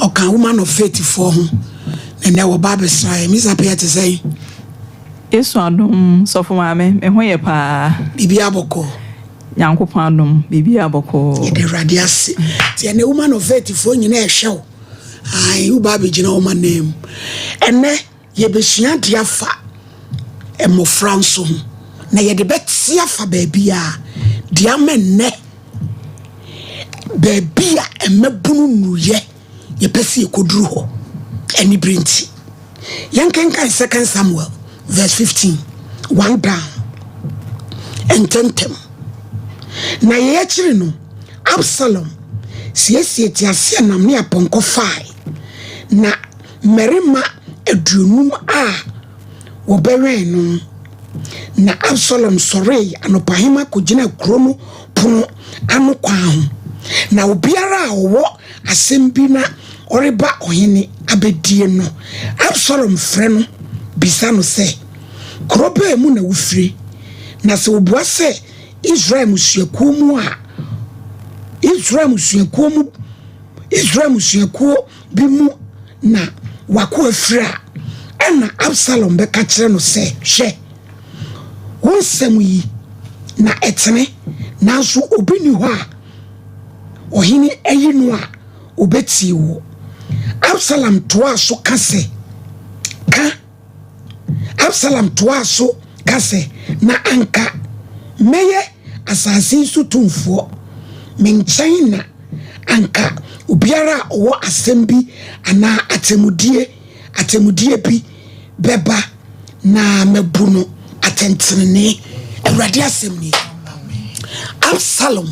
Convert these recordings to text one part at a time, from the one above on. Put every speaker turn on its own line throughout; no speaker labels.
Ɔka Woman of Faith foɔ ho. Na nnɛ wɔba abɛsra yɛn. Miss Appiah te sɛn?
Yesu adom, sɔfo maame, me ho yɛ paa.
Biribiara bɔkɔɔ.
Nyankopɔn adom, biribiara bɔkɔɔ.
Yɛda Awurade ase. Nti ɛnɛ Woman of Faith foɔ nyinaa ɛhwɛ wo. Ae, woba abɛgyina wɔn anan mu. Ɛnɛ yɛbɛsua adeɛ afa mmɔfra nso ho. Na yɛde bɛte afa baabi a deɛ ama nnɛ baabi a mmabunu nnuruyɛ yɛpɛ sɛ yɛkɔduru hɔ anibere nti. Yɛnkenkan Second Samuel verse 15 one down ntɛntɛm. Na yɛn akyiri no, Absalom siesie teaseɛnam ne apɔnkɔ fae, na mmarima 50 a wɔbɛwɛn no. Na Absalom sɔree anɔpahema kɔgyinaa kuro no pono ano kwan ho, na obiara a ɔwɔ asɛm bi na ɔreba ɔhene abɛdie no, Absalom frɛ no bisa no sɛ, Kuro bɛn mu na wofire? Na sɛ ɔbua sɛ, Israel mmusuakuo mu a, Israel mmusuakuo mu, Israel mmusuakuo bi mu na w'akoa firi a, ɛnna Absalom bɛka kyerɛ no sɛ, Hwɛ, wo nsɛm yi na ɛtene, nanso obi nni hɔ a ɔhene ayi no a ɔbɛtie woɔ. Absalom toaa so ka sɛ, Ka. Absalom toaa so ka sɛ, Na anka mɛyɛ asase yi so tumfoɔ. Me nkyɛn na anka obiara a ɔwɔ asɛm bi anaa atemmudeɛ atemmudeɛ bi bɛba na mabu no atɛntenenee. Awurade asɛm nie. Absalom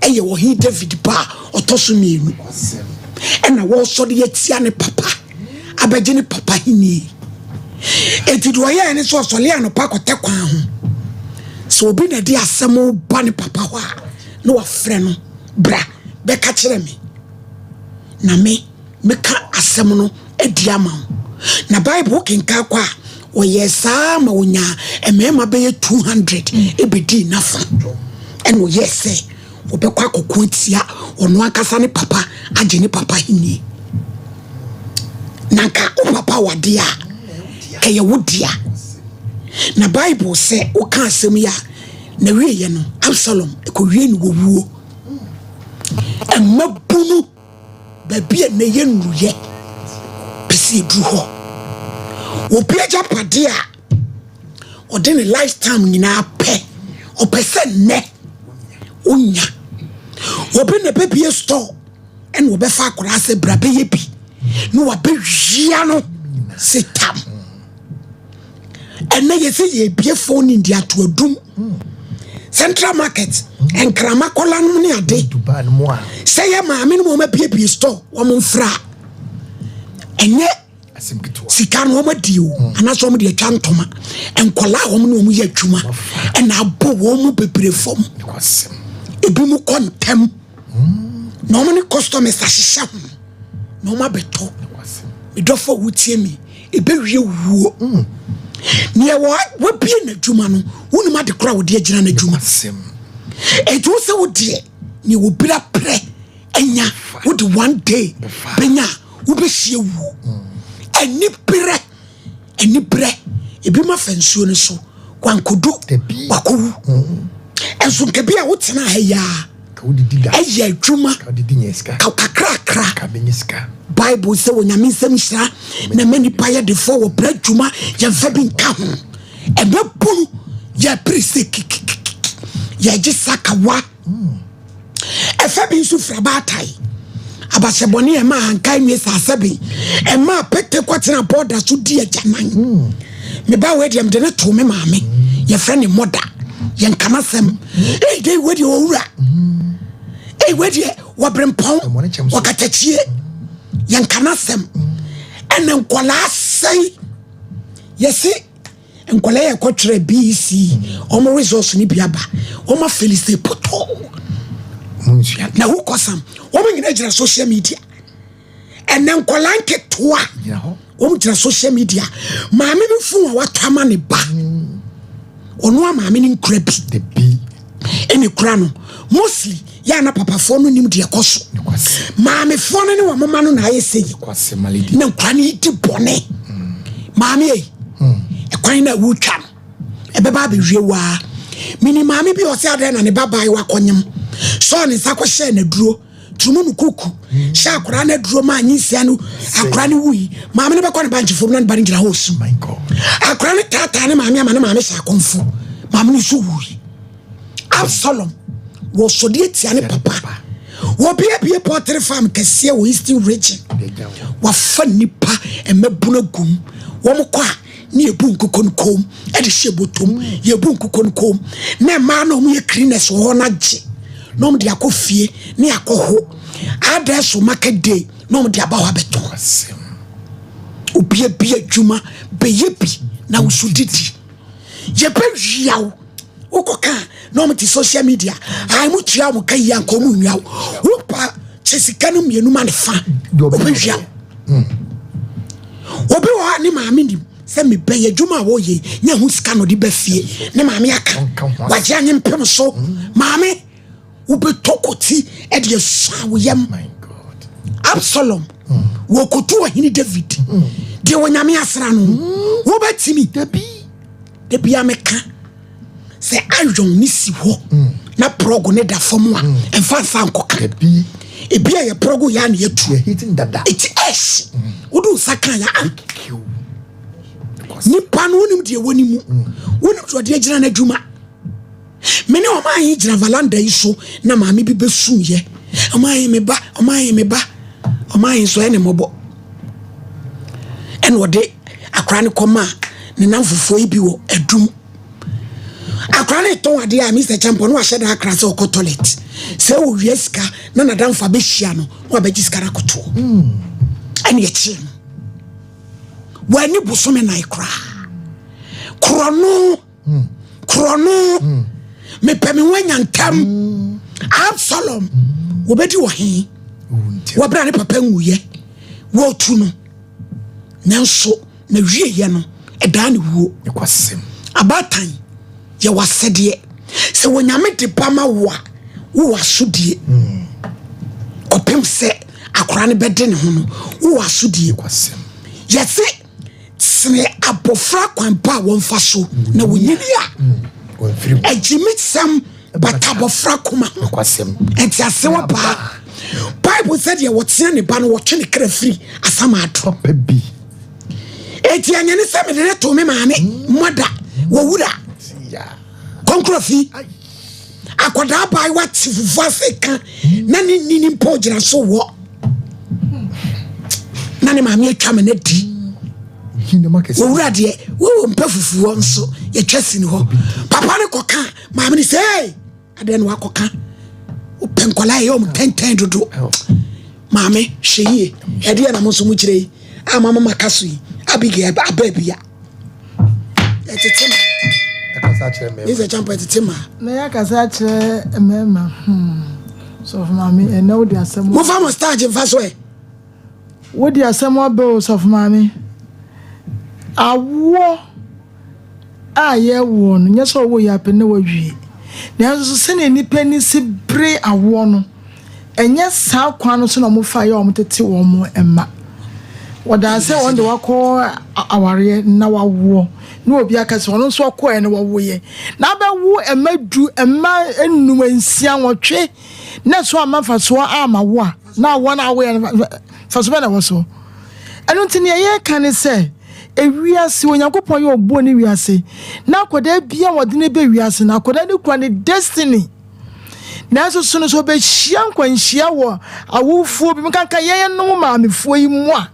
yɛ ɔhene David ba a ɔtɔ so mmienu. Ɛna wɔresɔre atia ne papa abɛgye ne papa hennie. Enti deɛ ɔyɛɛ ne sɛ ɔsɔre anɔpa kɔtɛ kwan ho. Sɛ obi na ɛde asɛm ba ne papa hɔ a, na wafrɛ no, bra bɛka kyerɛ me. Na me meka asɛm no adi ama wo. Na Bible kenkan kɔ a, ɔyɛɛ saa ma ɔnyaa mmarima bɛyɛ 200 ɛbɛdii n'afa. Ɛna ɔyɛɛ sɛ ɔbɛkɔ akɔko atia ɔno ankasa ne papa agye ne papa ahennie. Na nka wo papa wɔ adeɛ a, kɛyɛ wo dea. Na Bible sɛ woka asɛm yi a, na wieɛ no, Absalom ɛkɔwie no wɔwuo. Mmabunu baabi a nnɛ yɛnnuruyɛ pɛ sɛ yɛduru hɔ. Obi agyapadeɛ a ɔde ne lifetime nyinaa pɛ, ɔpɛ sɛ nnɛ onya. Obi na ɛbɛbie store ɛna ɔbɛfa akwadaa sɛ bra bɛyɛ bi na wabɛwia no sɛ tam. Ɛnɛ yɛsɛ yɛbie phone de ato adum central market nkrama kɔla nom ne ade sɛ yɛ maame no ma wɔn abiebie store wɔn mfra ɛnyɛ sika no wɔn adi o anaasɛ wɔn de atwa ntoma nkɔla a wɔn ne wɔn yɛ adwuma ɛna abɔ wɔn mu bebree fam ebi mu kɔ ntɛm na wɔn ne customers ahyehyɛ ho na wɔn abɛtɔ medɔfo a wotie mi ɛbɛwie wuo neɛ wabie n'adwuma no wonim ade koro a wɔde agyina n'adwuma ɛnti wo sɛ wo deɛ neɛ wɔbira prɛ anya wode one day bɛnya a wobɛhyia wuo ani berɛ ani berɛ ebi ma fa nsuo no so wankodu wakɔwu ɛnso nka bi a wotena ha yi a ɛyɛ adwuma kakrakra. Bible sɛ Onyame nsɛm nhyira na ɛma nipa yɛ defoɔ wɔ brɛ adwuma yɛmfa bi nka ho. Ɛbɛbunu yɛpere sɛ kikikiki yɛgye sakawa. Ɛfɛ bi nso firi abaatae abahyɛbɔne ɛma ahankan nwie saa sɛbe ɛma pete kɔtena bɔɔda so di agyanan. Me ba wei deɛ mede ne too me maame yɛfrɛ ne mɔda yɛnka n'asɛm. Ei dei wei deɛ ɔwura ei wei deɛ wɔberempɔn ɔkatakyie yɛnka n'asɛm. Ɛna nkɔlaa sɛn yɛse nkɔlaa yɛ kɔtwerɛ BEC wɔn results no bi aba wɔn afeli sɛ pɔtɔɔ na wokɔ sam wɔn nyinaa gyina social media. Ɛnɛ nkɔlaa nketewa wɔn gyina social media. Maame no fon a watɔ ama ne ba ɔno a maame no nkura bi ɛna kura no mostly. Yɛ a na papafoɔ no nim deɛ ɛkɔ so. Maamefoɔ no ne wɔn mma no na ayɛ sɛ yi. Na nkura no yi di bɔne. Maame ei, ɛkwan no a wotwa no, ɛbɛba abɛwie waa. Menim maame bi a ɔsɛ adɛn na ne ba baayewa kɔnyem. Sɔɔ ne nsa kɔhyɛɛ n'aduro. Tumu no kuku. Hyɛ akwaraa no aduro maa nyinsia no akwaraa no wui. Maame no bɛkɔ ne ba nkyefo mu na ne ba no gyina hɔ osu. Akwaraa no taataa ne maame ama ne maame hyɛ akɔmfo. Maame no nso wui. Absalom wɔ sɔde atia ne papa. Wɔbiabie poultry farm kɛseɛ wɔ Eastern Region. Wafa nnipa mmabunu agum. Wɔn kɔ a ne yɛbu nkokɔ no kom de hyɛ bɔtɔm. Yɛbu nkokɔ no kom na mmaa na wɔn yɛ cleaners wɔ hɔ no agye na wɔn de akɔ fie ne akɔ ho. Adɛ so market day na wɔn de aba hɔ abɛtɔn. Obiabie adwuma bɛyɛ bi na woso didi. Yɛbɛwia wo. Wokɔka na ɔmo te social media ayi mo tua ɔmo ka yie anka ɔmo nwia wo. Wopa kyɛ sika no mmienu ma ne fa ɔbɛwia wo. Obi wɔ hɔ a ne maame nim sɛ mebɛyɛ adwuma a wɔyɛ nyɛ ho sika na ɔde ba fie. Ne maame aka wagye anye mpem so. Maame wobɛtɔ kɔti ɛde asua wo yam. Absalom wɔkoto ɔhene David deɛ Onyame asra no wobɛtumi da bia meka sɛ iron ne si hɔ na prɔgo ne da fam a ɛmfa nsa nkɔka. Ebi a yɛ prɔgo yɛ a na yɛtu ɛti ɛhye wode wo nsa ka yɛ a nipa no wonim deɛ wɔ ne mu, wonim deɛ ɔde agyina no adwuma. Me ne ɔma ahe gyina valanda yi so na maame bi bɛsuyɛ ɔma ahe me ba, ɔma ahe me ba, ɔma ahe nso ɛne mmɔbɔ. Ɛna ɔde akora no kɔma ne nam fufuo yi bi wɔ adum. Akora no tɔn adeɛ a Mr. Champon no wahyɛ da akra sɛ ɔkɔ toilet sɛ wɔwia sika na nadamfo abɛhyia no na wabɛgye sika no akɔtoɔ. Ɛne ɛkyee no wɔani bosome nan koraa korɔno korɔno mepɛ me ho anya ntam. Absalom wɔbɛdi wɔ he wɔberɛ ne papa nwuyɛ wɔtu no nanso na wieyɛ no ɛdaa ne wuo. Abaatan yɛwɔ asɛdeɛ sɛ Wɔnyame de ba ma wo a wowɔ asodie kɔpem sɛ akora no bɛde ne ho no wowɔ asodie. Yɛse sene abɔfra kwan pa a wɔmfa so na wɔnyini a agyimisɛm bata abɔfra koma ho. Ɛnti ase wɔ paa Bible sɛ deɛ wɔtea ne ba no wɔtwe ne kra firi asamaado. Enti ɛnyɛ ne sɛ mede ne to me maame mmɔda wɔwura kɔnkorɔ fi akwadaa baayewa te fufuo ase ka na ne nini mpo gyina so wɔ na ne maame atwa me no di wɔwura deɛ wɔwɔ mpɛ fufuo nso yɛtwa si ne hɔ. Papa ne kɔka maame ne sɛ adeɛ no wakɔka wopɛ nkwadaa yɛ ɔmo tɛntɛn dodo. Maame hwɛ yie ɛdeɛ na mo nso mo kyerɛ yi a mama maka so yi Abigail aba bia ɛtete ma ne sɛ Champa ɛtete ma.
Na yɛakasa akyerɛ mmarima. Sɔfo maame, ɛnɛ wode asɛm
mofa mo starch mfa so ɛ.
Wode asɛm aba o, sɔfo maame. Awoɔ a yɛwoɔ no nyɛ sɛ ɔwɔ yɛ apɛ na wawie, nanso so sɛnea nnipa ani si bere awoɔ no ɛnyɛ saa kwan no so na ɔmofa yɛ ɔmo tete wɔn mma. Wɔdaa sɛ wɔn de wakɔ awareɛ na wawoɔ na obi aka sɛ ɔno nso ɔkɔɛ na wɔwoyɛ na abɛwo mma 10, mma 5, 6, 8 na so ama mfasoɔ ama wo a na awoɔ na awoyɛ no mfasoɔ bɛ na ɛwɔ so. Ɛno nti nea yɛreka ne sɛ ewiase Onyankopɔn yɛ ɔboɔ ne wiase na akwadaa bia wɔde ne bɛ wiase na akwadaa ne kura ne destiny, nanso so no so ɔbɛhyia nkwanhyia wɔ awofoɔ bi mu kanka yɛn nom maamefoɔ yi mu a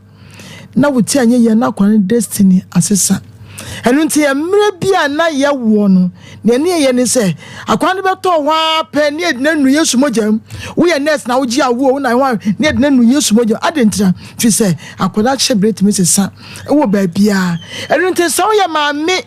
na wo ti anyɛ yɛn na akwadaa ne destiny asesa. Ɛno nti mmerɛ bi a na yɛwoɔ no nea ne yɛyɛ ne sɛ akwadaa no bɛtɔ hɔ ara pɛ ne yɛde no nu Yesu mogya mu. Woyɛ nurse na wogye awoɔ wo na hɔ a ne yɛde no nu Yesu mogya mu ade ntira firi sɛ akwadaa hyɛ berɛ tumi sesa ɛwɔ baabiara. Ɛno nti sɛ woyɛ maame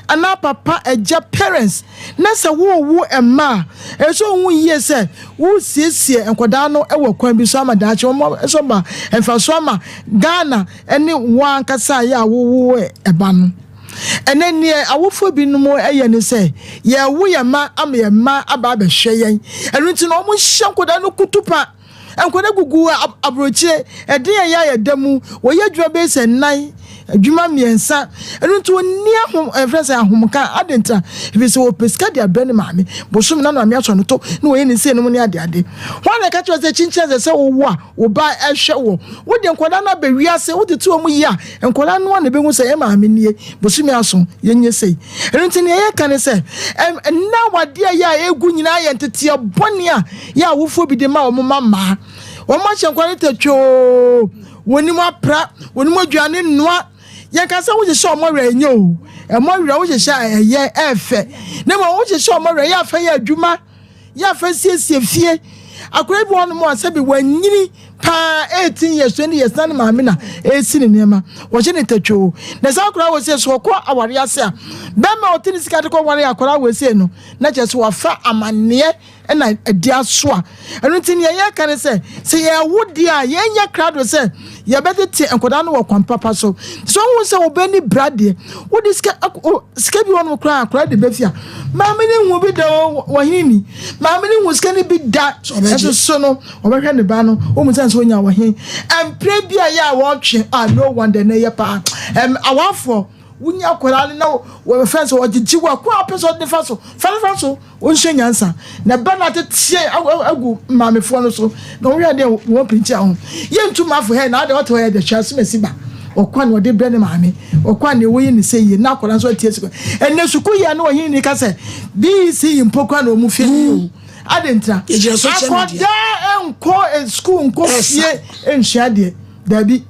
anaa papa, agya, parents na sɛ wowo mma a ɛsɛ ohun yie sɛ wosiesie nkwadaa no wɔ kwan bi so ama daakye wɔn nso ba mfaso ama Ghana ne wɔn ankasa a yɛ a wowo ɛba no. Ɛnɛ neɛ awofoɔ binom yɛ ne sɛ yɛwo yɛn mma ama yɛn mma aba abɛhwɛ yɛn. Ɛno nti na wɔhyɛ nkwadaa no kutupa. Nkwadaa gugu aburokyire, ɛden a ɛyɛ a yɛda mu, wɔyɛ adwuma bɛyɛ sɛ nnan, adwuma mmiɛnsa. Ɛno nti wɔnni ahom, ɛfrɛ sɛ ahomka. Ade ntra, ɛfiri sɛ wɔpɛ sika de abrɛ ne maame. Bosom na maame asɔ no to na wɔyɛ ne sei nom ne ade ade. Wɔn na ɛka kyerɛ sɛ kyinkyin sɛ sɛ wowo a wo ba ɛhwɛ wɔ. Wode nkwadaa no aba wiase, wode te wɔn yie a, nkwadaa no a na ɛbɛhu sɛ yɛn maame nie, bosome aso, yɛnyɛ sei. Ɛno nti nea yɛka ne sɛ, ɛnna awadeɛ a yɛ a ɛgu nyinaa yɛ nteteɛ bɔne a yɛ awofoɔ bi de ma wɔn mma mmaa. Wɔn ahyɛ nkwadaa no tɛtwoo, wɔn anim apra, wɔn anim aduane nnoa. Yɛnka sɛ wohyehyɛ wɔn werɛ ɛnyɛ o, ɛmɔ werɛ wohyehyɛ a ɛyɛ ɛɛfɛ. Na mmom wohyehyɛ wɔn werɛ yɛ afa yɛ adwuma, yɛ afa siesie fie. Akwadaa bi wɔ hɔnom a sɛbi wanyini paa 18 years, 20 years na ne maame na ɛresi ne nneɛma, wɔhyɛ ne tɛtwoo. Na saa akwadaa wɔ sie so ɔkɔ aware ase a, bɛrima a ɔte ne sika de kɔ ware akwadaa wɔ sie no, na kyerɛ sɛ wafa amanneɛ ɛna ɛde asoa. Ɛno nti nea yɛka ne sɛ, sɛ yɛwo deɛ a, yɛnyɛ krado sɛ yɛbɛtete nkwadaa no wɔ kwan papa so. Sɛ wohu sɛ wo ni bra deɛ, wode sika sika bi wɔ koraa akwadaa de bɛfi a, maame ne hu bi da o, wɔhene ni maame ne hu sika no bi da. Ɛso so no wɔbɛhwɛ ne ba no, wɔn mu sɛ nso wɔnya wɔhen mpere bi a yɛ a wɔtwe a, no wonder na ɛyɛ paa. Awafoɔ wonya akwadaa no na wɔfɛn sɛ wɔgyegye wɔ akɔ apɛ sɛ ɔde fa so fa ne fa so, wɔnhyɛ nyansa na ɛbɛ no ateteɛ agu maamefoɔ no so na wɔhwɛ adeɛ wɔn pinkyi ho. Yɛntu maafo hɛ na ade ɔte hɔ yɛ de hwɛ asomasi ba ɔkwan na ɔde brɛ ne maame, ɔkwan na ɛwɔ yi ne sɛ yie na akwadaa nso atie sukuu. Ɛnɛ sukuu yɛ na ɔhene ni ka sɛ BEC yi mpo kwan na ɔmu fie o ade ntina akwadaa nkɔ sukuu nkɔ fie nsua adeɛ. Dabi,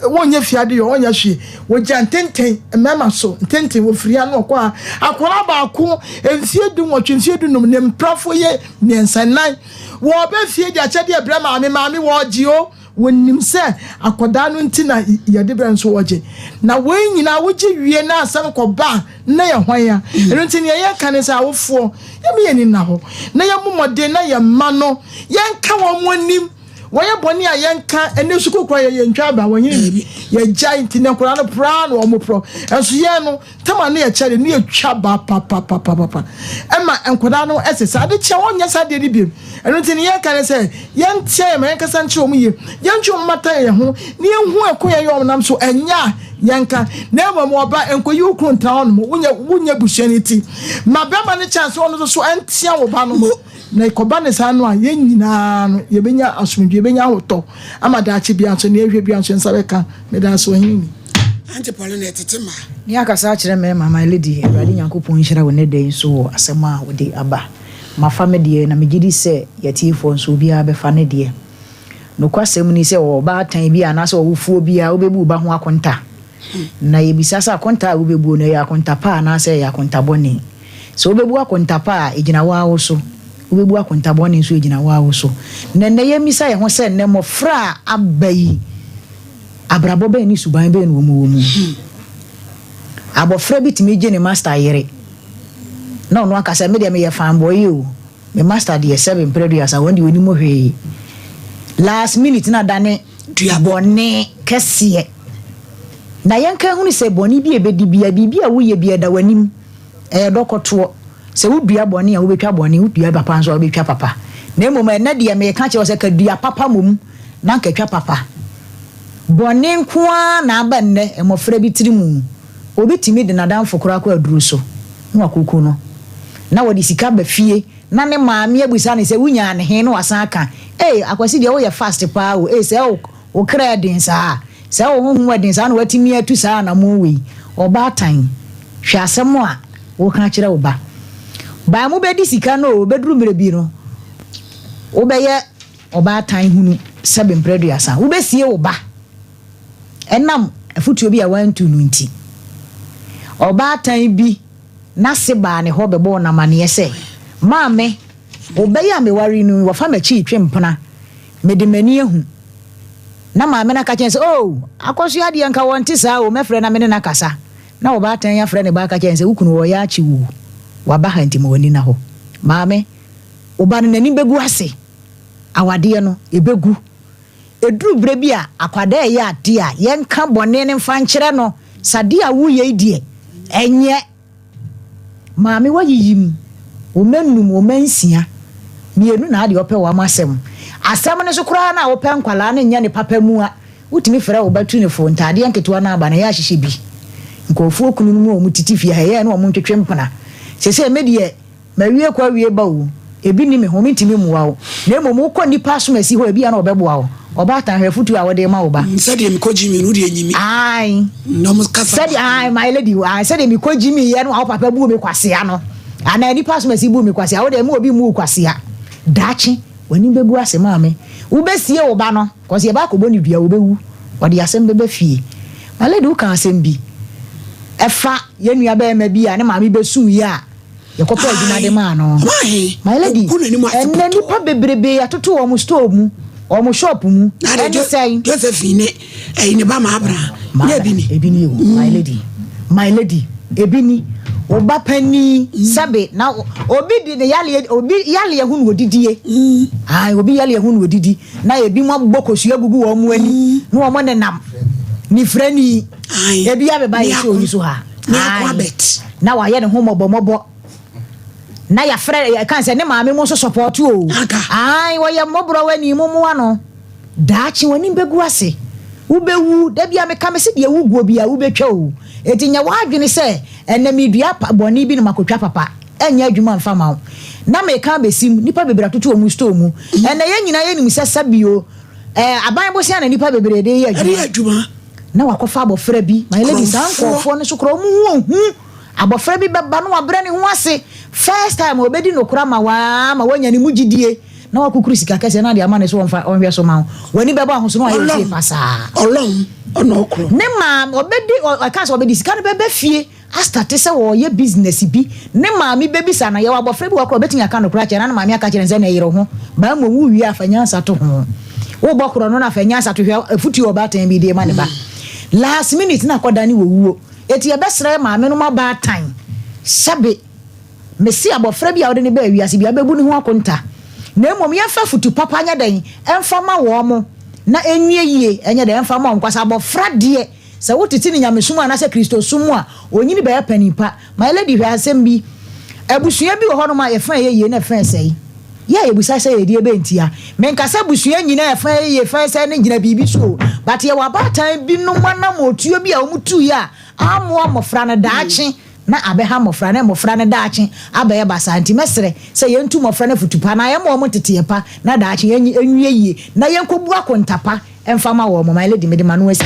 wɔnyɛ fie ade yɛ, wɔnyɛ hwee, wɔgya ntenten mmarima so ntenten wɔfiri ha na ɔkɔ ha. Akwadaa baako mfie 18, mfie 15, ne mprafo yɛ mmiɛnsa nnan, wɔbɛ fie de akyɛdeɛ brɛ maame. Maame wɔgye o, wɔnim sɛ akwadaa no nti na yɛde brɛ nso wɔgye. Na wɔn nyinaa wogye wie na asɛm kɔba na yɛ hwan ya? Ɛno nti nea yɛka ne sɛ awofoɔ yɛmi yɛn ni na hɔ na yɛn mmɔden na yɛn mma no yɛnka wɔn mo anim. Wɔyɛ bɔne a yɛnka. Ɛne sukuu kora yɛ yɛntwa aba wɔn yɛn yɛgya nti ne nkwadaa no poraa na wɔn porɔ. Ɛnso yɛn no tama ne yɛkyɛ de ne yɛtwa ba papapapapa ɛma nkwadaa no ɛsɛ sɛ ade kyɛ wɔn nyɛ saa deɛ no biem. Ɛno nti ne yɛnka ne sɛ yɛntia yɛn ma yɛnkasa nkyerɛ wɔn yie, yɛntwe wɔn mata yɛn ho ne yɛnhu ɛko yɛn yɛ wɔn nam so ɛnyɛ a yɛnka. Na mmom ɔba nkɔyi wo kunu ntena hɔ nom, wonyɛ busua no ti ma bɛrima no chance ɔno nso so ɛntea wo ba no. Na ɛkɔba ne saa no a, yɛn nyinaa no yɛbɛnya asomdwe, yɛbɛnya ahotɔ ama daakye bia nso ne yɛhwɛ bia nso yɛn nsa bɛka. Meda ase, ɔhene ni.
Auntie Pauline, ɛtete ma.
Ne akasa akyerɛ mmarima. My lady, Awurade Nyankopɔn nhyira wo ne da yi nso wɔ asɛm a wode aba. Mafa me deɛ na megye di sɛ yɛtiefoɔ nso obiara bɛfa ne deɛ. Nokwasɛm ni sɛ ɔwɔ ɔbaatan bi anaasɛ ɔwofoɔ bi a wobɛbu wo ba ho akonta. Na yɛbisa sɛ akonta a wobɛbuo no, ɛyɛ akonta pa anaasɛ ɛyɛ akonta bɔne? Sɛ wobɛbu akonta pa a, ɛgyina wo ara wo so. Wobɛbu akonta bɔne nso, ɛgyina wo ara wo so. Na nnɛ yɛmmisa yɛn ho sɛ nnɛ mmɔfra a aba yi, abrabɔ bɛn ne suban bɛn na wɔn wɔ mu? Abɔfra bi tumi gye ne master yere na ɔno aka sɛ, me deɛ meyɛ fanboy o, me master deɛ sɛbe mprɛ 30 wɔn deɛ onim hwee. Last minute na dane bɔne kɛseɛ. Na yɛnka hunu sɛ bɔne bi a ɛbɛdi bia, biribi a woyɛ bi ɛda w'anim, ɛyɛ dɔkɔtoɔ. Sɛ wodua bɔne a, wobɛtwa bɔne, wodua papa nso a, wobɛtwa papa. Na mmom ɛnɛ deɛ meka kyerɛ wo sɛ ka dua papa mmom na nkatwa papa. Bɔne nko ara na aba nnɛ mmɔfra bi tiri mu. Obi tumi de n'adamfo koraa kɔ aduru so na wakɔku no. Na wɔde sika ba fie na ne maame abusa no sɛ wonyaa ne he, na wasan aka, Ei, Akwasi deɛ woyɛ fast paa o, ei sɛ wo kra ɛden saa, sɛ wo honhom ɛden saa na watumi atu saa anammɔn wei. Ɔbaatan, hwɛ asɛm a woka kyerɛ wo ba. Baa mobɛdi sika no o, bɛduru mmerɛ bi no, wobɛyɛ ɔbaatan hunu sɛbe mprɛ 30. Wobɛsie wo ba ɛnam afotuo bi a wantu no nti. Ɔbaatan bi n'ase baa ne hɔ bɛbɔɔ no amanneɛ sɛ, Maame, wo ba yi a meware no yi, wafa m'akyi retwe mpena. Mede m'ani ahu. Na maame no aka kyerɛ no sɛ, Oh, Akosua deɛ nka wɔnte saa o, mɛfrɛ na me ne no akasa. Na ɔbaatan yi afrɛ ne ba aka kyerɛ no sɛ, Wo kunu ɔreyɛ akye wo o, waba ha nti ma w'ani nna hɔ. Maame, wo ba no n'anim bɛgu ase. Awadeɛ no, ɛbɛgu. Ɛduru berɛ bi a, akwadaa reyɛ adeɛ a, yɛnka bɔne no mfa nkyerɛ no. Sɛ adeɛ a woreyɛ yi deɛ, Ɛnyɛ. Maame wayiyim, wo mma num, wo mma nsia, mienu na adeɛ ɔpɛ wɔn asɛm. Asɛm no so koraa no a wopɛ nkwadaa no nyɛ ne papa mua. Wotumi frɛ wo ba tu no fo, ntaadeɛ nketewa no aba no ɛyɛ a hyehyɛ bi. Nkurɔfoɔ kununom a wɔtete fie ha ɛyɛ a na wɔntwetwe mpena. Seesei me deɛ Mawie kɔ awie ba o, ebi nni me ho, mentumi mmoa wo. Na mmom wokɔ nnipa asomasi hɔ a, ebia na wɔbɛboa wo. Ɔbaatan, hwɛ afotuo a wode rema wo ba.
Sɛdeɛ mekɔ gyimii no, wo deɛ nyi me.
Ae.
Na wɔn kasa
Sɛdeɛ, ae, my lady, ae, sɛdeɛ mekɔ gyimiiɛ no a wo papa buu me kwasea no, anaa nnipa asomasi buu me kwasea, wo deɛ mma obi mmu wo kwasea. Daakye, w'anim bɛgu ase, maame. Wobɛsie wo ba no, cause yɛba akɔbɔ no dua, ɔbɛwu. Ɔde asɛm bɛba fie. My lady, wokaa asɛm bi, ɛfa yɛn nuabarima bi a ne maame bɛsuiɛ a, Yɛkɔpɛ adwuma de maa no. My lady, ɛnnɛ nnipa bebrebe yɛatoto wɔn store mu, wɔn shop mu. Ɛne sɛn?
Josephine ne ɛyi ne ba Maabra. Nyɛ ebi ni.
Ebi ni o, my lady. My lady, ebi ni. Wo ba panin sɛbe na obi di ne yaleɛ, obi yaleɛ ho na odidie. Ae, obi yaleɛ ho na odidi. Na ebi mo abobɔ kosua gugu wɔn mo ani na wɔn nenam. Nifrani. Ebi abeba yɛ sɛ oyi so ha. Ae. Na wayɛ ne ho mmɔbɔmmɔbɔ. Na yɛafrɛ yɛka sɛ ne maame mo nso sɔpɔɔto o. Ae, wɔyɛ mmɔborɔwani, mommoa no. Daakye w'anim bɛgu ase. Wobɛwu. Da biara meka mese deɛ woguo biara wobɛtwa o. Enti nyɛ w'adwene sɛ ɛnnɛ meredua bɔne bi na makɔtwa papa. Ɛnyɛ adwuma mfa mma wo. Na meka abɛsim, nnipa bebree atoto wɔn store mu. Ɛnnɛ yɛn nyinaa yɛnim sɛ sɛbio, eh, aban bosea na nnipa bebree de yɛ adwuma. Na wakɔfa abɔfra bi. My lady, saa nkurɔfoɔ no so koraa wɔn ho ɔhu. Abɔfra bi bɛba na wabrɛ ne ho ase. First time ɔbɛdi nokora ma wo ara ma woanya ne mu gyidie na wakukuru sika kɛseɛ na ade ama no sɛ ɔmfa ɔnhwɛ so ma wo. W'ani bɛbɔ ahoso na wayɛ wo sei pasaa. Ne maame ɔbɛdi ɔka sɛ ɔbɛdi sika no bɛba fie. Astate sɛ ɔreyɛ business bi, ne maame bɛbisa no, yɛwɔ abɔfra bi wɔ hɔ koraa a ɔbɛtumi aka nokorɛ akyerɛ no na ne maame aka akyerɛ no sɛ na yere ho, baa mmom wowie a fa nyansa to ho. Wobɔ korɔ no na fa nyansa to hwɛ afutuo a ɔbaatan bi de rema ne ba. Last minute na akɔdane wɔ wuo. Enti yɛbɛsrɛ maame nom abaatan sɛbe mese abɔfra bi a wode no baa wiase biara bɛbu ne ho akonta na mmom yɛmfa afutu papa nyɛ dɛn mfa ma wɔn na ɛnwie yie ɛnyɛ dɛn mfa ma wɔn cause abɔfra deɛ Sɛ wotete no nyamesom anaasɛ Kristosom mu a, onyini bɛyɛ panin pa. My lady, hwɛ asɛm bi. Abusua bi wɔ hɔnom a ɛfã yɛ yie na ɛfã sɛe. Yɛ a yɛbisa sɛ ɛdeɛ bɛn ntia? Menka sɛ abusua nyinaa ɛfã yɛ yie, ɛfã sɛe no gyina biribi so o, but yɛwɔ abaatan binom anammɔntuo bi a wɔtuiɛ a ammoa mmɔfra no daakye na abɛha mmɔfra na mmɔfra no daakye abɛyɛ basaa. Nti mɛsrɛ sɛ yɛntu mmɔfra no afutu pa anaa yɛmma wɔn nteteɛ pa na daakye yɛnwie yie na yɛnkɔbu akonta pa Ɛmfa ma wɔn, my lady, mede m'ano asi.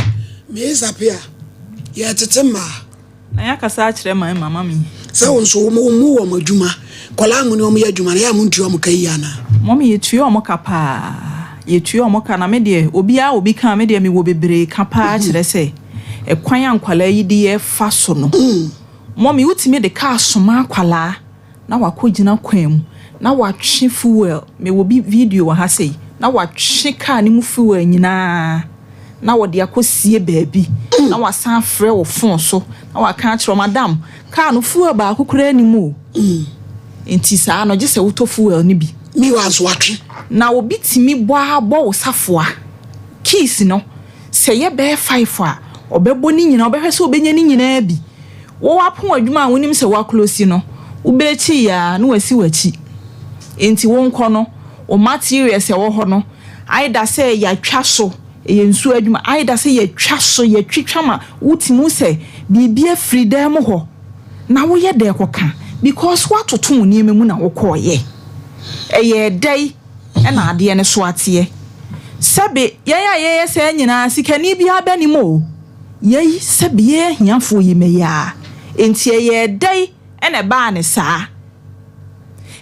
Me Sapia, yɛretete mmaa.
Na yɛakasa akyerɛ my mama me.
Sɛ wo nso wo mo wɔn adwuma, nkwadaa mo ne wɔn yɛ adwuma no, ɛyɛ a montua wɔn ka yie anaa?
Mummy, yɛtua wɔn ka paa, yɛtua wɔn ka, na me deɛ obiara wɔ bi ka a, me deɛ mewɔ bebree ka paa kyerɛ sɛ ɛkwan a nkwadaa yi de yɛ fa so no, Mummy, wotumi de kaa soma akwadaa. na wakɔgyina kwan mu na watwe fuel, mewɔ bi video wɔ ha sei, na watwe car no mu fuel nyinaa na wɔde akɔsie baabi na wasan afrɛ wo phone so na waka akyerɛ wo, madam, car no fuel baako koraa nni mu o, nti saa no gye sɛ wotɔ fuel no bi.
Meanwhile nso watwe.
Na obi tumi bɔ ara bɔ wo safoa, keys no, sɛ ɛyɛ bɛyɛ five a, ɔbɛbɔ ne nyinaa, ɔbɛhwɛ sɛ ɔbɛnya ne nyinaa bi. Wo w'apon adwuma a wonim sɛ woaklosi no, wo brekyi yɛ a na wasi w'akyi. Enti wo nkɔ no, wo materials a ɛwɔ hɔ no, either sɛ yɛatwa so, ɛyɛ nsuo adwuma, either sɛ yɛatwa so, yɛatwitwa ma wotumi hu sɛ biribi afiri dan mu hɔ na woyɛ dɛn kɔka because woatoto wo nneɛma mu na wokɔeɛ. Ɛyɛɛ dɛn na adeɛ no so ateɛ? Sɛbe yɛn a yɛyɛ saa nyinaa, sikani biara bɛnim o. Yei sɛbe yɛn ahiafoɔ yi mɛyɛ a, enti ɛyɛɛ dɛn na ɛbaa no saa?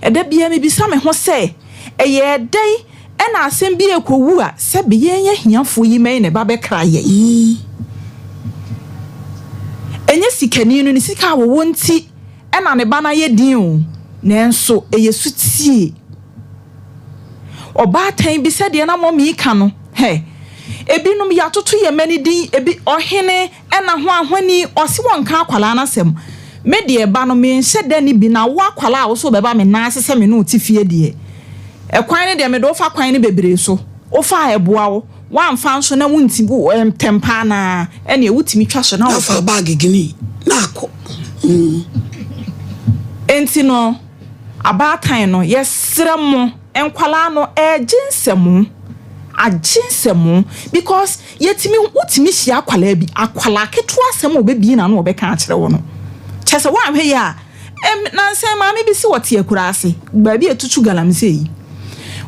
Ɛda biara mebisa me ho sɛ, ɛyɛɛ dɛn na asɛm bi rekɔwu a sɛbe yɛn ahiafoɔ yi mɛyɛ na ɛba bɛkra yɛn? Ɛnyɛ sikani no ne sika a ɔwɔ nti na ne ba no ayɛ din o, nanso ɛyɛ sotie. Ɔbaatan bi sɛdeɛ na mɔmii ka no, hɛ, ebinom yɛatoto yɛn mma no din, ebi, ɔhene, ɛna hwanhwani, ɔse wɔnka akwadaa no asɛm. Me deɛ ba no, menhyɛ da nni bi, na wo akwadaa a wo so wobɛba me nan ase sɛ me ne wo te fie deɛ, ɛkwan no deɛ mede wo fa kwan no bebree so, wofa a ɛboa wo, woamfa nso na wonti, wo, ntɛm pa ara ɛneɛ wotumi twa so na
wokɔ. Afa baage gini na akɔ.
Enti no, abaatan no, yɛsrɛ mo, nkwadaa no, ɛregye nsɛmo, agye nsɛmo, because yɛtumi, wotumi hyia akwadaa bi, akwadaa ketewa asɛm a ɔbɛbie n'ano ɔbɛka akyerɛ wo no, kyerɛ sɛ woanhwɛ yie a, ɛm, nansa yi maame bi si wɔte akuraase, baabi a ɛtutu galamsey yi,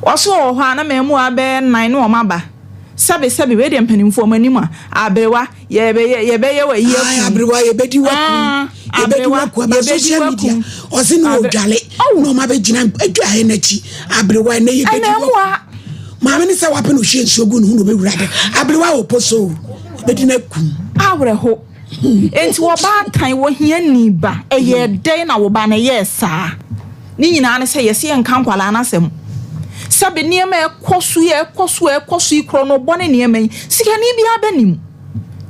ɔso ɔwɔ hɔ a na mmaamua bɛyɛ nnan ne wɔn aba, sɛbe sɛbe, wei deɛ mpanimfoɔ mo anim a, aberewa, Yɛbɛyɛ yɛbɛyɛ wɔ ayi
akum. Aberewa yɛbɛdi wakum. Ah, yɛbɛdi wakum aba social media. Ɔse na ɔdwale na ɔma bɛgyina adwaeɛ n'akyi. Aberewa ɛnɛ yɛbɛdi wakum. Maame ne sɛ wapɛ na ɔhwie nsuo gu ne ho na ɔbɛwura de. Aberewa wɔ pɔ so yɛbɛdi no akum.
Awerɛho. Enti wɔbaatan wɔhia ni ba. Ɛyɛ dɛn na wo ba no yɛɛ saa? Ne nyinaa ne sɛ yɛse yɛnka nkwadaa no asɛm. Sɛbe nneɛma a ɛkɔ so yi a ɛkɔ so a ɛkɔ so yi korɔnobɔ ne nneɛma yi, sikani biara bɛnim.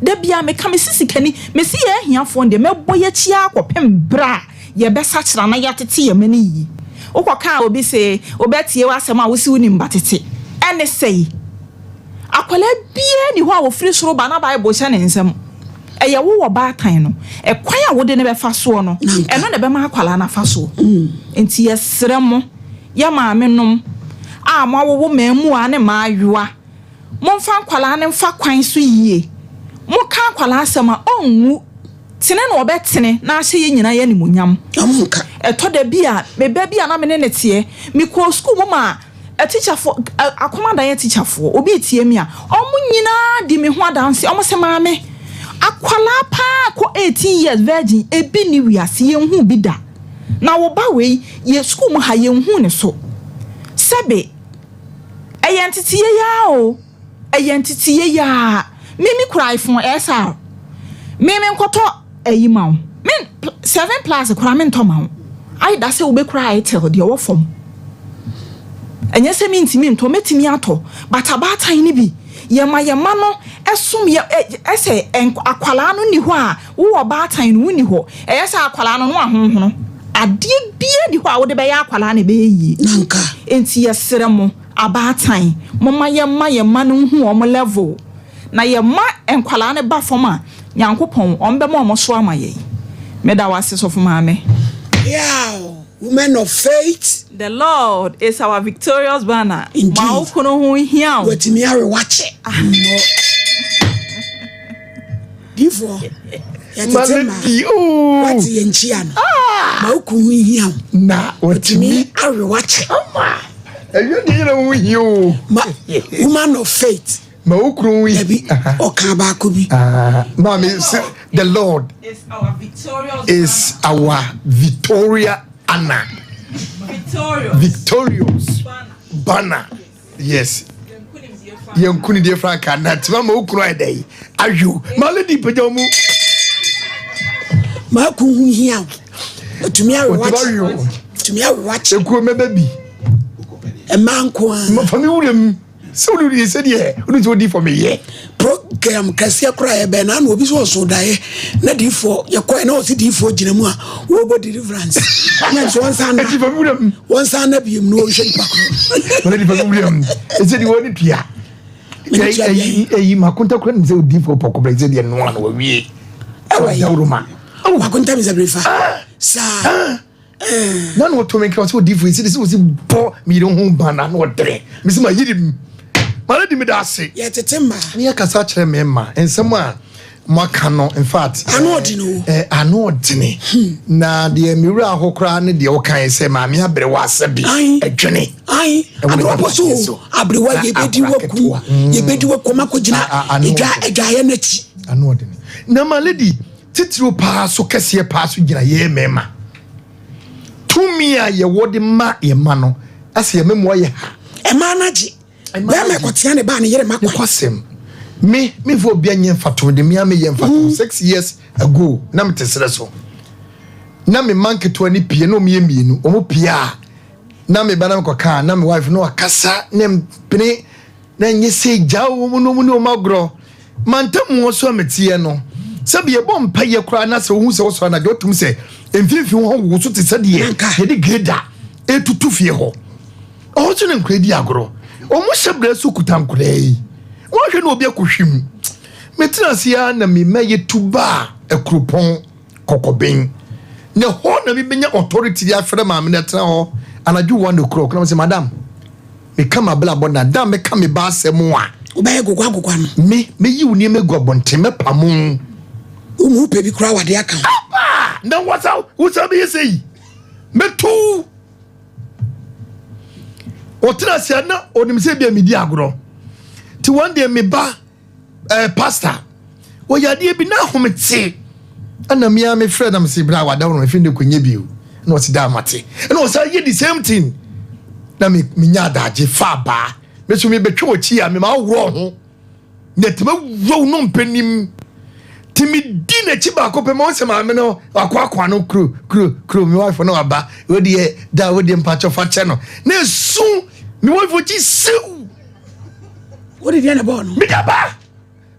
Da biara meka mese sikani, mese yɛn ahiafoɔ no deɛ mɛbɔ yɛn akyi ara kɔpem berɛ a yɛbɛsakyera na yɛatete yɛn mma no yie. Wokɔka a obi se obɛtie w'asɛm a wose wonim ba tete. Ɛne sɛi. Akwadaa biara nni hɔ a ɔfiri soro ba na Bible hyɛ ne nsam. Ɛyɛ wo ɔbaatan no, ɛkwan a wode no bɛfa soɔ no, ɛno na ɛbɛma akwadaa no afa soɔ. Enti yɛsrɛ mo, yɛn maamenom a moawowo mmaamua ne mmaayewa, momfa nkwadaa no mfa kwan so yie. Moka akwadaa asɛm a, ɔnwu. Tene na ɔbɛtene na ahyɛ yɛn nyinaa animuonyam. Ɛtɔ da bi a, me ba bi a na me ne no teɛ, mekɔɔ sukuu mu maa atikyafoɔ, Akomadan atikyafoɔ, obi retie me a, wɔn nyinaa di me ho adanseɛ. Wɔn se, Maame, akwadaa paa kɔ 18 years virgin, ebi nni wiase, yɛnhuu bi da. Na wo ba wei, yɛ sukuu mu ha, yɛnhuu ne so. Sɛbe, ɛyɛ nteteeɛ yi ara o. Ɛyɛ nteteyɛ yi ara. Me me kura iPhone SR. Me me nkɔtɔ ayi ma wo. Me 7 plus koraa me ntɔ ma wo. Ayɛ da sɛ wobɛkura Itel deɛ ɛwɔ fam. Ɛnyɛ sɛ mentumi ntɔ, mɛtumi atɔ. But abaatan no bi, yɛma yɛn mma no ɛsom yɛ ɛsɛ akwadaa no nni hɔ a wowɔ ɔbaatan no wonni hɔ. Ɛyɛ sɛ akwadaa no no ahonhono. Adeɛ biara nni hɔ a wode bɛyɛ akwadaa no ɛbɛyɛ yie.
Nanka.
Enti yɛsrɛ mo. Abaatan, momma yɛmma yɛn mma no nhu wɔn level, na yɛma nkwadaa no ba fam a, Nyankopɔn, wɔn bɛma wɔn so ama yɛn. Meda wo ase, Sɔfo Maame.
Yow, women of faith.
The Lord is our victorious banner.
Indeed.
Ma wo kunu ho nhia wo.
Watumi awe wakyɛ. Mmɔ. Difoɔ, yɛtete ma. Wate yɛn nkyia no. Ma wo kunu ho nhia wo.
Na
watumi awe wakyɛ.
Ɛyɛ deɛ yɛrɛ ho hia o.
Ma woman of faith.
Ma wo kunu ho hia.
Dabi, ɔka baako bi.
Maame, the Lord
is our victorious
is our Victoria Anna.
Victorious.
Victorious banner. Yes. Yɛn nkunimdie frankaa na tema ma wo kunu ayɛ dɛ ayo. Ma lady pagya mu.
Ma kun ho hia wo. Otumi awe wakye. Otumi awe wakye.
Ekuo mɛbɛ bi.
Mmaa nko ara.
Ma fa mi wura mu. Sɛ wode wode sɛdeɛ wode sɛ wodi fɔ meyɛ.
Program kɛseɛ koraa yɛbɛn na ana obi sɛ ɔso daeɛ na diifoɔ yɛkɔɛ na ɔse diifoɔ gyina mu a wɔbɔ deliverance na nso wɔnsan na
Ɛti fa mi wura mu.
wɔnsan na biem na wɔnhwɛ nipa korɔ.
Wɔn nipa mi wura mu. Ɛsɛ deɛ wɔn tua.
Mene tua deɛ.
Ɛyi makonta kura nim sɛ odiifoɔ pɔkɔ bɛ sɛ deɛ noa na wɔwie.
Ɛwɔ yi.
Dawuruma.
Makonta mi sɛ berefa. Saa.
Na na ɔtɔ me nkra sɛ odiifo yi sɛ sɛ ɔsi bɔ me yere ho ban na na ɔdrɛ me sɛ ma yere mu ma no di me da ase.
Yɛtete mmaa.
Ne yɛkasa kyerɛ mmarima nsɛm a moaka no in fact.
Ano ɔdene o.
Eh, ano ɔdene. Na deɛ me wura ho koraa ne deɛ ɔkae sɛ maame aberewa asɛ bi ɛdwene.
Ayi, aberewa pɔ so o aberewa yɛbɛdi waku yɛbɛdi waku ɔma kɔgyina edwa adwaeɛ n'akyi.
Ano ɔdene. Na ma lady Titiriw paa so kɛseɛ paa so gyina yɛn mmarima. Tumi a yɛwɔ de ma yɛn mma no, asɛ yɛn mmamu ayɛ ha.
Mmaa no agye. Bɛrima ɛkɔtea ne ba ne yere ma kwan.
Nokwasɛm. Me, memfa obi anyɛ mfatoho de, me ara meyɛ mfatoho. 6 years ago, na mete serɛ so. Na me mma nketewa no pie, na wɔn yɛ mmienu. Wɔn pie a, na me ba na mekɔka a, na me wife no akasa ne mpene. Na ɛnyɛ sɛ gyaa wɔn na wɔn ne wɔn agorɔ. Mantam hɔ so a meteɛ no, sɛbi yɛbɔ mpaeɛ koraa na sɛ wohu sɛ wosɔre anadwo wotum sɛ mfimfini hɔ woso te sɛ deɛ yɛde greda ɛtutu fie hɔ. Ɔhɔ so na nkwadaa di agorɔ. Wɔn hyɛ berɛ so kuta nkwadaa yi. Wɔahwɛ na obi akɔhwim. Metena ase ara na me mma yɛtu baa Akuropɔn Kɔkɔben. Na ɛhɔ na mebɛnya authority de afrɛ maame no ɛtena hɔ anadwo 1 o'clock na mesɛ, madam, meka m'abrabɔ na da meka me ba asɛm a,
Wobɛyɛ gogwagogwa no.
Me meyi wo nneɛma gu abɔnten, mɛpamo.
Womu wopɛ bi koraa wade aka ho.
Aba na wasa wosa bɛyɛ sɛ yi mɛtu. Ɔtena ase a na ɔnim sɛ bia medi agorɔ, nti one day me ba pastor wɔyɛ adeɛ bi na ahomete, ɛna mmea mefrɛ na mese, bra, wada wo no ɛfiri ne kɔnyɛ bio, na ɔse da mate, ɛna ɔsan yɛ the same thing na me menya adagye fa abaa me so mebɛtwe wɔ a mema aworɔ ho na tuma wura wo no mpanim, nti medi n'akyi baako pɛ ma wo sɛ maame no wakɔ no kuro kuro kuro. Me wife no waba, wodeɛ da wodeɛ mpakyɛ fa kyɛ no na esu me wife akyi siw.
Wode deɛ ne bɔɔ no.
Mede ba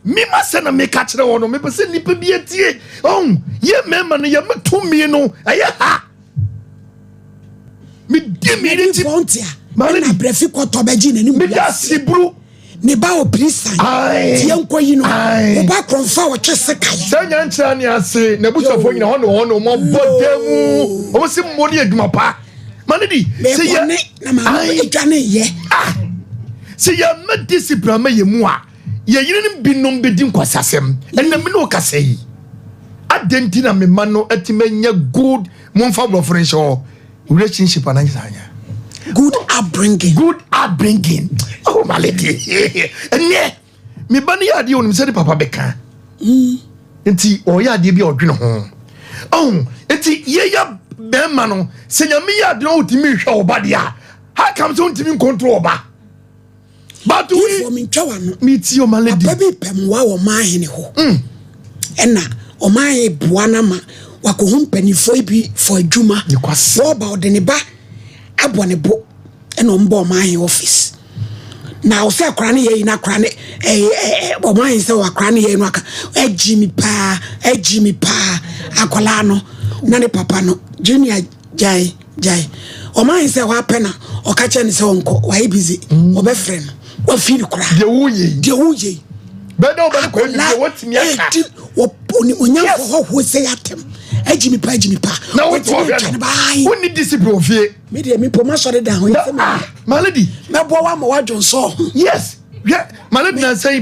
mema sɛ na meka kyerɛ wɔ no, mepɛ sɛ nnipa bi atie ɔn yɛ mmarima no yɛma tumi no ɛyɛ ha medi mi n'akyi.
Ɛdi ntia ɛna brɛfi kɔtɔ bɛgye n'anim.
Mede asiburu.
Ne ba wɔ pirisan tie nkɔ yi no wo ba korɔmfa a wɔtwe sekae.
Sɛ nya nkyerɛ ne ase na abusuafoɔ nyina hɔ ne hɔ ne ɔmɔ bɔ da mu, ɔmo se mmɔ ne adwuma pa ma ne di sɛ yɛ
mekɔne na maame adwane yɛ.
Ah, sɛ yɛma discipline ama yɛ mu a, yɛyere no binom bɛdi nkwasasɛm. Ɛnna me ne wo kasa yi, adɛn nti na me ma no atumi anya good, momfa borɔfo no nhyɛ hɔ, relationship ananyɛ saa nya
Good upbringing.
Good upbringing. Oh, my lady, ɛnɛ me ba no yɛ adeɛ, onim sɛ ne papa bɛka, nti ɔyɛ adeɛ bi a ɔdwene ho ɔn. Nti yɛyɛ bɛrima no, sɛ Nyame yɛ adeɛ na wotumi hwɛ wo ba deɛ a, how come sɛ wontumi ncontrol ɔba? But we
Diifoɔ, mentwa w'ano.
Metie o, my lady.
Papa bi pɛ mmoa wɔ ɔman ahene hɔ, ɛna ɔman ahene boa no ma wakɔhu mpanimfoɔ yi bi for adwuma.
Nokwasɛm.
Wɔba, ɔde ne ba abɔ ne bo, ɛna ɔmbɔ ɔman ahene office na ɔsɛ akora no yɛ yi na akora no ɛyɛ ɛɛ ɔman ahene sɛ akora no yɛ no aka ɛgyi mi paa, ɛgyi mi paa. Akwadaa no na ne papa no junior gyae gyae. Ɔman ahene sɛ wapɛ na ɔka kyerɛ no sɛ ɔnkɔ, wayɛ busy, ɔbɛfrɛ no, wafiri no koraa.
Deɛ woyɛ yi,
deɛ woyɛ yi,
bɛɛ dɛ wobɛne kɔ deɛ watumi aka.
Ɛdi onimuonyamfo hɔhoɔ sɛ yɛatɛm agyi mi pa, agyi mi pa.
Na wote
Wɔtumi
ɔhwɛ
atwa
no
no baae.
Wonni discipline wɔ fie.
Me deɛ, mepɔ masɔre da ho
Na
sɛ
ah, my lady,
mɛboa wo ama woadwo nsɔ ho.
Yes, hwɛ, my lady, na sɛ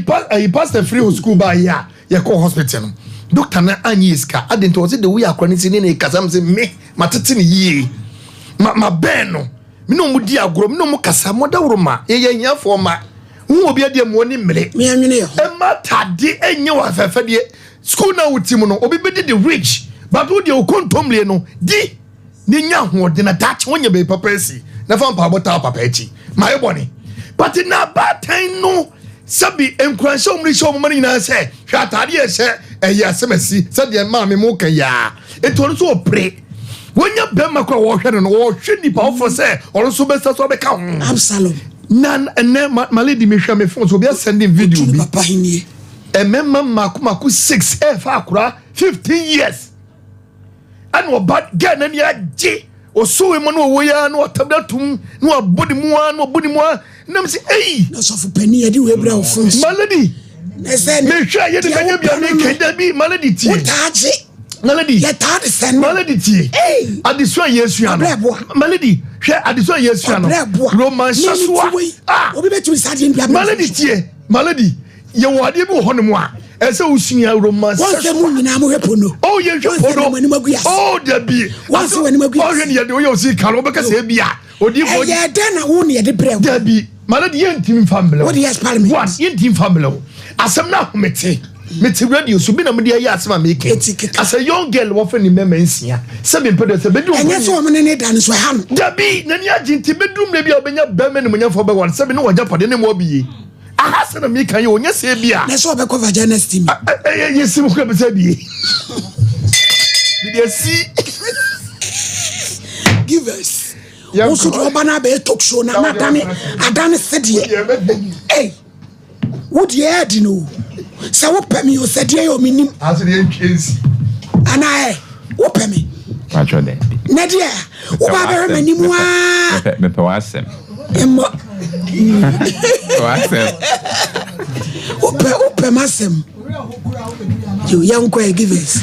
yi pastor firi o school ba yi a, yɛkɔ hospital no, doctor na anyi yɛ sika adi, nti ɔsɛ de woyɛ akora ne si ne ne kasa mi sɛ me ma tete ne yie, ma bɛn no, me ne ɔmo di agorɔ, me ne ɔmo kasa mo dawuro ma yɛyɛ ahiafoɔ ma hu obi adeɛ mu ɔni mmere.
Meanwene yɛ ho.
Ɛma atade ɛnyɛ wɔ afɛɛfɛ deɛ school na wo ti mu no, obi bɛdi the rich, but wo deɛ okontomire no di ne nya ahoɔden na daakye wonya baabi papa asi na fa mpaabɔ taa papa akyi ma ayɛ bɔne. But na abaatan no, sɛbi, nkuranhyɛ wɔn de hyɛ wɔn ma no nyinaa sɛ hwɛ ataade a ɛhyɛ, ɛyɛ asɛm asi sɛdeɛ maame mo ka yaa, nti ɔno nso ɔpere wɔnya bɛrima kɔ a wɔhwɛ no, wɔhwɛ nipa foforɔ sɛ ɔno nso bɛsa so abɛka ho.
Absalom.
Na ɛnɛ ma lady, mehwɛ me phone so, obi asɛnde video
tu ne
bi.
Papa henie.
Mmarima mmaako mmaako six ɛɛfa akora 15 years, ɛna ɔba girl n'ani agye osowe mu na ɔwɔ yi ara na ɔtam da tum na wabɔ ne mu ara na ɔbɔ ne mu ara nam sɛ eyi.
Na sɔfo panin yɛde wei brɛ wo phone so.
My lady,
na sɛ
mehwɛ yɛ de bɛnyɛ bia meka da bi, my lady, tie.
Wotaa gye.
My lady,
yɛtaa de sɛ no.
My lady, tie.
Ei!
Adesua a yɛsua no,
Ɔbrɛ boa.
My lady, hwɛ, adesua a yɛsua no,
Ɔbrɛ boa.
romanhyɛ so a, ah,
obi bɛtumi saa deɛ ndua.
My lady, tie. My lady, yɛwɔ adeɛ bi wɔ hɔnom a ɛsɛ wosua romanhyɛ
wɔn sɛ
so
mu
a.
nyinaa mohwɛ pono.
Oh, yɛhwɛ
Wɔn sɛ
pono.
mo anim agu ase.
Oh, dabi.
Wɔn sɛ wɔn anim agu ase.
Ɔhwɛ ne yɛde woyɛ osi ka no, wobɛka sɛ ebi a odiifoɔ.
Ɛyɛ dɛn na wo ne yɛde brɛ wo?
Dabi, my lady, yɛntimi mfa mbrɛ wo.
Wode yɛ parliament.
One, yɛntimi mfa mbrɛ wo. Asɛm no ahomete, mete radio so bi na mede ayɛ asɛm a meka.
Eti keka.
As a young girl, wɔfɛ ne mmarima nsia sɛ mempɛ dɛ sɛ bɛduru.
Ɛnyɛ sɛ wɔn ne ne da no so ɛha no.
Dabi, n'ani agye, nti bɛduru mmerɛ bi a wobɛnya bɛrima nimonyamfoɔ bɛware sɛ me ne wɔgyapadeɛ ne mmoa bi aha sɛ na meka yɛ ɔnyɛ sɛ bi a
na sɛ ɔbɛkɔ vagina steam.
Ɛyɛ yɛsim kora bɛ sɛ bie mede asi.
Givers.
Yɛnkɔ.
Wo nso deɛ, ɔba no abɛyɛ talk show na adane adane sedeɛ. Ei, wo deɛ ɛɛdi no o, sɛ wopɛ me o, sɛ deɛ yɛ o, menim.
Ase deɛ ntwe nsi.
Anaa ɛ wopɛ me?
Patro dɛ.
Na deɛ woba bɛhwɛ m'anim aa.
Mepɛ w'asɛm.
Mmɔ.
Mepɛ w'asɛm.
Wopɛ m'asɛm yo, yɛnkɔ ɛ, Givers.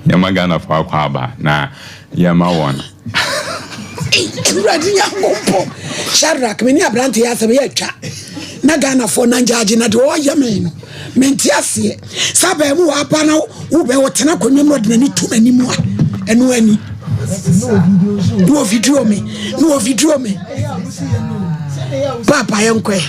Yɛma Ghanafoɔ akɔ aba na yɛma wɔn.
Awurade Nyankopɔn, Shadrach, me ne aberante yɛ asɛm yɛ atwa na Ghanafoɔ na ngyaagye na deɛ ɔyɛ me no mente aseɛ sɛ abɛn mu wɔ apa na wobɛ wɔtena akonnwa mu na ɔde n'ani to m'anim a ɛno ani na wɔ video me na wɔ video me paapa yɛnkɔɛ.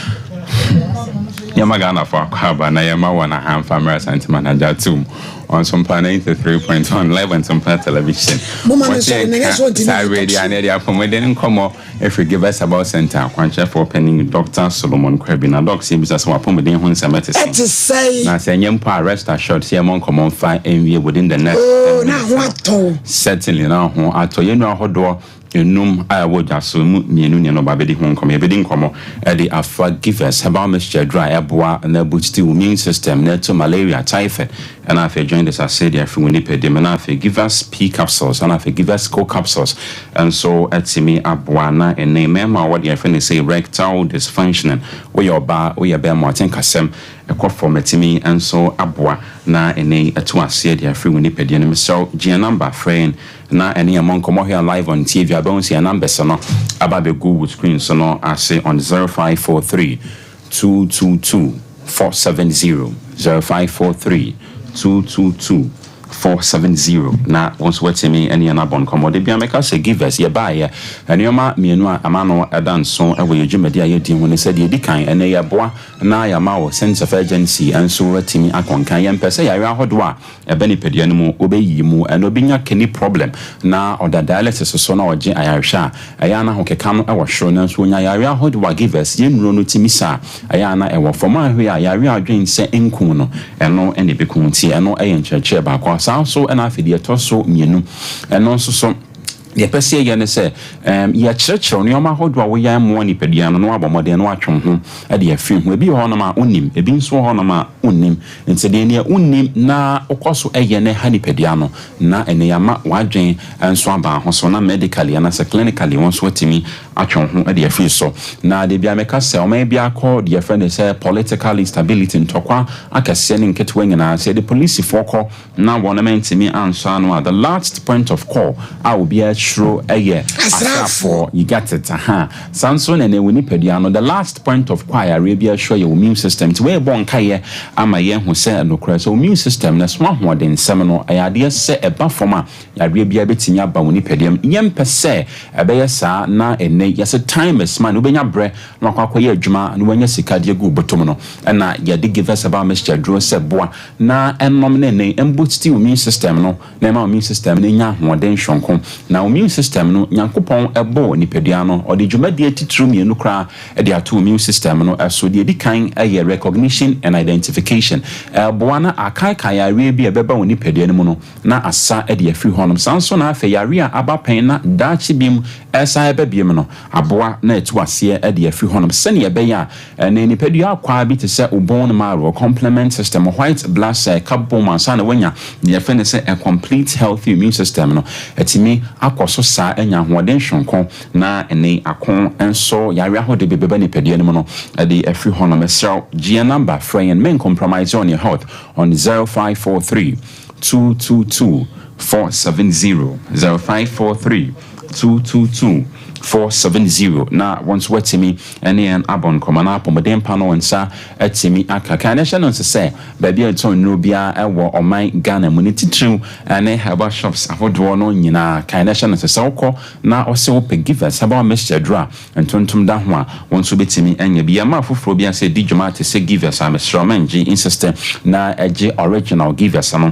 Yɛma Ghanafoɔ akɔ aba na yɛma wɔn ahamfa mmerɛ Asante Manager atom on Sompa 93.1 live on Sompa Television.
Moma me nsɔre na nyɛ sɛ ɔntumi
Saa radio
talk
a na yɛde apɔmuden nkɔmmɔ ɛfiri Givers Herbal Center akwankyerɛfoɔ panin Dr. Solomon Kwabi na Doc sɛ ebisa sɛ wapɔmuden ho nsɛm ɛte sɛn.
Ɛte sɛn?
Na sɛ ɛnyɛ mpo a, rest assured sɛ yɛmmɔ nkɔmmɔ mfa nwie within the next
Oh,
10
na
minutes
ho
no.
atɔ.
Certainly na ho atɔ. Yɛn nua ahodoɔ enum a ɛwɔ dwa so mu mmienu ne no ba bɛdi ho nkɔmmɔ. Yɛbɛdi nkɔmmɔ ɛde afa Givers Herbal Mixture duro a ɛboa na boost wo immune system na ɛto malaria, typhoid ɛna afei jaundice ase de afiri wo nipadua mu, na afei Givers P capsules ɛna afei Givers Co capsules nso ɛtumi aboa na ɛnɛ mmarima a wɔde yɛfrɛ no sɛ erectile dysfunctioning, woyɛ ɔbaa, woyɛ bɛrima, ɔte nkasɛm ɛkɔ fam, ɛtumi nso aboa na ɛnɛ ɛto aseɛ de afiri wo nipadua no mu. Sɛ gye number frɛ yɛn na ɛne yɛn mmɔ nkɔmmɔ here live on TV abɛhu sɛ yɛn numbers no aba abɛgu wo screen so no ase on 0543 222 470, 0543 222 470, na wɔn nso watumi ne yɛn abɔ nkɔmmɔ. De bia mɛka sɛ Givers yɛbaeɛ, nneɛma mmienu a ama no ɛda nso ɛwɔ yɛn dwumadi a yɛdi ho ne sɛ deɛ ɛdi kan, ɛnɛ yɛboa na yɛama wɔ sense of urgency nso atumi akɔnkan. Yɛmpɛ sɛ yɛawe ahodoɔ a ɛbɛ nipadua no mu wobɛyiyi mu ɛna obi nya kidney problem na ɔda dialysis so na ɔgye ayarehwɛ a ɛyɛ ana ho keka no ɛwɔ soro, nanso onya yare ahodoɔ a Givers yɛnnuro no tumi sa a ɛyɛ ana ɛwɔ fam ahwɛ a yare adwen sɛ nkum no, ɛno ɛna ɛbɛkum. Nti ɛno ɛyɛ nkyerɛkyerɛ baako. Saa nso ɛna afei deɛ ɛtɔ so mmienu, ɛno nso so deɛ ɛpɛ sɛ yɛyɛ ne sɛ yɛkyerɛkyerɛw nneɛma ahodoɔ a woyɛ mmoa nipadua no na wabɔ mmɔden na watwe ho de afiri ho. Ebi wɔ hɔnom a wonim, ebi nso wɔ hɔnom a wonnim. Nti deɛ neɛ wonnim na wokɔ so ɛyɛ ne ha nipadua no na ɛne yɛama w'adwen nso aba ho so na medically anaasɛ clinically wɔn nso atumi atwe ho de afiri so. Na de bia mɛka sɛ ɔman bi akɔ deɛ yɛfrɛ no sɛ political instability, ntɔkwa akɛseɛ ne nketewa nyinaa, sɛ yɛde polisifoɔ kɔ na wɔn ntumi ansɔ ano a, the last point of call a obiara suro ɛyɛ
Asraafoɔ.
You get it? Aha, saa nso na ɛnɛ wɔ nipadua no, the last point of call a yareɛ bi ahwɛ yɛ immune system. Nti wɔyɛ nkaeɛ ama yɛn ho sɛ nokorɛ sɛ immune system na so ahoɔdensɛm no ɛyɛ adeɛ sɛ ɛba fam a, yareɛ biara bɛtumi aba wɔ nipadua mu. Yɛmpɛ sɛ ɛbɛyɛ saa. Na ɛnɛ yɛsɛ time is money. Wobɛnya berɛ na wakɔ akɔyɛ adwuma na wanya sika de agu wo bɔtɔm no, ɛna yɛde Givers Herbal Mixture duro sɛ boa na ɛnom ne ɛnɛ ɛmboost immune system no na ɛma immune system no nya ahoɔden sonko. Na immune system no, Nyankopɔn ɛbɔɔ nipadua no, ɔde dwumadie titiri mmienu koraa ɛde ato immune system no ɛso. Deɛ ɛdi kan ɛyɛ recognition and identification, ɛboa na akaekae yareɛ bi a ɛbɛba wɔ nipadua no mu no na asa ɛde afiri hɔnom. Saa nso na afei yareɛ a aba pɛn na daakye bi mu ɛsan ɛbɛ biem no, aboa na ɛto aseɛ ɛde afiri hɔnom, sɛnea ɛbɛyɛ a ɛne nipadua akwaa bi te sɛ bone marrow, complement system, white blood cell ka bom ansa na wanya deɛ yɛfrɛ no sɛ a complete healthy immune system no, ɛtumi akɔ so saa anya ahoɔden sonko na ɛne ako nso yare ahodoɔ bebree bɛba nipadua no mu no ɛde afiri hɔnom. Ɛsrɛw, gye number frɛ yɛn, men compromise on your health on 0543 222 470, 0543 222 470, na wɔn nso watumi ne yɛn abɔ nkɔmmɔ na apɔmuden pa no wɔn nsa atumi aka kan. Ɛhyɛ no nso sɛ baabi a ɛtɔn nnuro biara ɛwɔ ɔman Ghana mu ne titiriw ne herbal shops ahodoɔ no nyinaa kan. Ɛhyɛ no nso sɛ wokɔ na ɔsɛ wopɛ Givers Herbal Mixture duro a ntontom da ho a, wɔn nso bɛtumi anya bi. Yɛma afoforɔ bi asɛ di dwuma te sɛ Givers a, mesrɛ mɛngye, insist na ɛgye original Givers no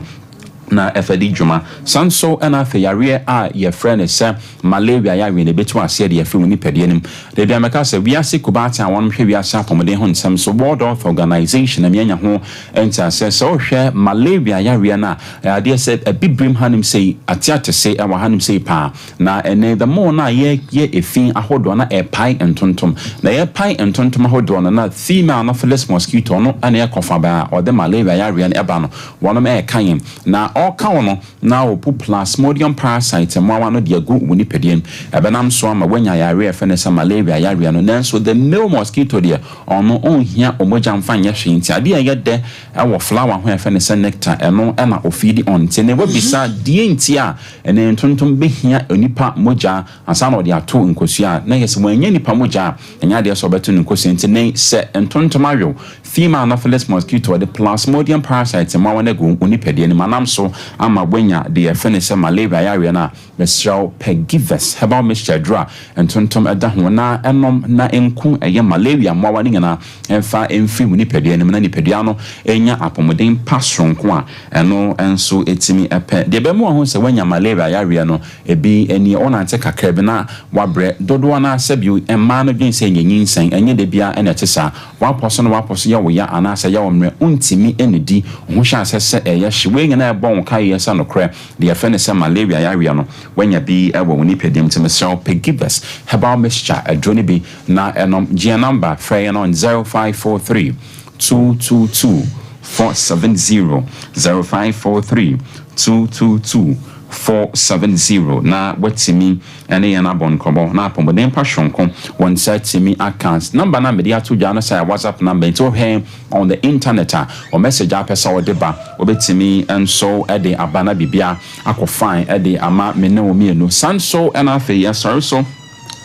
na ɛfɛ di dwuma. San so ɛna afei yareɛ a yɛfrɛ no sɛ malaria yareɛ no ɛbɛtu aseɛ de yɛfrɛ mu nipadua no mu. Debi amɛka sɛ wiase kubaate a wɔn hwɛ wiase apɔmuden ho nsɛm so, World Health Organization, na mianya ho nti asɛ sɛ wohwɛ malaria yareɛ no a, ɛyɛ adeɛ sɛ abibirim hanom sei ate se ɛwɔ hanom sei paa. Na ɛnɛ the more na yɛyɛ efi ahodoɔ na ɛpae ntontom na yɛpae ntontom ahodoɔ no na female Anopheles mosquito no ɛna ɛkɔfa baa a ɔde malaria yareɛ no ɛba no, wɔnom ɛɛka yɛn na Ɔreka wo no, na ɔrepu Plasmodium parasite mmoawa no de agu wo nipadua mu. Ɛbɛnam so ama woanya yareɛ a yɛfrɛ no sɛ malaria yareɛ no. Nanso the male mosquito deɛ, ɔno ɔnhia omogya mfa nyɛ hwee. Nti adeɛ a ɛyɛ dɛ wɔ flower ho a yɛfrɛ no sɛ nectar, ɛno na ɔfeedi on. Nti ɛnɛ woabisa deɛ nti a ɛnɛ ntontom bɛhia onipa mogya ansa na ɔde ato nkosua a, na ɛyɛ sɛ wannya nipa mogya a, ɛnyɛ adeɛ sɛ ɔbɛto no nkosua. Nti nnɛ yi, sɛ ntontom awew, female Anopheles mosquito, ɔde Plasmodium parasite mmoawa no agu wo nipadua no mu anam so ama woanya deɛ yɛfrɛ no sɛ malaria yareɛ no a, mesrɛ wo pɛ Givers herbal mixture aduro a ntontom da ho na nom na ɛnku ɛyɛ malaria mmoawa no nyinaa mfa mfiri wo nipadua no mu na nipadua no nya apɔmuden pa soronko a ɛno nso tumi pɛ. Deɛ ɛbɛma wahu sɛ woanya malaria yareɛ no, Ebi nie, wonante kakra bi na woabrɛ. Dodoɔ no ara sɛbio mmaa no dwen sɛ ɛnyɛ nyinsɛn, ɛnyɛ da biara na ɛte saa. Woapɔ so na woapɔ so yɛ wo ya anaasɛ ɛyɛ wo mmerɛ, wontumi nnidi, wo ho hyɛ aseɛ sɛ ɛyɛ hye. Wei nyinaa ɛbɔ wo nkaeɛ sɛ nokorɛ, deɛ yɛfrɛ no sɛ malaria yareɛ no, woanya bi wɔ wo nipadua mu. Nti mesrɛ wo, pɛ Givers Herbal Mixture aduro no bi na nom. Gye yɛn number, frɛ yɛn on 0543 222 470, 0543 222 470 na watumi ne yɛn abɔ nkɔmmɔ na apɔmuden pa soronko wɔn nsa atumi aka. Number no a mede ato dwa no sɛ WhatsApp number nti wohwɛ on the internet a wɔ message a pɛ sɛ wode ba wobɛtumi nso de aba na biribia akɔ fine de ama me ne wo mmienu. San so na afei yɛsɔre so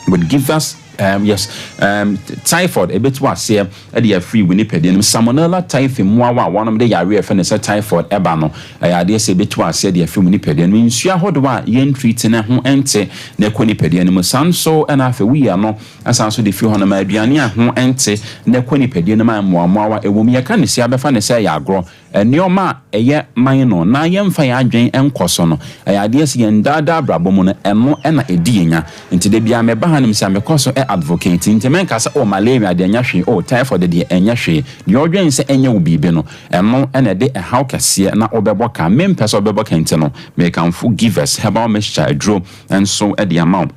with givers Um, yes, um, typhoid ebetu aseɛ de afiri wo nipadua no mu. Salmonella typhi mmoawa a wɔnom de yareɛ a yɛfrɛ no sɛ typhoid ɛba no, ɛyɛ adeɛ sɛ ebetu aseɛ de afiri wo nipadua no mu. Nsuo ahodoɔ a yɛn treat no ho nte na ɛkɔ nipadua no mu. Saa nso ɛna afei woyi ano ɛsan nso de firi hɔ no ma aduane a ho nte na ɛkɔ nipadua no mu a mmoammoawa ɛwɔ mu. Yɛka ne sei abɛfa ne sɛ ɛyɛ agorɔ. Nneɛma a ɛyɛ man no na yɛmfa yɛn adwene nkɔ so no, ɛyɛ adeɛ sɛ yɛn daa daa abrabɔ mu no, ɛno na ɛdi yɛn nya. Nti da biara meba hanom sɛ mekɔ so advocate, nti menka sɛ oh malaria deɛ ɛnyɛ hwee, oh typhoid deɛ ɛnyɛ hwee. Deɛ ɔdwen sɛ ɛnyɛ wo biribi no, ɛno na ɛde ɛhaw kɛseɛ na wobɛbɔ ka. Mempɛ sɛ wobɛbɔ ka nti no, mekamfo Givers Herbal Mixture aduro nso de ama wo.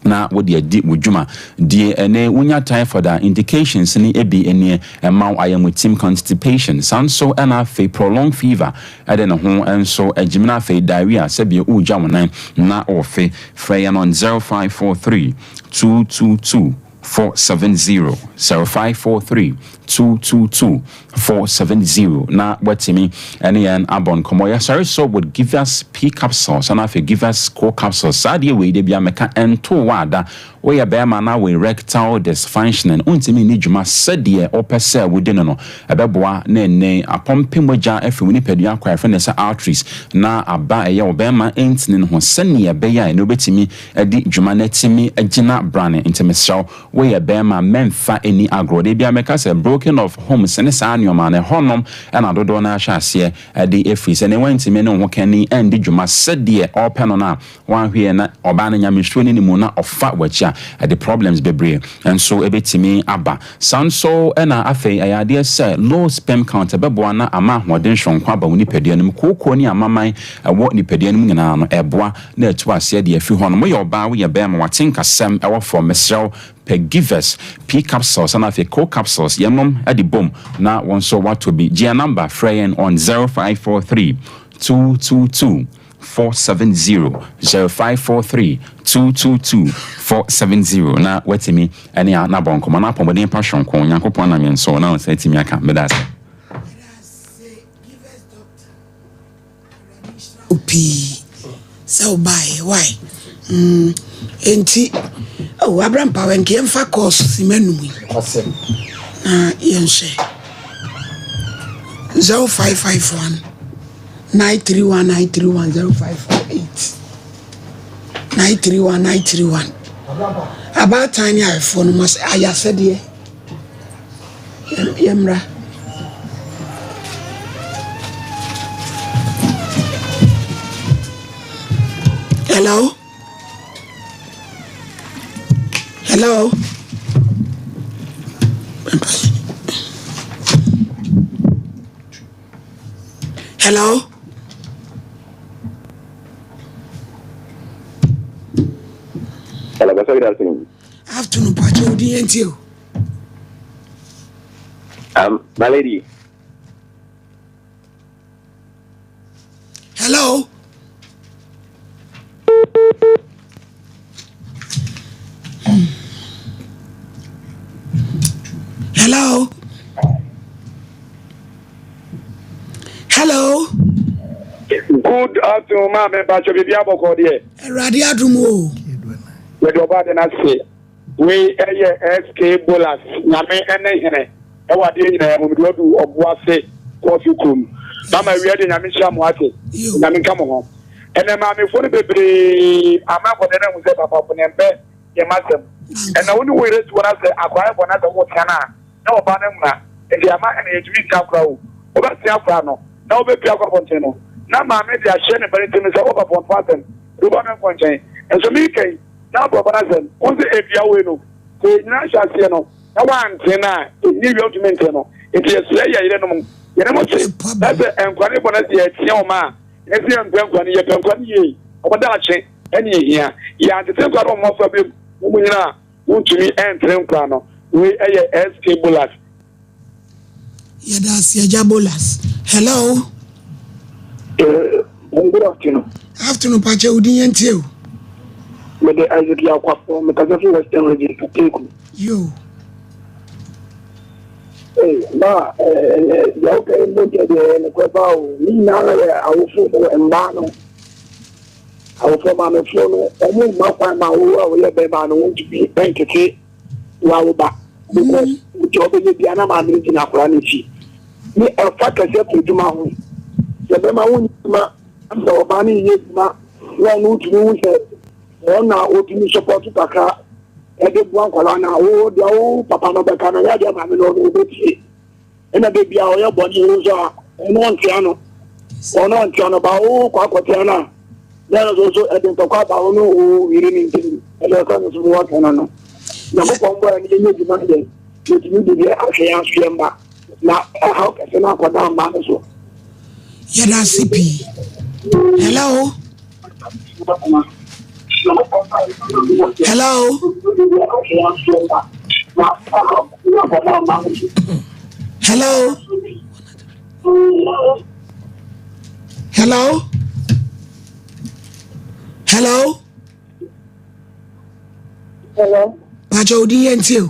na wode adi wo dwuma. Die ɛne wonya typhoid a, indications no bi nie, ɛma wo ayamutim, constipation, saa nso ɛna afei prolonged fever ɛde ne ho nso agyim na afei diarrhea sɛdeɛ woregya wo nan na worefe. Frɛ yɛn on 0543 222 470, 0543 222 470 na watumi ɛne yɛn abɔ nkɔmmɔ. Yɛsɔre so with Givers P capsules ɛna afei Givers Co capsules. Saa adeɛ wei de bia meka ɛnto wɔ ada. Woyɛ bɛrima na wo erectile dysfunctioning, wontumi nni dwuma sɛdeɛ wopɛ sɛ wodi no no, ɛbɛboa na ɛnɛ apɔmpe mogya afiri wo nipadua akɔ a yɛfrɛ no sɛ arteries na aba ɛyɛ wo bɛrima ntini no ho sɛdeɛ ɛbɛyɛ a ɛnɛ wobɛtumi adi dwuma na atumi agyina brane. Nti mesrɛ wo, Woyɛ bɛɛma mɛnfa nni agorɔ. Da biara mɛka sɛ broken of homes ne saa nnoɔma no ɛhɔnom na dodoɔ no ara hyɛ aseɛ de firi. Sɛ ne wantumi ne wo ho kani andi dwuma sɛdeɛ ɔpɛ no no a, wanhwɛ na ɔbaa no nyamesuro ne ne mu na ɔfa wakyi a, ɛde problems bebree nso bɛtumi aba. Saa nso na afei ɛyɛ adeɛ sɛ low sperm count ɛbɛboa na ama ahoɔden soronko aba wo nipadua no mu. Kooko ne amaman ɛwɔ nipadua no mu nyinaa no ɛboa na atu aseɛ de afiri hɔ no. Moyɛ ɔbaa, woyɛ bɛɛma, w'atenkasɛm ɛwɔ fam, mesrɛ wo pɛ Givers P capsules ɛna afei Co capsules, yɛnom de bom na wo nso woatɔ bi. Gye yɛn number, frɛ yɛn on 0543 222 470, 0543 222 470 na woatumi ɛne yɛn abɔ nkɔmmɔ na apɔmuden pa soronko Nyankopɔn nam yɛn so na wo nsa atumi aka. Meda ase.
Awurade nhyira wo pii sɛ wo baeɛ why mm, enti oh, abra mpawa nka yɛmfa kɔɔso si m'anum yi na yɛnhwɛ 0551 931 931 0548 931 931 abaatan ne ahwɛfoɔ no mo ayɛ asɛdeɛ Yɛmmra. Hello? Hello? Hello?
Hello, Pastor. Good afternoon.
Afternoon, Pacho. Odin yɛntie o.
My lady.
Hello. Hello. Hello. Hello.
Good afternoon, maame mpatsɔ biribi abɔkɔ deɛ.
Awurade adum o.
Yɛde ɔba ade n'ase. Wei ɛyɛ SK Bolas nyame ɛne hene ɛwɔ adeɛ nyinaa mu mede wadu ɔbo ase kɔɔfi kurom. Mama awia deɛ nyame nhyira mo ate. Nyame nka mo ho. Ɛnɛ maamefoɔ no bebree ama nkɔdɛ no ahu sɛ papafoɔ no ɛmpɛ yɛn asɛm. Ɛnna wo ne wo yere si wɔn asɛ akwaraa ɛbɔ no asɛ wotea no a na ɔbaa no amuna nti ama ɛna yɛntumi nsia akora o wobɛsia akora no na wobɛpia akɔ abɔnten no na maame de ahyɛ ne ba no tirim sɛ woba pɔnto asɛm de woba no nkɔ nkyɛn nso meka yi na aborɔba no asɛm wo sɛ ebia wei no sɛ yɛnyina ahyɛ aseɛ no na wante no a ɛnyɛ wia wotumi nte no nti yɛsrɛ yɛ yerenom yɛne mo te na sɛ nkwa ne bɔ no sɛ yɛteɛ wɔn a ɛsɛ yɛmpɛ nkwa no yɛpɛ nkwa no yie wɔn daakye ɛne ɛhia yɛantete nkwa no wɔn mmɔfra bɛm wɔn nyinaa Wontumi ntere nkwa no. Wei yɛ SK Bolas.
Yɛda ase agya Bolas. Hello.
Eh, good afternoon.
Afternoon, pakyɛ wo din yɛn tie o.
Mede Isaac Yakwafo, mekasa fi Western Region, Ateku.
Yo.
Hey, ma, eh, eh, deɛ woka yi mu deɛ deɛ nokorɛ paa o. Ne nyinaa yɛ awofo mmaa no. Awofo maamefoɔ no, wɔn mma kwan ma wo a woyɛ bɛrima no wontumi ntete wawo ba. Because deɛ ɔbɛyɛ bia na maame no gyina akwadaa no akyi. Ne ɛfa kɛseɛ to adwuma ho. Sɛ bɛrima wo adwuma sɛ ɔbaa no yɛ adwuma na ɔno wotumi hu sɛ wɔn na wotumi support kakra ɛde boa nkwadaa no a wo deɛ wo papa no bɛka no yɛ adeɛ maame no ɔno wobɛtie. Ɛna da bia ɔyɛ bɔne wo nso a ɔno ɔntea no ɔno ɔntea no ba wo kɔ akɔtea no a na ɛno nso so ɛde ntɔkwa aba wo ne wo yere no ntam ɛde ɛkɔ no so no wɔka no no nyankopɔn bɔ ɛne yɛnyɛ adwuma yɛ yɛtumi de deɛ ahwɛ yɛn aso yɛn mma na ɛhaw kɛse no akɔda mma no so.
Yɛda ase pii. Hello. Hello. Hello. Hello. Hello.
Hello.
Pacho odi yɛn ti o.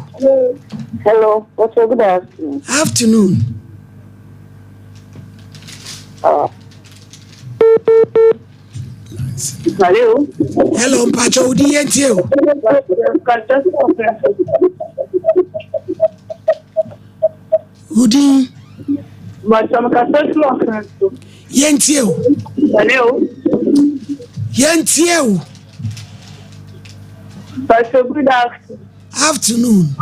Hello. What's your good afternoon?
Afternoon.
Hello.
Hello, Mpacho odi yɛn ti o. Odi. Yɛn ti o.
Hello.
Yɛn ti o.
Mpacho good afternoon.
Afternoon.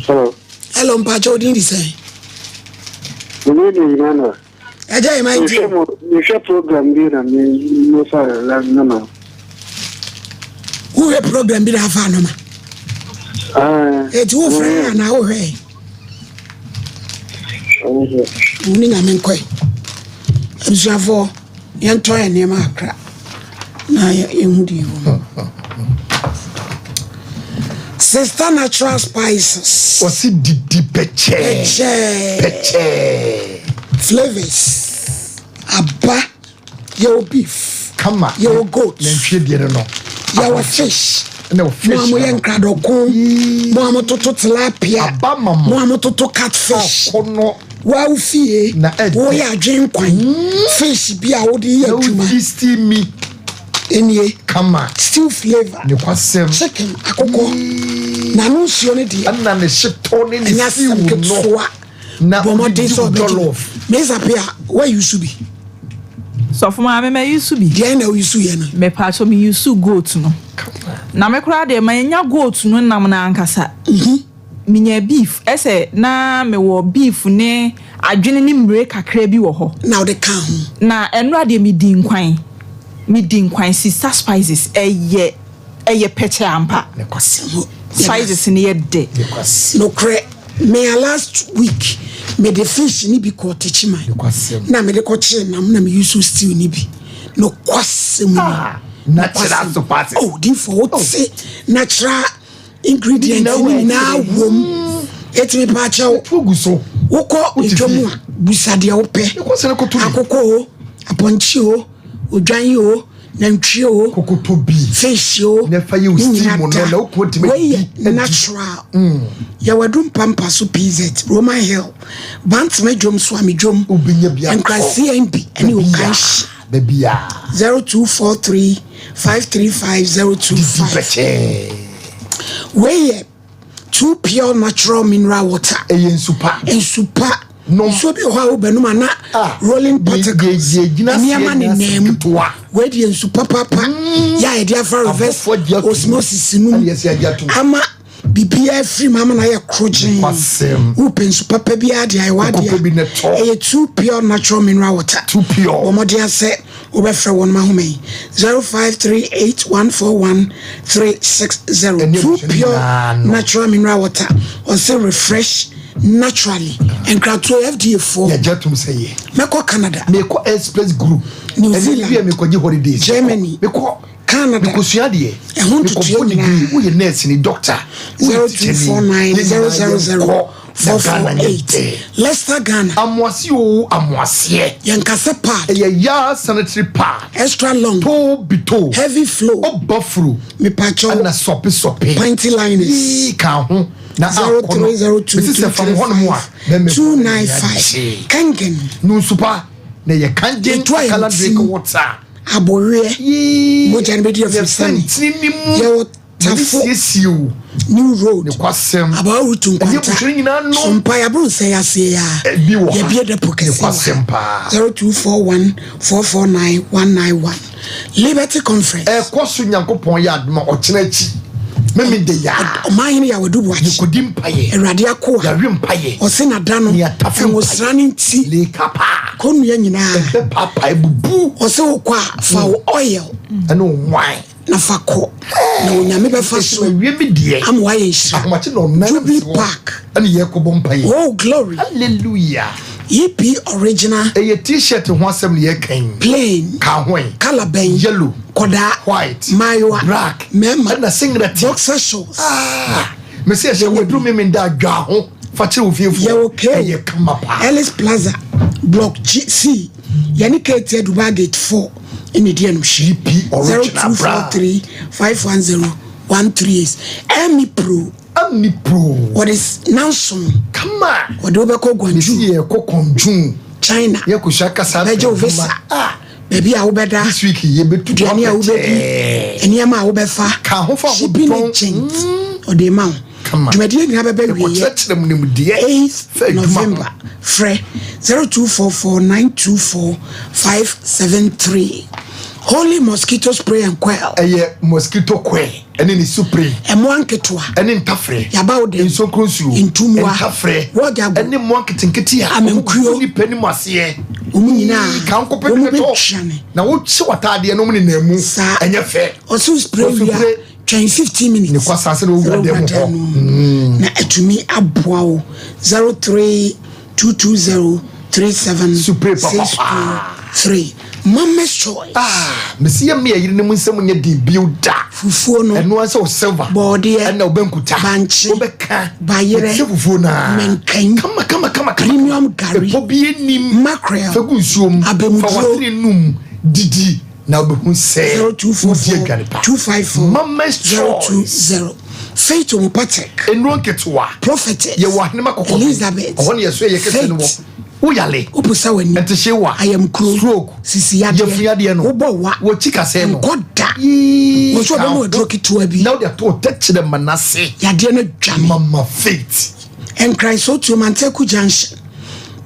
Hello.
Hello, mpakyɛ wo din de sɛn?
Me din de Emmanuel.
Ɛgya Emmanuel nti.
Mehwɛ program bi na me fa nɔma.
Wohwɛ program bi na afa nɔma? Eti wofrɛ anaa wohwɛ? Wo ne nyame nkɔe. Abusuafoɔ yɛntɔ yɛn nneɛma akra na yɛhu deɛ ɛwɔ mu. Sister Natural Spices.
Wɔsi didi pɛkyɛɛ.
Pɛkyɛɛ.
Pɛkyɛɛ.
Flavours. Aba. Yɛwɔ beef.
Kama.
Yɛwɔ goat.
Nantwie deɛ no no.
Yɛwɔ fish.
Ɛna fish.
Mo a mo yɛ nkradɔko. Mo a mo toto tilapia.
Aba ma mo.
Mo a mo toto catfish.
Ɔkɔnɔ.
Wa wo fie.
Na ɛdɛ.
Woyɛ adwen kwan. Fish bi a wode yɛ adwuma.
Na wodi steamy.
Enie.
Kama.
Stew flavour.
Ne kwasɛm.
Chicken akokɔ. Na no nsuo no deɛ.
Ɛna ne hyetɔ ne ne stew no.
Ɛnyɛ asɛm ketewa.
Na
bɔ mmɔden sɛ ɔbɛgye
jollof.
Mesa pe a woayi bi.
Sɔfo maame ma yi su bi.
Deɛ na woyi su yɛ no.
Mepatso me yi su goat no. Na me koraa deɛ ma nya goat no nam no ankasa.
Mhm.
Menya beef ɛsɛ na mewɔ beef ne adwene ne mmire kakra bi wɔ hɔ.
Na wode ka ho.
Na ɛnora deɛ medi nkwan. Medi nkwan sisa spices ɛyɛ ɛyɛ pɛkyɛ ampa. Spices no yɛ dɛ.
Nokorɛ mea last week mede fish no bi kɔɔ Techiman na mede kɔkyee nam na me use stew no bi. Nokwasɛm ni.
Ah, natural spices.
Oh, difoɔ wote natural ingredient no nyinaa wom. Eti mepaakyɛw.
Wogu so.
Wokɔ
Wote
dwom
fie.
a, busa deɛ wopɛ.
Yɛkɔ sɛ no kɔtɔ bi.
Akokɔ o, apɔnkye o, odwan o, nantwie o,
Kokoto bi.
fish o.
Na ɛfa yɛ wo
ne nyinaa
steam no,
da.
na wo kunu tumi
Wei
di,
yɛ
adi. Mm.
natural. Yɛwɔ Adum Pampa so PZ, Roman Hill, Bantama dwom, Suame dwom,
Wobɛnya bi atɔ.
Nkran CNB ɛne
Baabi a.
Okanhyi.
Baabi a.
0243 535
Didi
025.
pɛkyɛɛ.
Wei yɛ two pure natural mineral water.
Ɛyɛ nsu pa.
Nsu pa.
Nom.
Nsuo bi wɔ hɔ a wobɛnom ana
Ah,
rolling
deɛ-
particles.
deɛ- deɛ gyina aseɛ
Nneɛma
nyinaa
nenam mu.
ketewa.
Wei deɛ nsu papapa. Yɛ a yɛde afa reverse
Abɔfoɔ agye atom.
osmosis no
Ɛna
mu.
yɛsi agye atom.
Ama biribiara firi mu ama no ayɛ korogyen.
Nokwasɛm.
Wopɛ nsu papa biara de ayɛ w'adeɛ.
Wokɔpɛ bi na tɔ.
Ɛyɛ two pure natural mineral water.
Too pure.
Bɔ mmɔden asɛ wobɛfrɛ wɔn ahoma yi 0538141360.
Ɛne
Two
abusua no
pure
nyinaa no.
natural mineral water. Ɔsɛ refresh naturally. Nkratoɔ FDA foɔ.
Yɛgye atom sɛ yɛ.
Mɛkɔ Canada.
Mekɔ Express Group.
New
Ɛne
Zealand.
bi a mekɔgye holidays.
Germany.
Mekɔ.
Canada.
Mekɔsua adeɛ.
Ɛho ntotoeɛ
Mekɔbɔ degree.
nyinaa.
Woyɛ nurse ni doctor. Woyɛ teacher ni.
0249
Yɛn nyinaa
000
yɛnkɔ. Na Ghana nyɛ
448.
dɛ.
Leicester Ghana.
Amoase o amoaseɛ.
Yɛnkasɛ pad.
Ɛyɛ yaa sanitary pad.
Extra long.
To bi to.
Heavy flow.
Ɔba furu.
Mepakyɛw.
Ɛna sɔpe sɔpe.
Panty liners.
Yii ka ho. Na akɔ no. Mesi sɛ fam hɔ nom a. bɛmɛ
0302235295. Kangen.
Nunsupa. Na yɛ kangen
Yɛtu ayɛ
akala drink
nti.
water.
Aboweɛ.
Yii.
Mogya no bɛdi afusane.
Yɛfɛ ntini ni mu.
Yɛwɔ
Yɛde
Tafo.
siesie o.
New Road.
Ne kwasɛm.
Abawa Rutu
Ɛnyɛ
Nkwanta.
buhyɛn nyinaa no.
Sompa yɛaboro nsɛ yɛaseɛ yɛ a.
Ebi wɔ ha.
Yɛbie depo
Ne
kɛseɛ wɔ ha.
kwasɛm paa.
0241 449 191. Liberty Conference.
Ɛkɔ so Nyankopɔn yɛ adoma ɔkyena akyi. Mɛmi de yaa.
Ɔman hene yɛ awadu buakye.
Yɛkɔdi mpayɛ.
Awurade akoa.
Yɛawe mpayɛ.
Ɔse nada no.
Ne yɛatafe
Nwosra no nti.
Leka paa.
Kɔnnua nyinaa.
Ɛbɛ paapae bubu.
Ɔse wokɔ a fa wo oil
Ɛne wo wine.
na fa kɔ. Na Onyame bɛfa so
Awie mi deɛ.
ama woayɛ nhyira.
Ahomakye na ɔnan
Jubilee Park.
Ɛne yɛkɔbɔ mpayɛ.
Oh glory.
Hallelujah.
EP original
Ɛyɛ t-shirt ho asɛm ne yɛka yi.
plain.
Ka ho yi.
Colour bɛn.
Yellow.
Kɔdaa.
White.
Maayewa.
Black.
Mmarima.
Ɛna singlet.
Boxer shorts.
Ah. Mesi ɛhyɛ waduru mi mi da adwa ho. Fa kyerɛ wo fiefoɔ.
Yɛwɔ K.
Ɛyɛ kama paa.
Ellis Plaza block G C yɛne KT Dubai gate 4 ɛna ɛdi ɛno hyɛ.
GP original bra.
0243 510 138 Ɛmi Pro
Ami pro.
wɔde nanson
Kama.
wɔde wobɛkɔ
Mesi
Guangzhou
yɛ kɔ kɔnjun.
China
Yɛ kò sua kasa.
bɛgye wo visa
Ah.
baabi a wobɛda
This week yɛ bɛ tu
aduane a wobɛdi nneɛma a wobɛfa
Ka ho fa ho
shipping
tɔn.
agent ɔde ma wo
Kama.
dwumadie nyinaa bɛbɛ wieɛ
Yɛkɔkyerɛkyerɛ mu nimdeɛ.
8th
Fɛ adwuma ho.
November frɛ 0244924573 Holy mosquito spray and coil
Ɛyɛ mosquito coil ɛne ne supre
ɛmoa nketewa
ɛne ntafrɛ.
Yaba wo dɛm.
Nsonkron nsuo.
Ntumwa.
Ntafrɛ.
Wɔgago.
Ɛne mmoa nketenkete a.
Amankuo.
Ɔmo nipa anim aseɛ.
Ɔmo nyinaa.
Ka nkɔpɛ
Ɔmo
bi bɛtɔ.
bɛtwa ne.
Na wokye w'ataadeɛ no ɔmo nenam mu.
Saa.
Ɛnyɛ fɛ.
Ɔsɛ wo spray
Ɔso
wie a
spray.
twɛn 15 minutes
Ne kɔ asase na owura
Sɛ
dan mu
wowura
hɔ.
dan no mu. Na atumi aboa wo 03220
Spray papapa.
37623 Mama's choice
Ah, mesi yɛ mmea yere ne mu nsɛm nyɛ den bio da.
Fufuo no
Ɛno ara sɛ wo silver.
Bɔɔdeɛ.
Ɛna wobɛnkuta.
Bankye.
Wobɛka.
Bayerɛ.
Mesi fufuo naa.
Mɛnkan.
Kama kama kama kama.
Premium gari.
Ɛpɔ bi anim.
Mackerel.
Fa gu nsuo mu.
Abɛmuduro.
Fa watene num. Didi. Na wobɛhu sɛ. Wodi aduane
0244
pa.
254
Mama's choice.
020 Faith Homeopathic
Nnuro nketewa.
Prophetess
Yɛwɔ ahenema kɔkɔɔ.
Elizabeth
Ɔhɔ ne yɛso yɛ kɛse no wɔ.
Faith
Woyale.
wopusa w'ani
Ɛntehye wa.
ayamkuro
Stroke.
sisi yadeɛ
Yafunu yadeɛ no.
wobɔ wa
Wɔkyi kasɛɛ no.
nkɔ da
Yee.
wɔn nso wɔbɛma aduro ketewa bi
Na wode ato wo tɛkyerɛ ma n'ase.
yadeɛ no dwane
Mama Faith.
Nkran so tuo Manteku Junction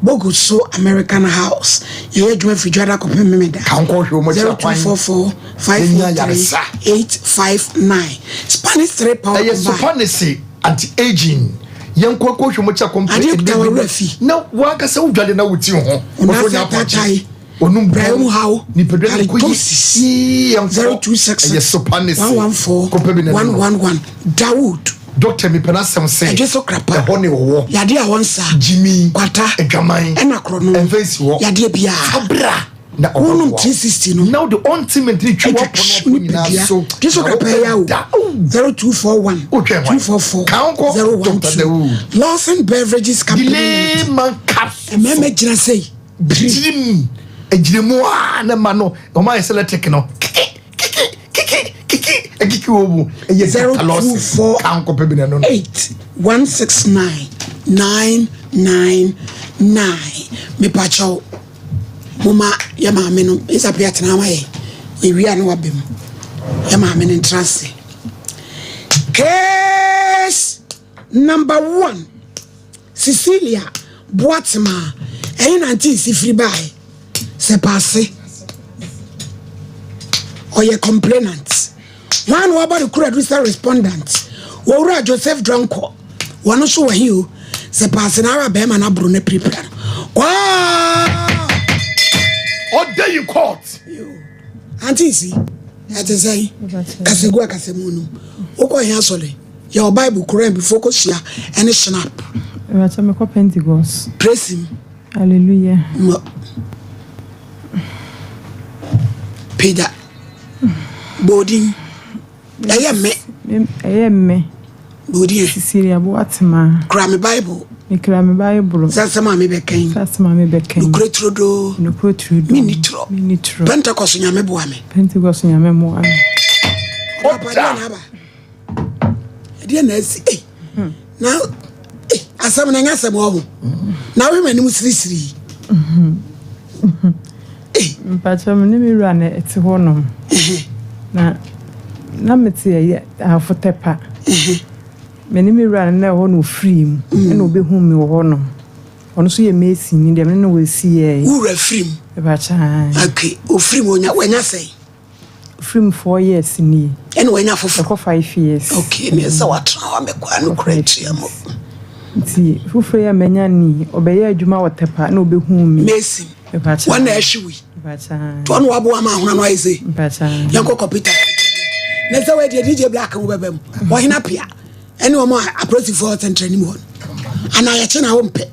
Bogo so American House yɛyɛ adwuma firi dwada kɔpem memeda
Ka nkɔ hwɛ wɔn akyira kwan.
0244
Yɛnya
543
yaresa.
859 Spanish 3 power
Ɛyɛ
combine
sopanese anti aging. Yɛn kɔ kɔ hwɛ wɔn akyira kwan.
Adeɛ kuta wɔ werɛ fi.
Na wankasa wodwale na woti ho.
Ɔno
Wɔfrɛ
afei
no apɔnkye.
ataataa
Onum
Brɛ mu haw.
Nipadua no kɔ yi.
Halitosis.
Yee, yɛn kɔ.
0266
Ɛyɛ sopanese.
114
Kɔpɛ bi na ɛno.
111 Dawood
Doctor mi pɛ n'asɛm sɛ.
Ɛdwe so krapa.
Ɛhɔ ne wɔwɔ.
Yadeɛ a wɔnsa
Jimmy.
Kwata
Adwaman.
ɛna korɔ no
Ɛmfa nsi hɔ.
yadeɛ biara
Abra. Na
Wonom
ɔbɛboa.
360 no.
Na wode ointment ne twi w'apɔ no nyinaa so.
Twi so
Na
kapɛ ya o.
wobɛda. Oh.
0241
Wotwɛn hwan?
244
Ka wo nkɔ, Dr. Dawu.
012 Lawson Beverages Company.
Delay man capsule.
Mmarima gyina sei.
Tirim egyina mu a na ma no ɔmo ayɛ sɛ electric no kiki kiki kiki kiki ekiki wɔ mu ɛyɛ
Zero
Dr.
two
Lawson
four
ka nkɔpɛ bi na no no.
8 169 999 mepakyɛw moma yɛ maame no ɛsapɛ atena ma yɛ ewia no waba mu yɛ maame no ntra ase case number one Cecilia Boatema ɛyɛ nante si firi bae sɛ paase ɔyɛ complainant wọn na wabɔ ne kura du sɛ respondent wɔwura Joseph Dranko wɔn nso wɔ he o sɛ paase na ara bɛrima no aboro no pirapira no kwaa
Order in court.
ante si ɛte sɛn kasagu akasamu no wokɔ he asɔre yɛwɔ bible koran bifo kɔhyia ɛne snap
Ìbàtí mi kọ́ Pentecost.
praise him
Hallelujah.
ma pagya bɔɔdin ɛyɛ mme
Ɛyɛ mme.
bɔɔdin ɛ
Cecilia Boatema.
kura me bible
Mekura me Bible.
sɛ asɛm a mebɛkan
Sɛ asɛm a mebɛkan.
nokora turodoo
Nokora turodoo.
Menni torɔ.
Menni torɔ.
Pentecost nyame boa me
Pentecost nyame mmoa me.
Papa, ɛdeɛ na aba ɛdeɛ na asi ei na ei asɛm na ɛnyɛ asɛm wɔ ho na wohwɛ m'anim sirisiri yi
Mpakyɛ me ne me wura na ɛte hɔnom. Na na mete ɛyɛ afotɛpa. Me ne me wura no na ɛhɔ na ofiri mu. Ɛna obehu me wɔ hɔnom. Ɔno nso yɛ mason ni deɛ me ne no wɔ esi yɛ.
Wo wura firi mu?
Mpakyɛ.
Okay, ofiri mu onya wanya sɛn?
Ofiri mu 4 years nie.
Ɛna wanya foforɔ?
Ɛkɔ 5 years.
Okay, ne sɛ watena hɔ amɛkɔ ano kura atua mu.
Nti foforɔ yi a manya ni ɔbɛyɛ adwuma wɔ Tɛpa na obehu me.
Mason.
Mpakyɛ.
Wɔn na ɛhye wi.
Mpakyɛ.
To ɔno waboa ma ahono no ayɛ sei.
Mpakyɛ.
Yɛnkɔ kɔpita. Na sɛ wɔadi DJ Black wo bɛbɛ mu. Wɔhena pia. Ɛne wɔn a apolisifoɔ sɛntrɛ anim hɔ no. Anaa yɛkye na wompɛ.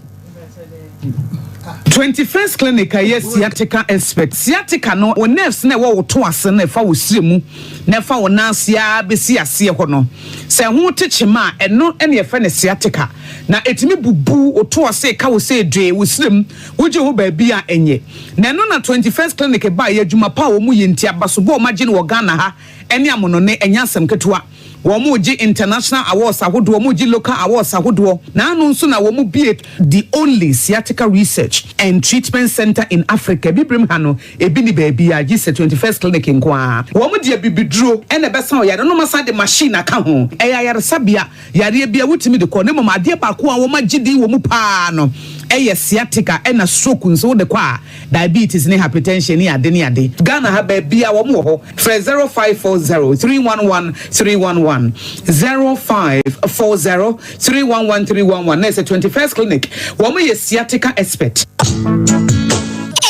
21st Clinic a ɛyɛ sciatica expert. Sciatica no, wo nerves no a ɛwɔ wo to ase no a ɛfa wo srɛ mu na ɛfa wo nan ase ara bɛsi aseɛ hɔ no, sɛ ɛho te kyema a, ɛno na yɛfrɛ no sciatica. Na ɛtumi bubu wo to ase, ɛka wo sɛ dwee, wo srɛ mu, wogye ho baabi a ɛnyɛ. Na ɛno na 21st Clinic baeɛ, adwuma pa a wɔyɛ nti, abasobɔ a wɔagye no wɔ Ghana ha ne amonone, ɛnyɛ asɛm ketewa. Wɔregye international awards ahodoɔ, wɔregye local awards ahodoɔ. N'ano nso na wɔbue the only sciatica research and treatment centre in Africa. Abibirem ha no, ebi nni baabiara gye sɛ 21st Clinic nko ara. Wɔde abibiduro na ɛbɛsa ɔyare no na wɔasan de machine aka ho. Ɛyɛ ayaresabea, yareɛ biara wotumi de kɔ. Na mmom adeɛ baako a wɔagye din wɔ mu pa ara no yɛ sciatica ɛna stroke nso wode kɔ a, diabetes ne hypertension ne ade ne ade. Ghana ha baabiara wɔn wɔ hɔ. Frɛ 0540 311 311, 0540 311 311 na ɛsɛ 21st Clinic. Wɔn yɛ sciatica expert.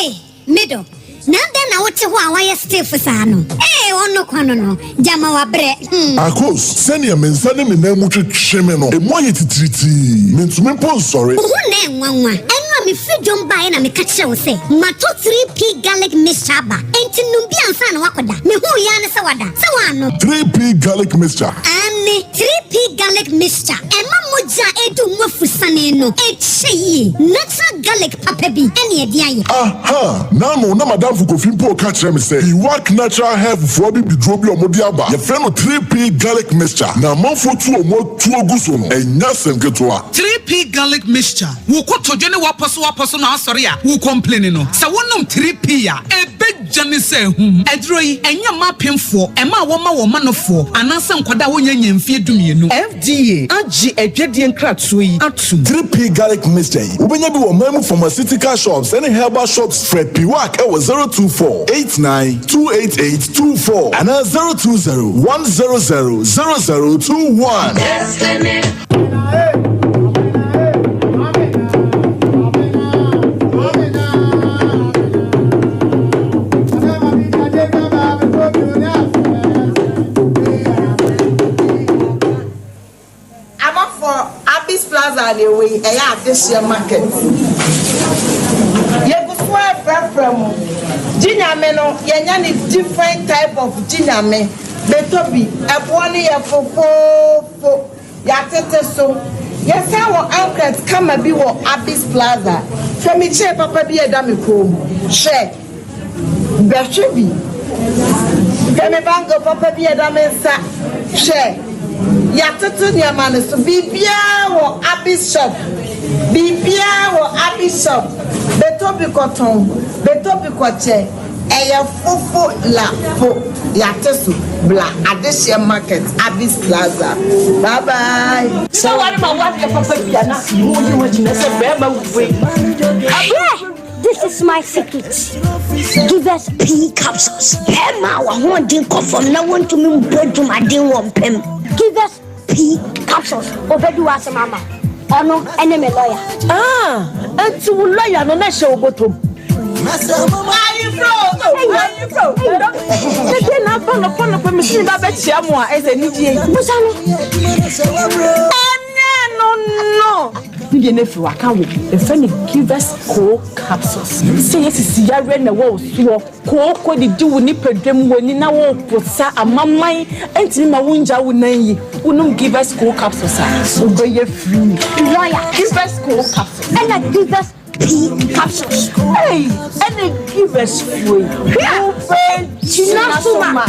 Ei, me dɔ, na adɛn na wote hɔ a woayɛ stiff saa no? Ei, ɔno kwa no no, gyama wabrɛ, hmm.
Akos, sɛnea me nsa ne me nan mu twetwe me no, emu ayɛ titiritii. Mintumi mpo nsɔre.
Wo ho na ɛnwanwa. Ɛno a mefiri dwom baeɛ na meka kyerɛɛ wo sɛ matɔ 3P Garlic Mixture aba, enti nom bi ansa na woakɔda. Mehuu yi ara ne sɛ woada. Sɛ woannom.
3P Garlic Mixture.
Aane, 3P Garlic Mixture. Ɛma mogya a ɛdu mu afusane no kyɛ yie. Natural garlic papa bi ne ɛde ayɛ.
Aha! N'ano na m'adamfo Kofi mpo reka kyerɛ me sɛ Iwak Natural Health foɔ abibiduro bi a wɔde aba, yɛfrɛ no 3P Garlic Mixture, na amanfoɔ tu wɔn atuo gu so no, ɛnyɛ asɛm ketewa.
3P Garlic Mixture, Wo kotodwe ne w'apɔsowapɔso na asɔre a wo complaini no, sɛ wonom 3P a, ɛbɛdwane sɛ ahum. Aduro yi, ɛnyɛ mma apemfoɔ, mmaa a wɔma wɔn manofoɔ, anaasɛ nkwadaa a wɔnnya nnya mfeɛ dumienu. FDA agye adwadie nkratoɔ yi atom.
3P Garlic Mixture yi, wobɛnya bi wɔ ɔman mu pharmaceutical shops ne herbal shops. Frɛ Piwak wɔ 024 89 288 24 anaa 020 100 0021.
Amanfoɔ, Abis Plaza na ɛwɔ yi, ɛyɛ adehyeɛ market. Yɛgu so Mpanimfoɔ ɛfrɛfrɛ mo. Gye Nyame no yɛnya no different type of gye Nyame bɛtɔ bi ɛboɔ no yɛ fofoofo yɛatete so yɛsan wɔ ankret kama bi wɔ Abis Plaza hwɛ me kyee papa bi ɛda me kɔn mu hwɛ Bɛhwɛ bi. Hwɛ me bangle papa bi a ɛda me nsa. Hwɛ, yɛatoto nneɛma no so. Biribiara wɔ Abby's shop. Biribiara wɔ Abby's shop. Bɛtɔ bi kɔtɔn, bɛtɔ bi kɔkyɛ. Ɛyɛ fofo la fo. Yɛate so. Bla Adehyeɛ Market, Abby's Plaza. Bye bye.
Sɛ ware ma woadeɛ papa bi a na woyi wo agyina sɛ bɛrima wei.
Abrɛ! This is my secret. Give us pea capsules. Bɛrima a w'ahoɔden kɔ fam na wontumi mbɔ dwumaden wɔ mpam. Give us pea capsules. Obedi w'asɛm ama wo. Ɔno ne me lawyer.
Ah, enti wo lawyer no na ɛhyɛ wo bɔtɔ mu? Ayefro, ayefro. Sɛdeɛ na afa nɔpa nɔpa mesi me ba bɛkyia mo a ɛsɛ anigyeɛ yi.
Busa no.
Ɛnɛ no no. Ne deɛ no afiri hɔ aka wo. Yɛfrɛ no Givers Coal Capsules. Sɛ yɛ sisi yareɛ na ɛwɔ wo soɔ, kooko didi wo nipadua mu, w'ani na woreposa, amaman ntumi ma wongya wo nan yi, wonom Givers Coal Capsules a, wobɛyɛ free.
Lawyer.
Givers Coal Capsules.
Ɛna Givers P capsules.
Ei, ɛna Givers foɔ yi, wobɛgyina so ma.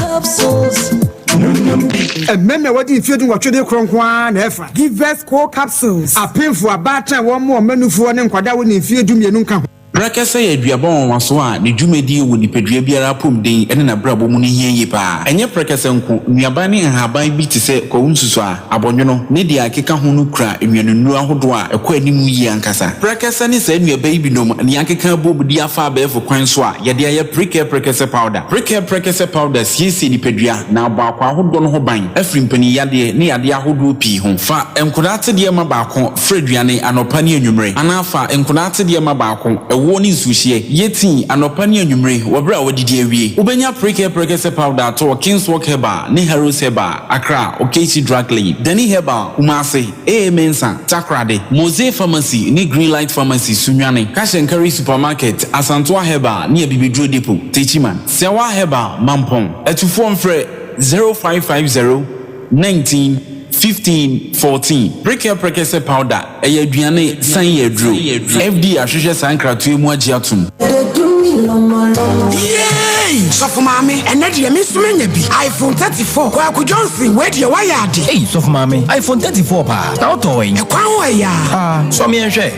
Mmarima a wɔadi mfeɛ dunwɔtwe de korɔ nko ara na ɛfa. Givers Co Capsules, Apemfo, abaatan a wɔmmoa wɔn mmanufoɔ ne nkwadaa a wɔnni mfeɛ dumienu nka ho.
Prɛkɛsɛ yɛ aduaba nwanwaso a ne dwumadi wɔ nipadua biara apɔmuden ne n'abrabɔ mu no hia yie paa. Ɛnyɛ prɛkɛsɛ nko, nnuaban ne nhaban bi te sɛ kwawu nsusuaa, Abɔnwono, ne deɛ ɛkeka ho no kura nnuanennuro ahodoɔ a ɛkɔ anim yie ankasa. Prɛkɛsɛ ne saa nnuaba yi binom na yɛakeka abom de afa abɛɛfo kwan so a yɛde ayɛ Prekɛ Prɛkɛsɛ Powder. Prekɛ Prɛkɛsɛ Powder siesie nipadua na abɔ akwaa ahodoɔ no ho ban afiri mpaninyadeɛ ne yadeɛ ahodoɔ pii ho. Fa nkodaa atedeɛ ma baako fra aduane anɔpa ne anwummere anaa fa nkodaa atedeɛ ma baako, ɛwoɔ ne nsuohyeɛ, yɛ tii anɔpa ne anwummere wɔ berɛ a woadidi awie. Wobɛnya Prekɛ Prɛkɛsɛ Powder atɔ wɔ Kingswalk Herbal ne Harrows Herbal. Accra, Okaysee Drug Lane, Danny Herbal, Kumasi, AA Mensah, Takoradi, Mosey Pharmacy ne Greenlight Pharmacy, Sunyani, Cash and Carry Supermarket, Asantoa Herbal ne Abibiduro Depot, Techiman, Sewa Herbal, Mampong. Atufoɔ mfrɛ 0550 19 15 14. Prekɛ Prekɛsɛ Powder, Ɛyɛ aduane san yɛ aduro. FDA ahwehwɛ saa nkratoɔ yi mu agye atom.
Yay! Sɔfo maame, ɛnɛ deɛ me nso manya bi. iPhone 34. Kwaku Johnson, wei deɛ woayɛ ade.
Ei, sɔfo maame, iPhone 34 paa. Na wotɔɔ wɛn?
Ɛkwan ho ɛyɛ a.
Ah, sɔ me nhwɛ.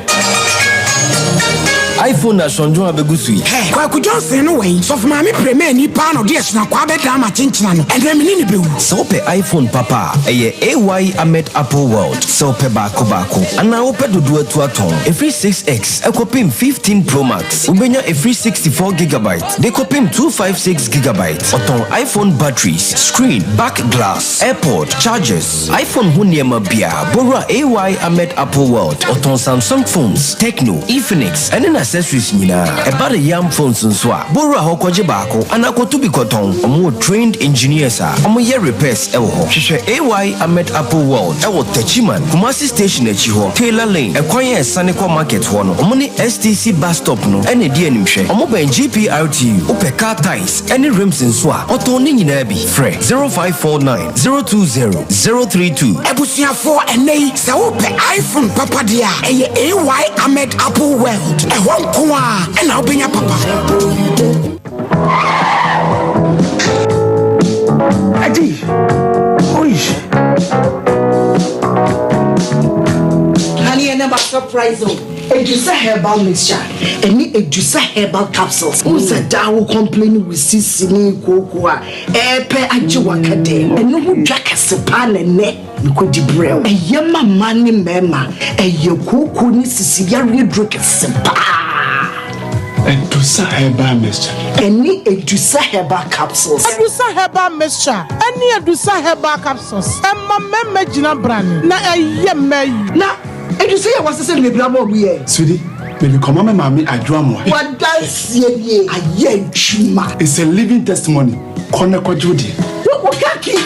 iPhone na sɔndwon abegu so yi.
Hɛ, Kwaku Johnson no wɛn? Sɔfo maame premani paa na ɔde ahyinakwaa bɛdaa m'akyenkyena no. Ɛnɛ me ne no bɛwu.
Sɛ wopɛ iPhone papa a, ɛyɛ AY Ahmed Apple World. Sɛ wopɛ baako baako anaa wopɛ dodoɔ atu atɔn, ɛfiri 6X kɔpem 15 Pro Max, wobɛnya ɛfiri 64 gigabyte de kɔpem 256 gigabyte. Ɔtɔn iPhone batteries, screen, back glass, AirPod, chargers, iPhone ho nneɛma biara. Bɔwura AY Ahmed Apple World. Ɔtɔn Samsung phones, Tecno, Infinix, ɛne n'accessories nyinaa. Ɛba ne yam phones nso a, bɔwura hɔ kɔgye baako anaa kɔto bi kɔtɔn. Wɔwɔ trained engineers a wɔyɛ repairs wɔ hɔ. Hwehwɛ AY Ahmed Apple World wɔ Techiman, Kumasi Station akyi hɔ, Taylor Lane, ɛkwan a ɛsane kɔ market hɔ no. Wɔn ne STC bus stop no na ɛdi animhwɛ. Wɔbɛn GPRTU. Wopɛ car tyres ne rims nso a, wɔtɔn ne nyinaa bi. Frɛ 0549 020 032.
Abusuafoɔ ɛnnɛ yi sɛ wopɛ iPhone papa deɛ a ɛyɛ AY Ahmed Apple World ɛhɔ nko ara na wobɛnya papa.
Adi, oi.
Honey, and surprise o. Edusa herbal mixture ɛne Edusa herbal capsules. N sɛ daa wo complain wo sisi ne kooko a ɛɛpɛ agye waka dɛm. Ɛno ho dwa kɛse paa na ɛnɛ mekɔdi brɛ wo. Ɛyɛ ma mmaa ne mmarima. Ɛyɛ kooko ne sisi yareɛ duro kɛse paa.
Edusa herbal mixture.
Ɛne Edusa herbal capsules.
Edusa herbal mixture ɛne Edusa herbal capsules ɛma mmarima gyina brane na ɛyɛ mmaa yi.
Na Edusa yi a wɔasesa no bebree ama wɔn yɛ.
Sweetie, mede kɔma me maame Adwoa Amoah.
W'adanseɛ nie, ayɛ adwuma.
It's a living testimony, kɔ na kɔgye wo deɛ.
Wo car key.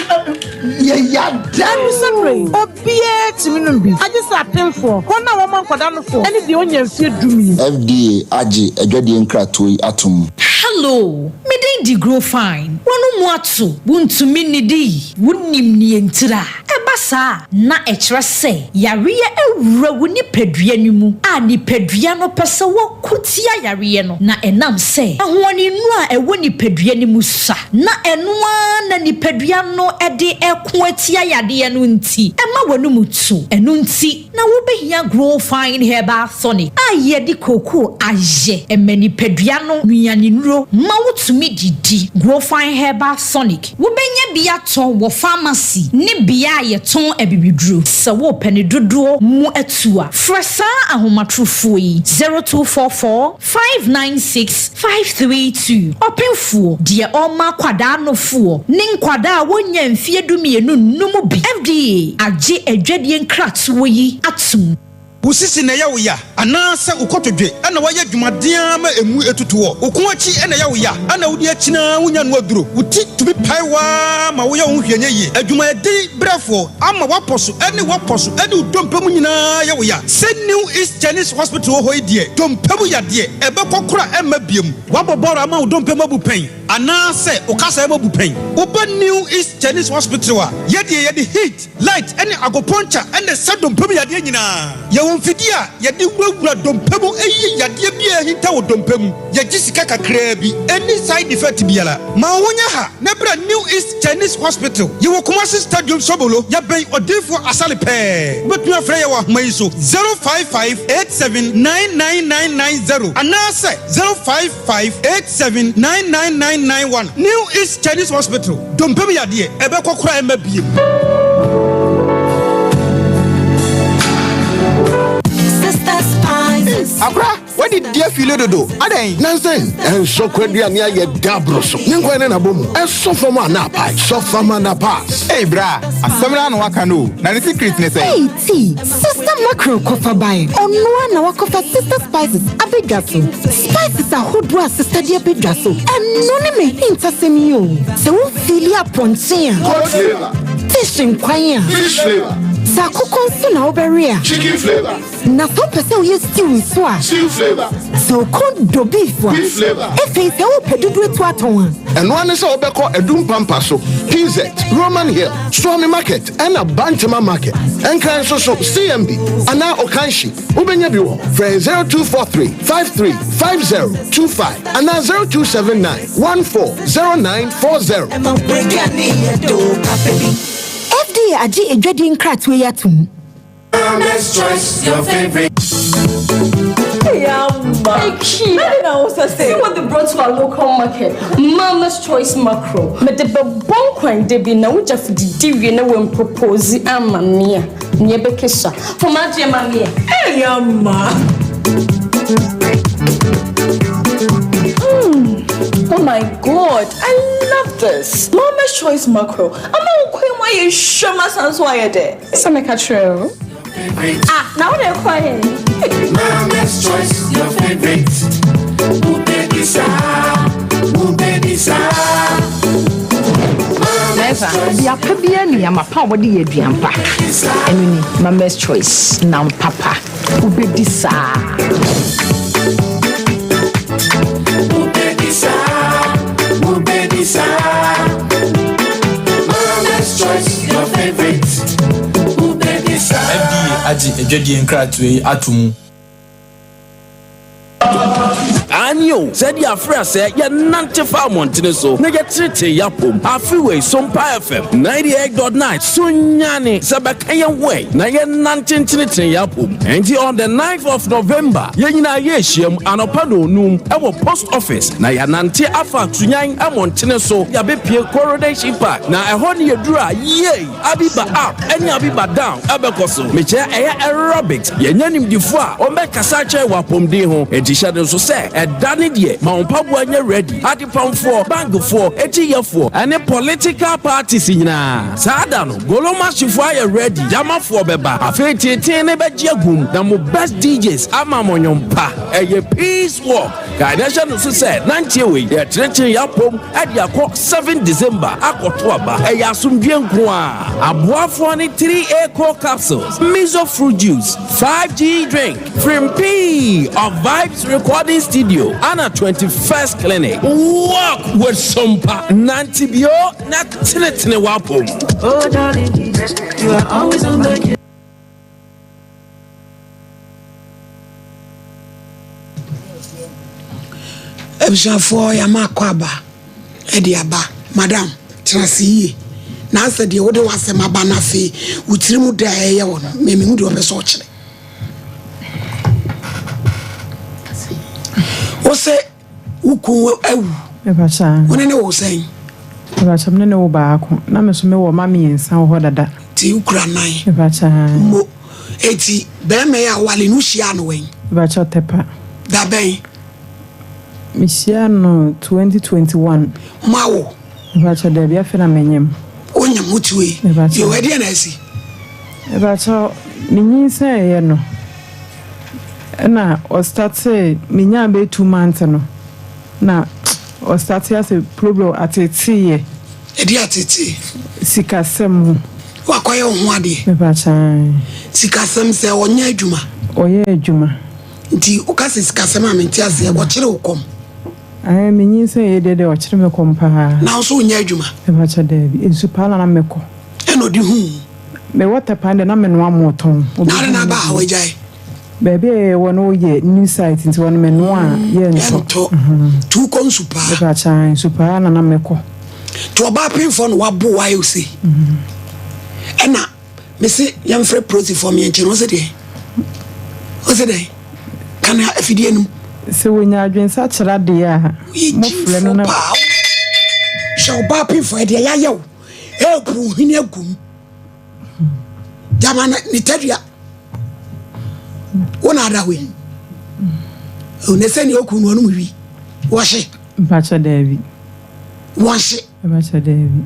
Yɛ yada
o. Ɛno sɛ obiara tumi nom bi, agye sɛ apemfoɔ, wɔn a wɔma nkwadaa nofoɔ, ne deɛ ɔnnya mfeɛ dumienu.
FDA agye adwadie nkratoɔ yi atom.
Hello, me din de Grow Fine. W'ano mu ato, wuntumi nnidi, wunnim nea ntira. Ɛba saa a, na ɛkyerɛ sɛ yareɛ awura wo nipadua no mu a nipadua no pɛ sɛ wɔko tia yareɛ no, na ɛnam sɛ ahoɔdennuro a ɛwɔ nipadua no mu sua, na ɛno ara na nipadua no de reko atia yadeɛ no nti, ɛma w'anom tu. Ɛno nti na wobɛhia Grow Fine Herbal Tonic a yɛde kookoo ayɛ. Ɛma nipadua no nnuanennuro ma wotumi didi. Grow Fine Herbal Tonic. Wobɛnya bi atɔ wɔ famasi ne bea a yɛtɔn abibiduro. Sɛ worepɛ ne dodoɔ mu atu a, frɛ saa ahomatorofoɔ yi, 0244 596 532. Ɔpemfoɔ, deɛ ɔrema akwadaa nofoɔ ne nkwadaa a wɔnnya mfeɛ dumienu nnom bi. FDA agye adwadie nkratoɔ yi atom.
Wo sisi na ɛyɛ wo ya, anaasɛ wo kotodwe na woayɛ adwumaden ara ma emu atutu hɔ? Wo kɔn akyi na ɛyɛ wo ya, na wode akyin ara wunya no aduro? Wo ti tumi pae wo ara ma woyɛ wo ho hwee nyɛ yie? Adwumayɛden brɛfoɔ ama w'apɔ so ne w'apɔ so ne wo dompe mu nyinaa yɛ wo ya? Sɛ New East Chinese Hospital wɔ hɔ yi deɛ, dompe mu yadeɛ, ɛbɛkɔ koraa ɛmma biom. Woabɔ bɔɔl ama wo dompe mu abu pɛn, anaasɛ wo kasaeɛ mu abu pɛn? Woba New East Chinese Hospital a, yɛdeɛ yɛde heat, Light ne agoponkyɛ na ɛsa dompe mu yadeɛ nyinaa. Yɛwɔ mfidie a yɛde wurawura dompe mu yi yadeɛ biara a ahinta wɔ dompe mu. Yɛgye sika kakraa bi. Ɛnni side effect biara. Ma wo ho nyɛ ha na bra New East Chinese Hospital. Yɛwɔ Kumasi Stadium Sobolo. Yɛbɛn Odiyifoɔ Asale pɛɛ. Wobɛtumi afrɛ yɛn wɔ ahoma yi so, 055 87 99990 anaasɛ 055 87 99991. New East Chinese Hospital. Dompe mu yadeɛ, ɛbɛkɔ koraa ɛmma biem.
Akora, wadi di afile dodo. Adɛn?
Nansen, ɛnsɔ kwaduane ayɛ da aboro so. Ne nkwan ne n'abɔ mu. Ɛsɔ fam a na apae. Sɔ fam a na pass.
Ei bra, asɛm no ara na waka no o. Na ne secret ne sɛn?
Ei ti, Sister Mackerel kɔfa bae. Ɔno ara na wakɔfa Sister Spices abɛdwa so. Spices ahodoɔ a sista de abɛdwa so, ɛno ne m'ahintasɛm yi o. Sɛ wo feeli apɔnkye a.
Goat flavour.
Fish nkwan a.
Fish flavour.
Sɛ akokɔ nso na wobɛwe a.
Chicken flavour.
Na sɛ wopɛ sɛ woyɛ stew nso a.
Stew flavour.
Sɛ wo kɔn dɔ beef a.
Beef flavour.
Afei sɛ wopɛ dodoɔ atu atɔn a.
Ɛno ara ne sɛ wobɛkɔ Adum Pampa so, PZ, Roman Hill, Suame Market ɛna Bantama Market. Nkran nso so, CMB anaa Okanshi. Wobɛnya bi wɔ hɔ. Frɛ 0243 53 50 25 anaa 0279 14 0940.
FDA agye adwadie nkratoɔ yi atom.
Mama's Choice, your favorite.
See what they brought to our local market. Mama's Choice Macro. Me de be bon kwan de bi na wogya fididi wie na wen propose ama me a. Nea ɛbɛkesa. Fa m'adeɛ ma me ɛ. Hey, ama. Mm. Oh my god, I love this. Mama's Choice Macro. Ama wo kwan mu ayɛ hwam asan so ayɛ dɛ. Sɛ meka kyerɛ o. Ah, na wo de kɔ he?
Mama's Choice, your favorite. Wobɛdi saa, wobɛdi saa.
Mɛfa bea pa biara nni ama pa a wɔde yɛ aduan pa. Ɛno ni, Mama's Choice nam papa. Wobɛdi saa.
Wobɛdi saa, wobɛdi saa. Mama's Choice, your favorite. Wobɛdi saa.
FDA agye adwadie nkratoɔ yi ato mu.
Aane o, sɛdeɛ afrɛ sɛ yɛnante fa mmɔntene so na yɛteetee yɛn apom. Afe wei Sompa FM 98.9 so nyane sɛ bɛka yɛn ho ɛ na yɛnnante ntenetene yɛn apom. Enti on the 9th of November yɛn nyinaa yɛrehyiam anɔpa nnɔnnum wɔ Post Office na yɛanante afa Sunyani mmɔntene so yɛabɛpue Coronation Park na ɛhɔ ne yɛduru a yei! Abiba up ne Abiba down bɛkɔ so. Mekyerɛ ɛyɛ aerobics. Yɛanya nimdefo a wɔbɛkasa akyerɛ wɔ apɔmuden ho. Enti hyɛ no nso sɛ ɛda. Ɛda ne deɛ, ma wo mpaboa nyɛ ready. Adepamfoɔ, bankfoɔ, akyiyɛfoɔ, ɛne political parties nyinaa. Saa da no, Golomahyefoɔ ayɛ ready, Gyamafoɔ bɛba. Afei teetee no bɛgye agum na mo best DJs ama mo nnwom pa. Ɛyɛ peace walk. Kae na hyɛ no nso sɛ nanteɛ wei, yɛkyerekyere yɛn apom de akɔ 7 December akɔto aba. Ɛyɛ asomdwoeɛ nko ara. Aboafoɔ ne 3A Core Capsules, Mizo Fruit Juice, 5G Drink, Frimpii of Vibes Recording Studio, ana 21st Clinic. Walk with Sompa, nante bio na tenetene w'apom.
Oh darling, you are always on my
Abusuafoɔ yɛama akɔ aba de aba. Madam, tena ase yie. Na asɛ deɛ wode w'asɛm aba no afei wo tiri mu dɛ a ɛyɛ wo no, me mehu deɛ ɔpɛ sɛ ɔkyerɛ. Wo se wo kun awu. Wo ne ne wo sɛn?
Mepakyɛ me ne ne wo baako. Na me so me wɔ ma mmiɛnsa wɔ hɔ dada.
Ti wo kura nan.
Mepakyɛ.
Mo eti bɛrima yi a wale no hyia no wɛn?
Mepakyɛ Tɛpa.
Da bɛn?
Me hyia no 2021.
Mo awo?
Mepakyɛ dabi afei na me nyem.
Wo nyem wo ti wei?
Mepakyɛ.
Yo ɛdeɛ na asi?
Mepakyɛ me nyinsɛn yɛ no ɛna ɔstartee me nyaa bɛyɛ 2 months no na. Ɔstartee asɛ problem ateetee yɛ.
Ɛdeɛ ateetee?
Sikasɛm ho.
Wakɔyɛ wo ho adeɛ?
Mepakyɛ ae.
Sikasɛm sɛ ɔnyɛ adwuma?
Ɔyɛ adwuma.
Nti woka sɛ sikasɛm a mente aseɛ, ɔkyere wo kɔm?
Ae menyinsɛn yɛ deɛ deɛ ɔkyere me kɔm paa.
Na wo nso wonyɛ adwuma?
Mepakyɛ daabi, nsu paa na na mekɔ.
Ɛna ɔde huu wo?
Mewɔ tɛpan deɛ na menoa mootɔn.
Na ade na aba a wagyae?
Baabi a yɛwɔ no yɛ new site nti hɔ no menoa a yɛntɔ.
Yɛntɔ. Nti wokɔ nsu paa?
Mepakyɛ ae, nsu paa na na mekɔ.
Nti ɔbaa penfoɔ na wabo wo ayɛ wo sei? Ɛna mese yɛmfrɛ prosifoɔ meɛnkye no wose deɛn? Wose dɛn? Ka no afidie no mu.
Sɛ wɔnya adwensakyera deɛ a, mofrɛ no na.
Paa. Hwɛ ɔbaa penfoɔ ɛdeɛ yɛayɛ wo ɛɛbu wo hwene agu mu. Gyama ne tadua. Wo na ada hɔ yi. Ne sɛ nea oku no ɔnom wi. Wɔhye.
Mpakyɛ daabi.
Wɔhye.
Mpakyɛ daabi.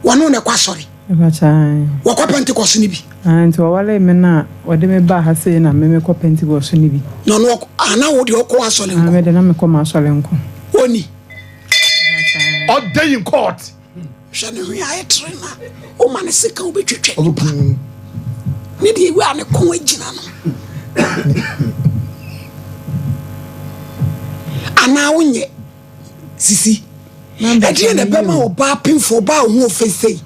Wɔne wo na ɛkɔ asɔre.
Mpakyɛ ae.
Wɔkɔ Pentecost no bi.
Ae nti wɔwaree me no a wɔde me baa ha sei na me mekɔ Pentecost no bi.
Na ɔno ɔkɔ ah na wo deɛ ɔkɔ asɔre nko.
Ah me deɛ na mekɔ m'asɔre nko.
Ɔni.
Ɔda in court.
Hwɛ ne hwene ayɛ tere na woma ne sika wobɛtwitwa nipa ne deɛ ewu a ne kɔn agyina no anaa wonyɛ sisi ɛdeɛ na ɛbɛma ɔbaa pemfo ɔbaa ho ɔfɛ sei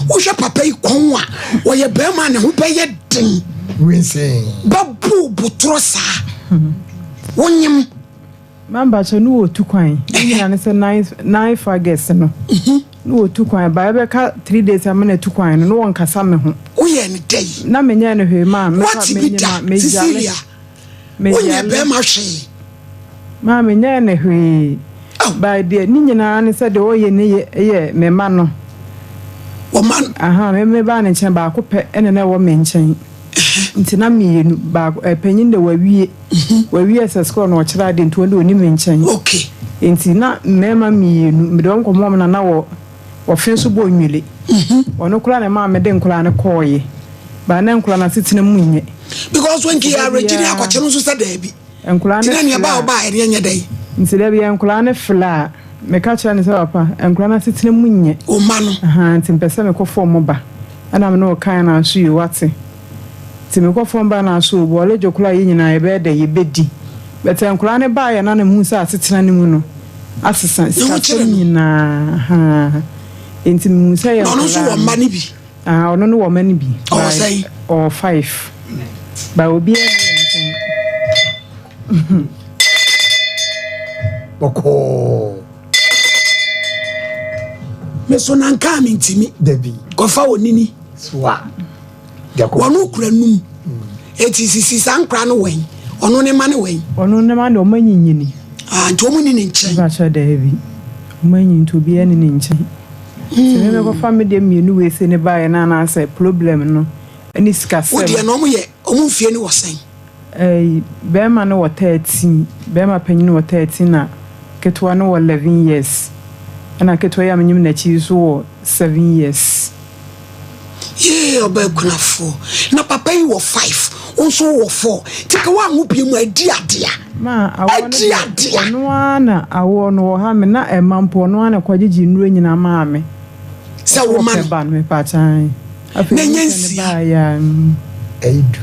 wohwɛ papa yi kɔn a ɔyɛ bɛrima ne ho bɛyɛ den bɛbo botorɔ saa wonyem
Ma mpakyɛw ne wɔ tu kwan ne nyina ne sɛ nine fagɛs no ne wɔ tu kwan ba ɛbɛka 3 days ama na tu kwan no ne wɔ nkasa me ho.
Woyɛ ne dɛn?
Na me nyɛ no hwee maa me
fa me nye ma me Cecilia wonyɛ bɛrima hwee.
Maa me nyɛ no hwee ba deɛ ne nyinaa ne sɛ deɛ ɔyɛ ne yɛ yɛ me ma no.
Wɔma no.
Aha me me baa ne nkyɛn baako pɛ ɛna na ɛwɔ me nkyɛn nti na mmienu baako ɛpanyin de wawie. Wawie SS korɔ na ɔkyerɛ adeɛ nti ɔno deɛ ɔni me nkyɛn.
Okay.
Nti na mmarima mmienu mede wɔn kɔma wɔn na na wɔ ɔfe nso bɔ nwele. Ɔno koraa na ɛmaa mede nkwadaa no kɔɔeɛ. But na nkwadaa no asetena mu nyɛ.
Because when ki arrange ne akɔkyɛ no nso sɛ daabi.
Nkwadaa no
Nti na nea ɛbaa ɔbaa ɛdeɛ nyɛ dɛn.
Nti da biara nkwadaa no fla a, meka kyerɛ no sɛ papa nkwadaa no asetena mu nyɛ.
Wo mma no.
Ahaa nti mepɛ sɛ mekɔfa wɔn ba. Ɛna me ne wo kaeɛ na nso yoo wate. Nti mekɔ fam ba na so bɔɔle dwo koraa yɛ nyinaa yɛbɛyɛ dɛ yɛbɛdi but nkwadaa no baeɛ na na mehu sɛ asetena no mu no asesa sikasɛm nyinaa haa nti mehu sɛ yɛ
nkwadaa ɔno nso wɔ mma no bi
ah ɔno no wɔ mma no bi
ɔwɔ sɛn
ɔwɔ five ba obiara ni yɛn nkyɛn
bɔkɔɔ
me so na nkaa me ntimi
dabi
kɔfa wɔ nini
soa
Wɔn kura num. Eti sisi saa nkora no wɛn? Ɔno ne ma no wɛn?
Ɔno ne ma de ɔmo anyinyini.
Ah, nti ɔmo ni ne nkyɛn.
Mepakyɛw daabi. Ɔmo anyin nti obiara ni ne nkyɛn. Sɛ me mekɔfa me deɛ mmienu wei sei ne baeɛ no anaasɛ problem no ɛne sikasɛm.
Wo deɛ no ɔmo yɛ ɔmo mfie no wɔ sɛn?
Ɛyi, bɛrima no wɔ 13, bɛrima panyin wɔ 13 na ketewa no wɔ 11 years. Ɛna ketewa yi a menyim n'akyi yi nso wɔ 7 years.
Yee ɔbaa kunafoɔ na papa yi wɔ 5 wo nso wowɔ 4 nti ka woanwo bio mu a ɛdi adea
Ma awoɔ no
ɛdi
deɛ
adea.
ɔno ara na awoɔ no wɔ ha me na ɛma mpo ɔno ara na ɛkɔgyegye nnuro nyinaa maa me.
Sɛ wo ma no.
Ɔpɛ ba no mepaakyɛ ae. Afei
Na ɛnyɛ
nyinsɛn no
nsia.
baeɛ a mm.
Ɛyɛ du.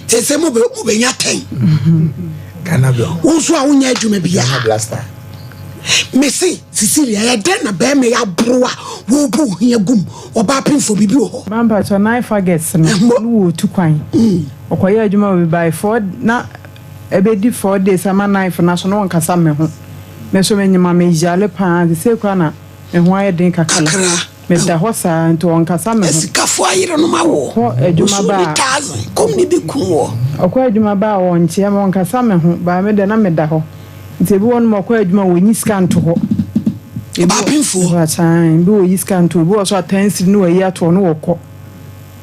Te sɛ mo bɛ mo bɛnya tɛn.
Ghana bell.
Wo nso a wonyɛ adwuma biara.
Ghana blaster.
Mese Cecilia ɛyɛ dɛn na bɛrima yi aboro a wɔrebu wo ho agu mu ɔbaa pemfoɔ biribi wɔ hɔ.
Ma mpakyɛ nine faggots no ne wɔ tu kwan ɔkɔyɛ adwuma wɔ bi by four na ɛbɛdi four days ama nine fo no aso na ɔnkasa me ho me nso me nyema me yale paa sesei koraa na me ho ayɛ den kakra meda hɔ saa nti ɔnkasa me ho.
Asikafoɔ ayerenom awoɔ
Ɔkɔ adwuma
Osuo
ba
ne
a.
thousand kɔm ne bɛku woɔ.
Ɔkɔ adwuma ba a ɔnkyea me ɔnkasa me ho but me deɛ na meda hɔ nti ebi wɔ hɔ nom ɔkɔ adwuma a ɔnyi sika nto hɔ. Ebi wɔ
Ɔbaapemfoɔ.
Mpakyɛw ebi wɔ ɔyi sika nto hɔ ebi wɔ so a ten cedi na wayi ato hɔ na wɔkɔ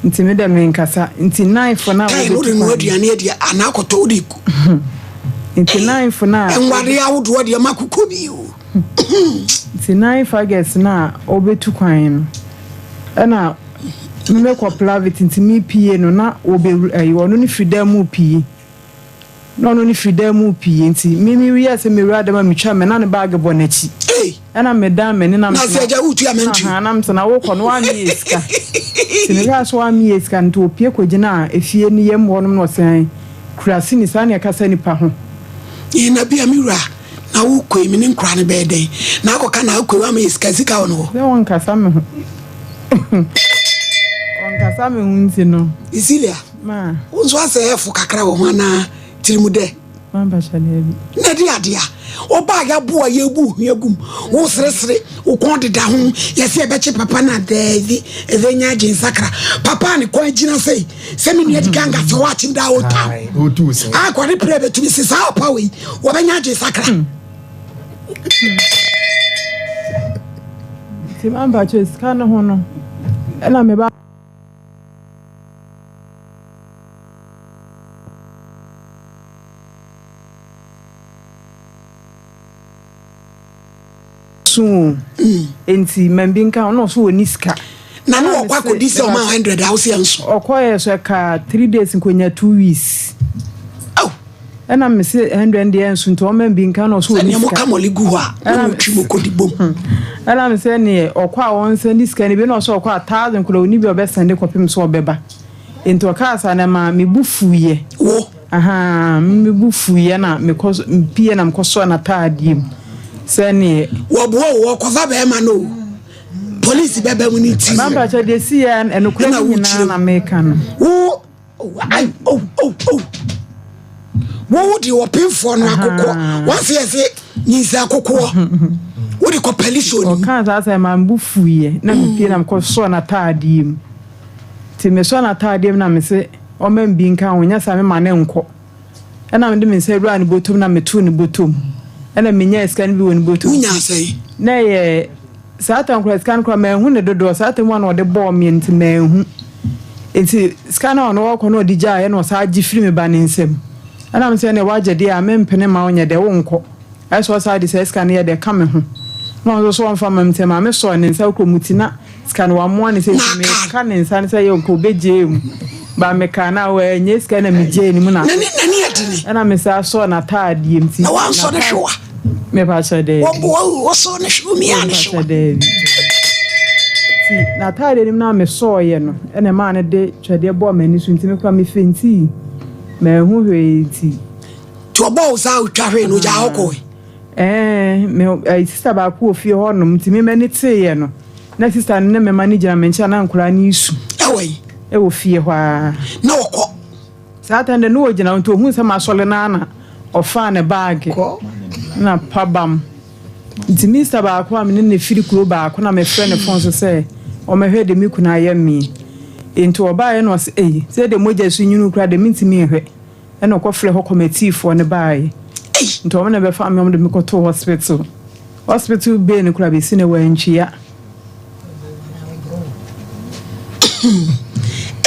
nti me deɛ menkasa nti ninth no a
Ten wode
wɔbɛtu
noa
kwan no.
aduane adi anaa akɔtɔ wode ku.
Nti ninth no a.
Nwareɛ ahodoɔ deɛ makokɔ bi o.
Nti nine faggots no a ɔbɛtu kwan no ɛna me mekɔ plavit nti me pie no na ɔbɛ ɛyi ɔno ne firi dan mu pie na ɔno ne firi dan mu pie nti me me wia sɛ mewura dɛm a metwa me na ne baage bɔ n'akyi ɛna me dan m'ani na
Na sɛ agya wotua me ntu.
na mesɛ na wokɔ no woame yɛ sika nti mehwɛ a sɛ woame yɛ sika nti ɔpie kɔgyina efie no yam hɔnom na ɔsɛn kurasini saa ne ɛkasa nipa ho.
Ee na bia me wura Na wo kɔ yi me ne nkora no bɛyɛ dɛn? Na akɔka na akɔ yi wama yɛ sika sika wɔ no hɔ.
Sɛ wɔnkasa me ho wɔnkasa me ho nti no.
Cecilia,
Ma.
Wo nso asɛ ɛfo kakra wɔ ho anaa tirimu dɛ?
Mampakyɛ daabi.
Na ɛde adeɛ a ɔbaa yɛaboa yɛbu ho agum wo seresere wo kɔn deda ho yɛsɛ yɛbɛkye papa na daabi ɛbɛnya agye nsakra papa a ne kɔn agyina sɛ sɛ me nua di ganga sɛ ɔakyem daa ɔtaw akɔre prɛ bɛtumi se saa ɔpa wei wɔbɛnya agye sakra
nti mampakyɛ sika no ho no ɛna meba so o nti mambi nka ho na ɔso ɔni sika.
Na na ɔkɔ akɔdi sɛ ɔma 100 a wosi ɛnso.
Ɔkɔɛ so ɛka 3 days nkonya 2 weeks. Ɛna mese 100 deɛ ɛnso nti ɔma bi nka na ɔso ɔni sika.
Sɛdeɛ moka mɔle gu hɔ a na motwi mo kɔdi bom.
Ɛna mese neɛ ɔkɔ a ɔnsɛnde sika no bi na ɔso ɔkɔ a 1000 koraa ɔni bi a ɔbɛsɛnde kɔpem sɛ ɔbɛba. Nti ɔkaa saa na ɛmaa me bo fuiɛ.
Wo.
Ahaa, me bo fuiɛ na mekɔ mepie na mekɔsɔɔ n'ataadeɛ mu sɛ neɛ.
Wɔboa o, wɔkɔfa bɛrima no o, polisi bɛba mu ne ti.
Mampakyɛ deɛ si yɛ ɛnokorɛ no nyinaa na meka no.
Wo, oh, ai, oh, oh, oh. Wo deɛ ɔpemfoɔ no akokoɔ, wɔn se yɛse nyinsa akokoɔ, wode kɔ pɛli so ni.
Ɔkaa saa sɛ maa me bo fuiɛ na mepie na mekɔsɔɔ n'ataadeɛ mu. Nti mesɔɔ n'ataadeɛ mu na mese. Ɔmma me bi nka ho, nyɛ saa mema no nkɔ. Ɛna mede me nsa wuraa ne bɔtɔ mu na metoo ne bɔtɔ mu. Ɛna menyaa sika no bi wɔ ne bɔtɔ mu.
Wonyaa sɛn?
Na ɛyɛ saa tam koraa sika no koraa manhu ne dodoɔ. Saa tam a na ɔde bɔɔ me nti manhu. Nti sika no a ɔno ɔkɔ na ɔde gyaeɛ na ɔsan gye firi me ba ne nsam. Ɛna me sɛ ɛneɛ woagye deɛ a mempene mma wonyɛ dɛ wonkɔ. Ayɛ sɛ ɔsan de saa sika no yɛ dɛ ka me ho. Na ɔno nso so ɔmfa mma me nti ɛmaa mesɔɔ ne nsa kɔ mu ti na Sika no wamoa ne sɛ nti meka ne nsa no sɛ yɛ nka obɛgyee mu ba meka na wanyɛ sika na megyee ne mu na
nani nani ɛdene
ɛna me sa sɔɔ n'ataadeɛ mu ti
na wansɔ ne hwewa
mepa kyɛ dɛ
wɔboa wo wɔsɔ ne hwewa mia ne hwewa
dɛ ti n'ataadeɛ no mu na mesɔɔyɛ no ɛna ɛmaa no de twɛdeɛ bɔɔ m'ani so nti mekora mefentii manhu hwee nti
nti ɔbɔɔ wo saa wotwa hwee no ogyaa hɔ kɔe
Ɛɛ, me ɛɛ sista baako wɔ fie hɔnom nti me m'ani teeɛ no na sista no ne me ma no gyina me nkyɛn na nkwadaa no resu.
Ɛwɔ yi.
Ɛwɔ fie hɔ ara.
Na ɔkɔ.
Saa tan de na ɔgyina hɔ nti ohun sɛ masɔre no ara na ɔfaa ne baage na pabam. Nti minista baako a me ne no firi kuro baako na mefrɛ ne fon so sɛ ɔmmɛhwɛ deɛ me kunu ayɛ me. Nti ɔbaeɛ na ɔse ei sɛ deɛ mogya so nwunu koraa deɛ mentumi nhwɛ. Ɛna ɔkɔfrɛɛ hɔ kɔmɛtiifoɔ no baeɛ. Nti wɔn na bɛfaa me, wɔn de me kɔtoo hospital. Hospital bill no koraa bɛsi nnɛ wɔantwia.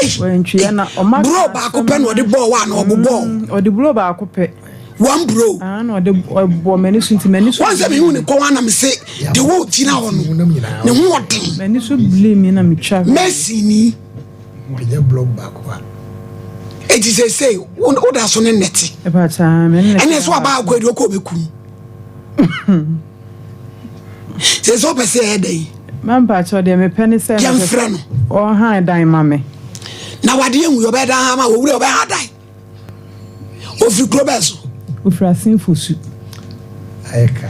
Ei!
Wantwi na ɔma.
Bro baako pɛ na ɔde bɔɔ wa na ɔbobɔɔ.
Mm, ɔde bro baako pɛ.
One bro.
Ah, na ɔde ɔbɔ m'ani so nti m'ani so.
Wɔn sɛ mehu ne kɔn anam se de wo gyina hɔ no ne ho ɔden.
M'ani so bili mi na metwa.
Mercy ni.
Ɛnyɛ blog baako a.
Eti sese wo da so ne nnɛte.
Ɛpakya me ne.
Ɛne so aba akɔ edi okɔ obekum. Sɛ sɛ ɔpɛ sɛ ɛyɛ dɛn?
Mampakyɛw deɛ mepɛ ne sɛ.
Yɛmfrɛ no.
Ɔhan dan ma me.
Na wade ehu yɛ ɔbɛyɛ dan ama owura ɔbɛyɛ ha dan. Ofiri kuro bɛɛ so.
Ofiri asenfo su.
Ayɛ ka.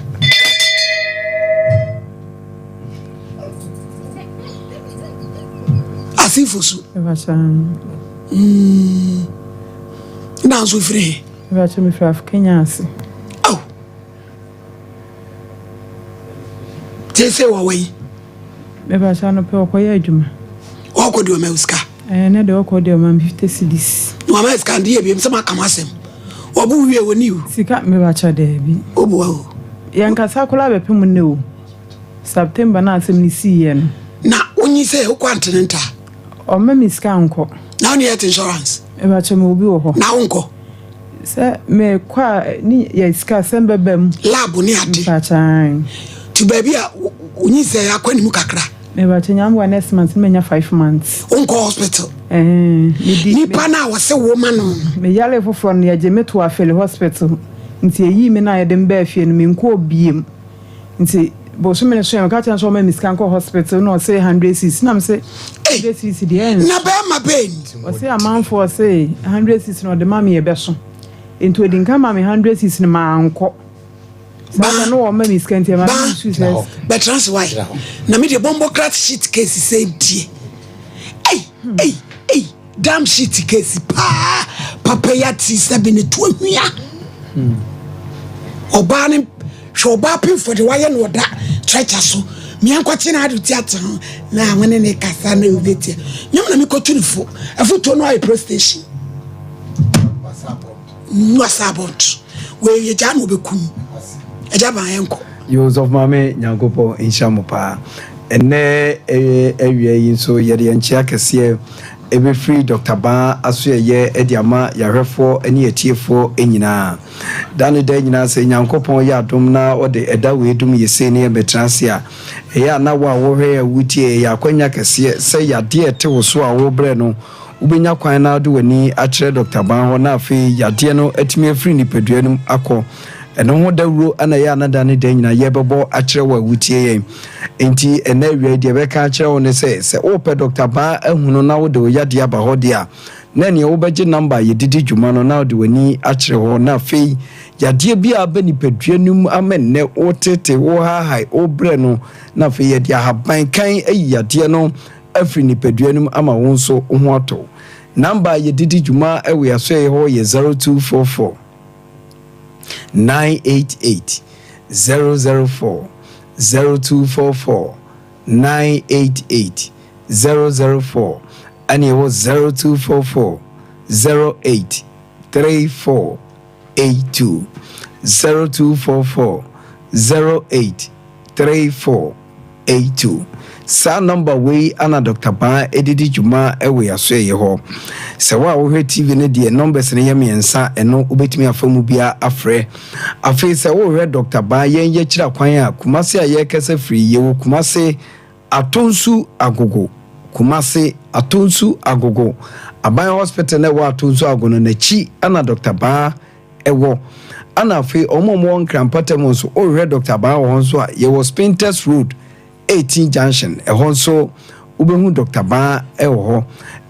Asenfo su.
Ɛbakyɛ.
Mm. Na nso firi he?
Ɛbakyɛ mefiri Afkenya ase.
Oh. Seesei wɔwɔ yi.
Mepakyɛ anɔpɛ ɔkɔyɛ adwuma.
Ɔkɔ deɛ ɔma wo sika.
Ɛɛ ne deɛ ɔkɔ deɛ ɔma me 50 cedis.
Na wama sika nde yɛ biem sɛ maka m'asɛm. Ɔbo wie wɔ ni o.
Sika mepakyɛ daabi.
Oboa o.
Yɛn kasa koraa bɛpem nnɛ o. September na asɛm no siiɛ no.
Na wonyi sɛ wokɔ antenatal.
Ɔmma me sika nkɔ.
Na wonni health insurance?
Mepakyɛ mewɔ bi wɔ hɔ.
Na wonkɔ?
Sɛ mekɔ a ne yɛ sika asɛm bɛba mu.
Lab ne ade.
Mepakyɛ ae.
Nti baabi a wonyinsɛn akɔ anim kakra.
Mepakyɛ Nyame boa next month ne manya 5 months.
Wonkɔ hospital?
Ɛɛ medi.
Nipa no a wɔse wo ma no no.
Me yare foforɔ no yɛgye me too Afele hospital nti yɛyii me no a yɛde me baa fie no menkɔɔ biem. Nti bosome no so yɛ meka kyerɛ no sɛ ɔma me sika nkɔ hospital na ɔse hundred cedis na mese hundred cedis deɛ ɛnso.
Na bɛrima bɛn ni.
Ɔse amanfoɔ ɔse hundred cedis na ɔde ma me ɛbɛso nti ɔdi nka ma me hundred cedis no mankɔ saa da no wɔma me sika nti ɛma me nsu sɛ.
Bɛtena ase wae na me deɛ bɔmbɔ krat sheet case sɛ die ei ei ei. Dam sheet kesi paa papa yi ate sɛ bi ne to ahwia. Ɔbaa ne hwɛ ɔbaa pemfo de wayɛ no ɔda trɛkya so. Mia nkɔkye na ade ti ate ho na ahwene ne kasa na obetie. Nyam na mekɔtu ne fo. Afotuo no ayɛ prostation. Wasa abɔnto. Wei yɛ gyaa na ɔbɛkum. Agya ban yɛnkɔ.
Yoo Sɔfo Maame Nyankopɔn nhyira mo paa. Ɛnnɛ awia yi nso yɛde yɛn nkyea kɛseɛ ɛbɛfiri Dɔkta Baa asoɛyɛ de ama yɛahwɛfoɔ ne atiefoɔ nyinaa. Da ne da nyinaa sɛ Nyankopɔn yɛ adom na ɔde ɛda wei dom yɛ sei ne yɛbɛtena ase a, ɛyɛ a na wo a wohwɛ yɛ a wotie yɛ, ɛyɛ akwanya kɛseɛ sɛ yadeɛ ɛte wo so a wobrɛ no Wobɛnya kwan na wode w'ani akyerɛ Dɔkta Ban hɔ na afei yadeɛ no atumi afiri nipadua no mu akɔ. Ɛno ho dawuro na ɛyɛ a na da ne da nyinaa yɛbɛbɔ akyerɛ wo a wotie yɛn. Enti ɛnnɛ awia yi deɛ yɛbɛka akyerɛ wo ne sɛ, sɛ wopɛ Dɔkta Ban ahunu na wode wo yadeɛ aba hɔ deɛ a, na ɛneɛ wobɛgye nɔmba a yɛde di dwuma no na wode w'ani akyerɛ hɔ na afei yadeɛ bi a aba nipadua no mu ama nnɛ wotetee, wohaahae, wobrɛ no na afei yɛde ahaban kan ayi yadeɛ no afiri nipadua no mu ama wo nso wo ho atɔ wo. Number a yɛde di dwuma wɔ yɛn asoɛeɛ hɔ yɛ 0244 988 004, 0244 988 004, ɛne ɛwɔ 0244 08 34 82, 0244 08 34 82. Saa nɔmba wei ana Dɔkta Baa de di dwuma wɔ yɛn asoɛeɛ hɔ. Sɛ wo a wohwɛ TV no deɛ, nɔmbɛs no yɛ mmiɛnsa, ɛno wobɛtumi afa mu biara afrɛ. Afei sɛ worehwɛ Dɔkta Baa yɛn yɛkyira kwan a, Kumase a yɛrekasa firi yi, yɛwɔ Kumase Atonsu Agogo, Kumase Atonsu Agogo, Aban Hospital no a ɛwɔ Atonsu Ago no n'akyi ana Dɔkta Baa ɛwɔ. Ɛna afei wɔn a wɔwɔ Nkran mpɔtam nso, wohwehwɛ Dɔkta Abaa wɔ hɔ nso a, yɛwɔ Spintex Road, 18 Junction, ɛhɔ nso wobɛhu Dɔkta Abaa wɔ hɔ.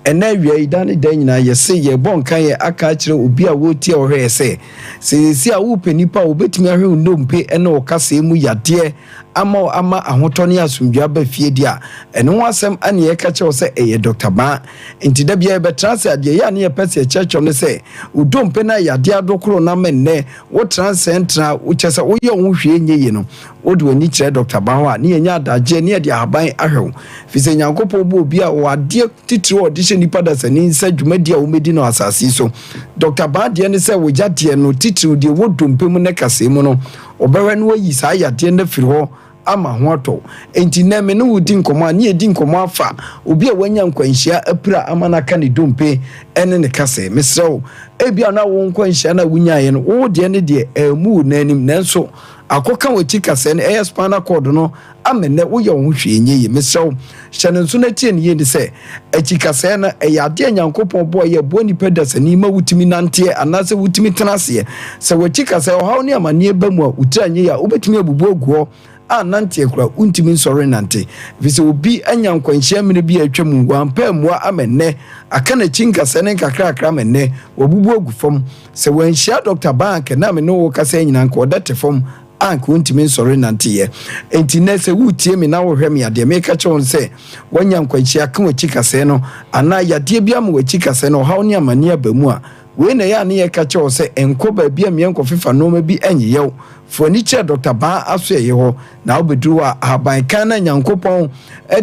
Ɛnɛ awia yi, da ne da nyinaa, yɛse yɛrebɔ nkaeɛ aka akyerɛ obi a wɔretie a ɔhwɛ yɛ sɛ, sɛ seesei a worepɛ nipa a wɔbɛtumi ahwɛ wo nnompe ne wo kasɛɛ mu yadeɛ ama wo ama ahotɔ ne asomdwoeɛ aba fie deɛ a, ɛno ho asɛm ne yɛreka kyerɛ wo sɛ ɛyɛ Dɔkta Baa. Enti da biara yɛbɛtra ase a, deɛ ɛyɛ a na yɛpɛ sɛ yɛkyerɛkyerɛ ne sɛ, wo dompe no ayɛ adeɛ adokoro no ama nnɛ wotra nsɛntra, kyerɛ sɛ woyɛ wo ho hwee nyɛ yie no, wode w'ani kyerɛ Dɔkta Ban hɔ a, ne yɛnya adagyeɛ ne yɛde ahaban ahwɛ wo. Ɛfiri sɛ Nyankopɔn bɔɔ obi a ɔwɔ adeɛ titire a ɔde hyɛ nnipa dasani nsa dwumadie a wɔbɛdi no asase yi so. Dɔkta Ban deɛ ne sɛ wo yadeɛ no, titiriw deɛ ɛwɔ dompe mu ne kasɛɛ mu no, ɔbɛhwɛ na wayi saa yadeɛ no afiri hɔ. ama ho atɔ wo. Enti nnɛ me ne wo redi nkɔmmɔ a, ne yɛredi nkɔmmɔ afa obi a wanya nkwanhyia apira ama no aka ne dompe ne ne kasɛɛ. Mesrɛ wo, ebia na wo nkwanhyia no a wonyaeɛ no, wo deɛ ne deɛ ammu wo nan anim, nanso akɔka w'akyi kasɛɛ no, ɛyɛ spinal cord no, ama nnɛ woyɛ wo ho hwee nyɛ yie. Mesrɛ wo, hyɛ no nso na tie no yie ne sɛ, akyi kasɛɛ no, ɛyɛ adeɛ a Nyankopɔn bɔeɛ a ɛboa nnipa dasani ma wotumi nanteɛ anaasɛ wotumi tena aseɛ. Sɛ w'akyi kasɛɛ ɔhaw ne amaneɛ ba mu a, wo tiri anyɛ yie a, wobɛtumi abubu agu hɔ a nanteɛ koraa wontumi nsɔre nnante. Ɛfiri sɛ obi anya nkwanhyia mmerɛ bi a atwa mu, wampɛ ammua ama nnɛ, aka n'akyi nkasɛɛ ne nkakrakra ama nnɛ, wabubu agu fam. Sɛ wanhyia Dɔkta Baa anka ɛnnɛ a me ne wo rekasa yi nyinaa anka ɔda te fam a anka ɔntumi nsɔre nnanteeɛ. Enti nnɛ sɛ woretie me na worehwɛ me a, deɛ mereka kyerɛ wo ne sɛ, woanya nkwanhyia aka w'akyi kasɛɛ no, anaa yadeɛ bi ama w'akyi kasɛɛ no, ɔhaw ne amaneɛ aba mu a, wei na ɛyɛ a ne yɛka kyerɛ wo sɛ nkɔ baabi a mmea nkɔfefa nnoɔma bi nyeyɛ wo. Fa w'ani kyerɛ Dɔkta Baa asoɛeɛ hɔ, na wobɛduru hɔ a, ahaban kann no a Nyankopɔn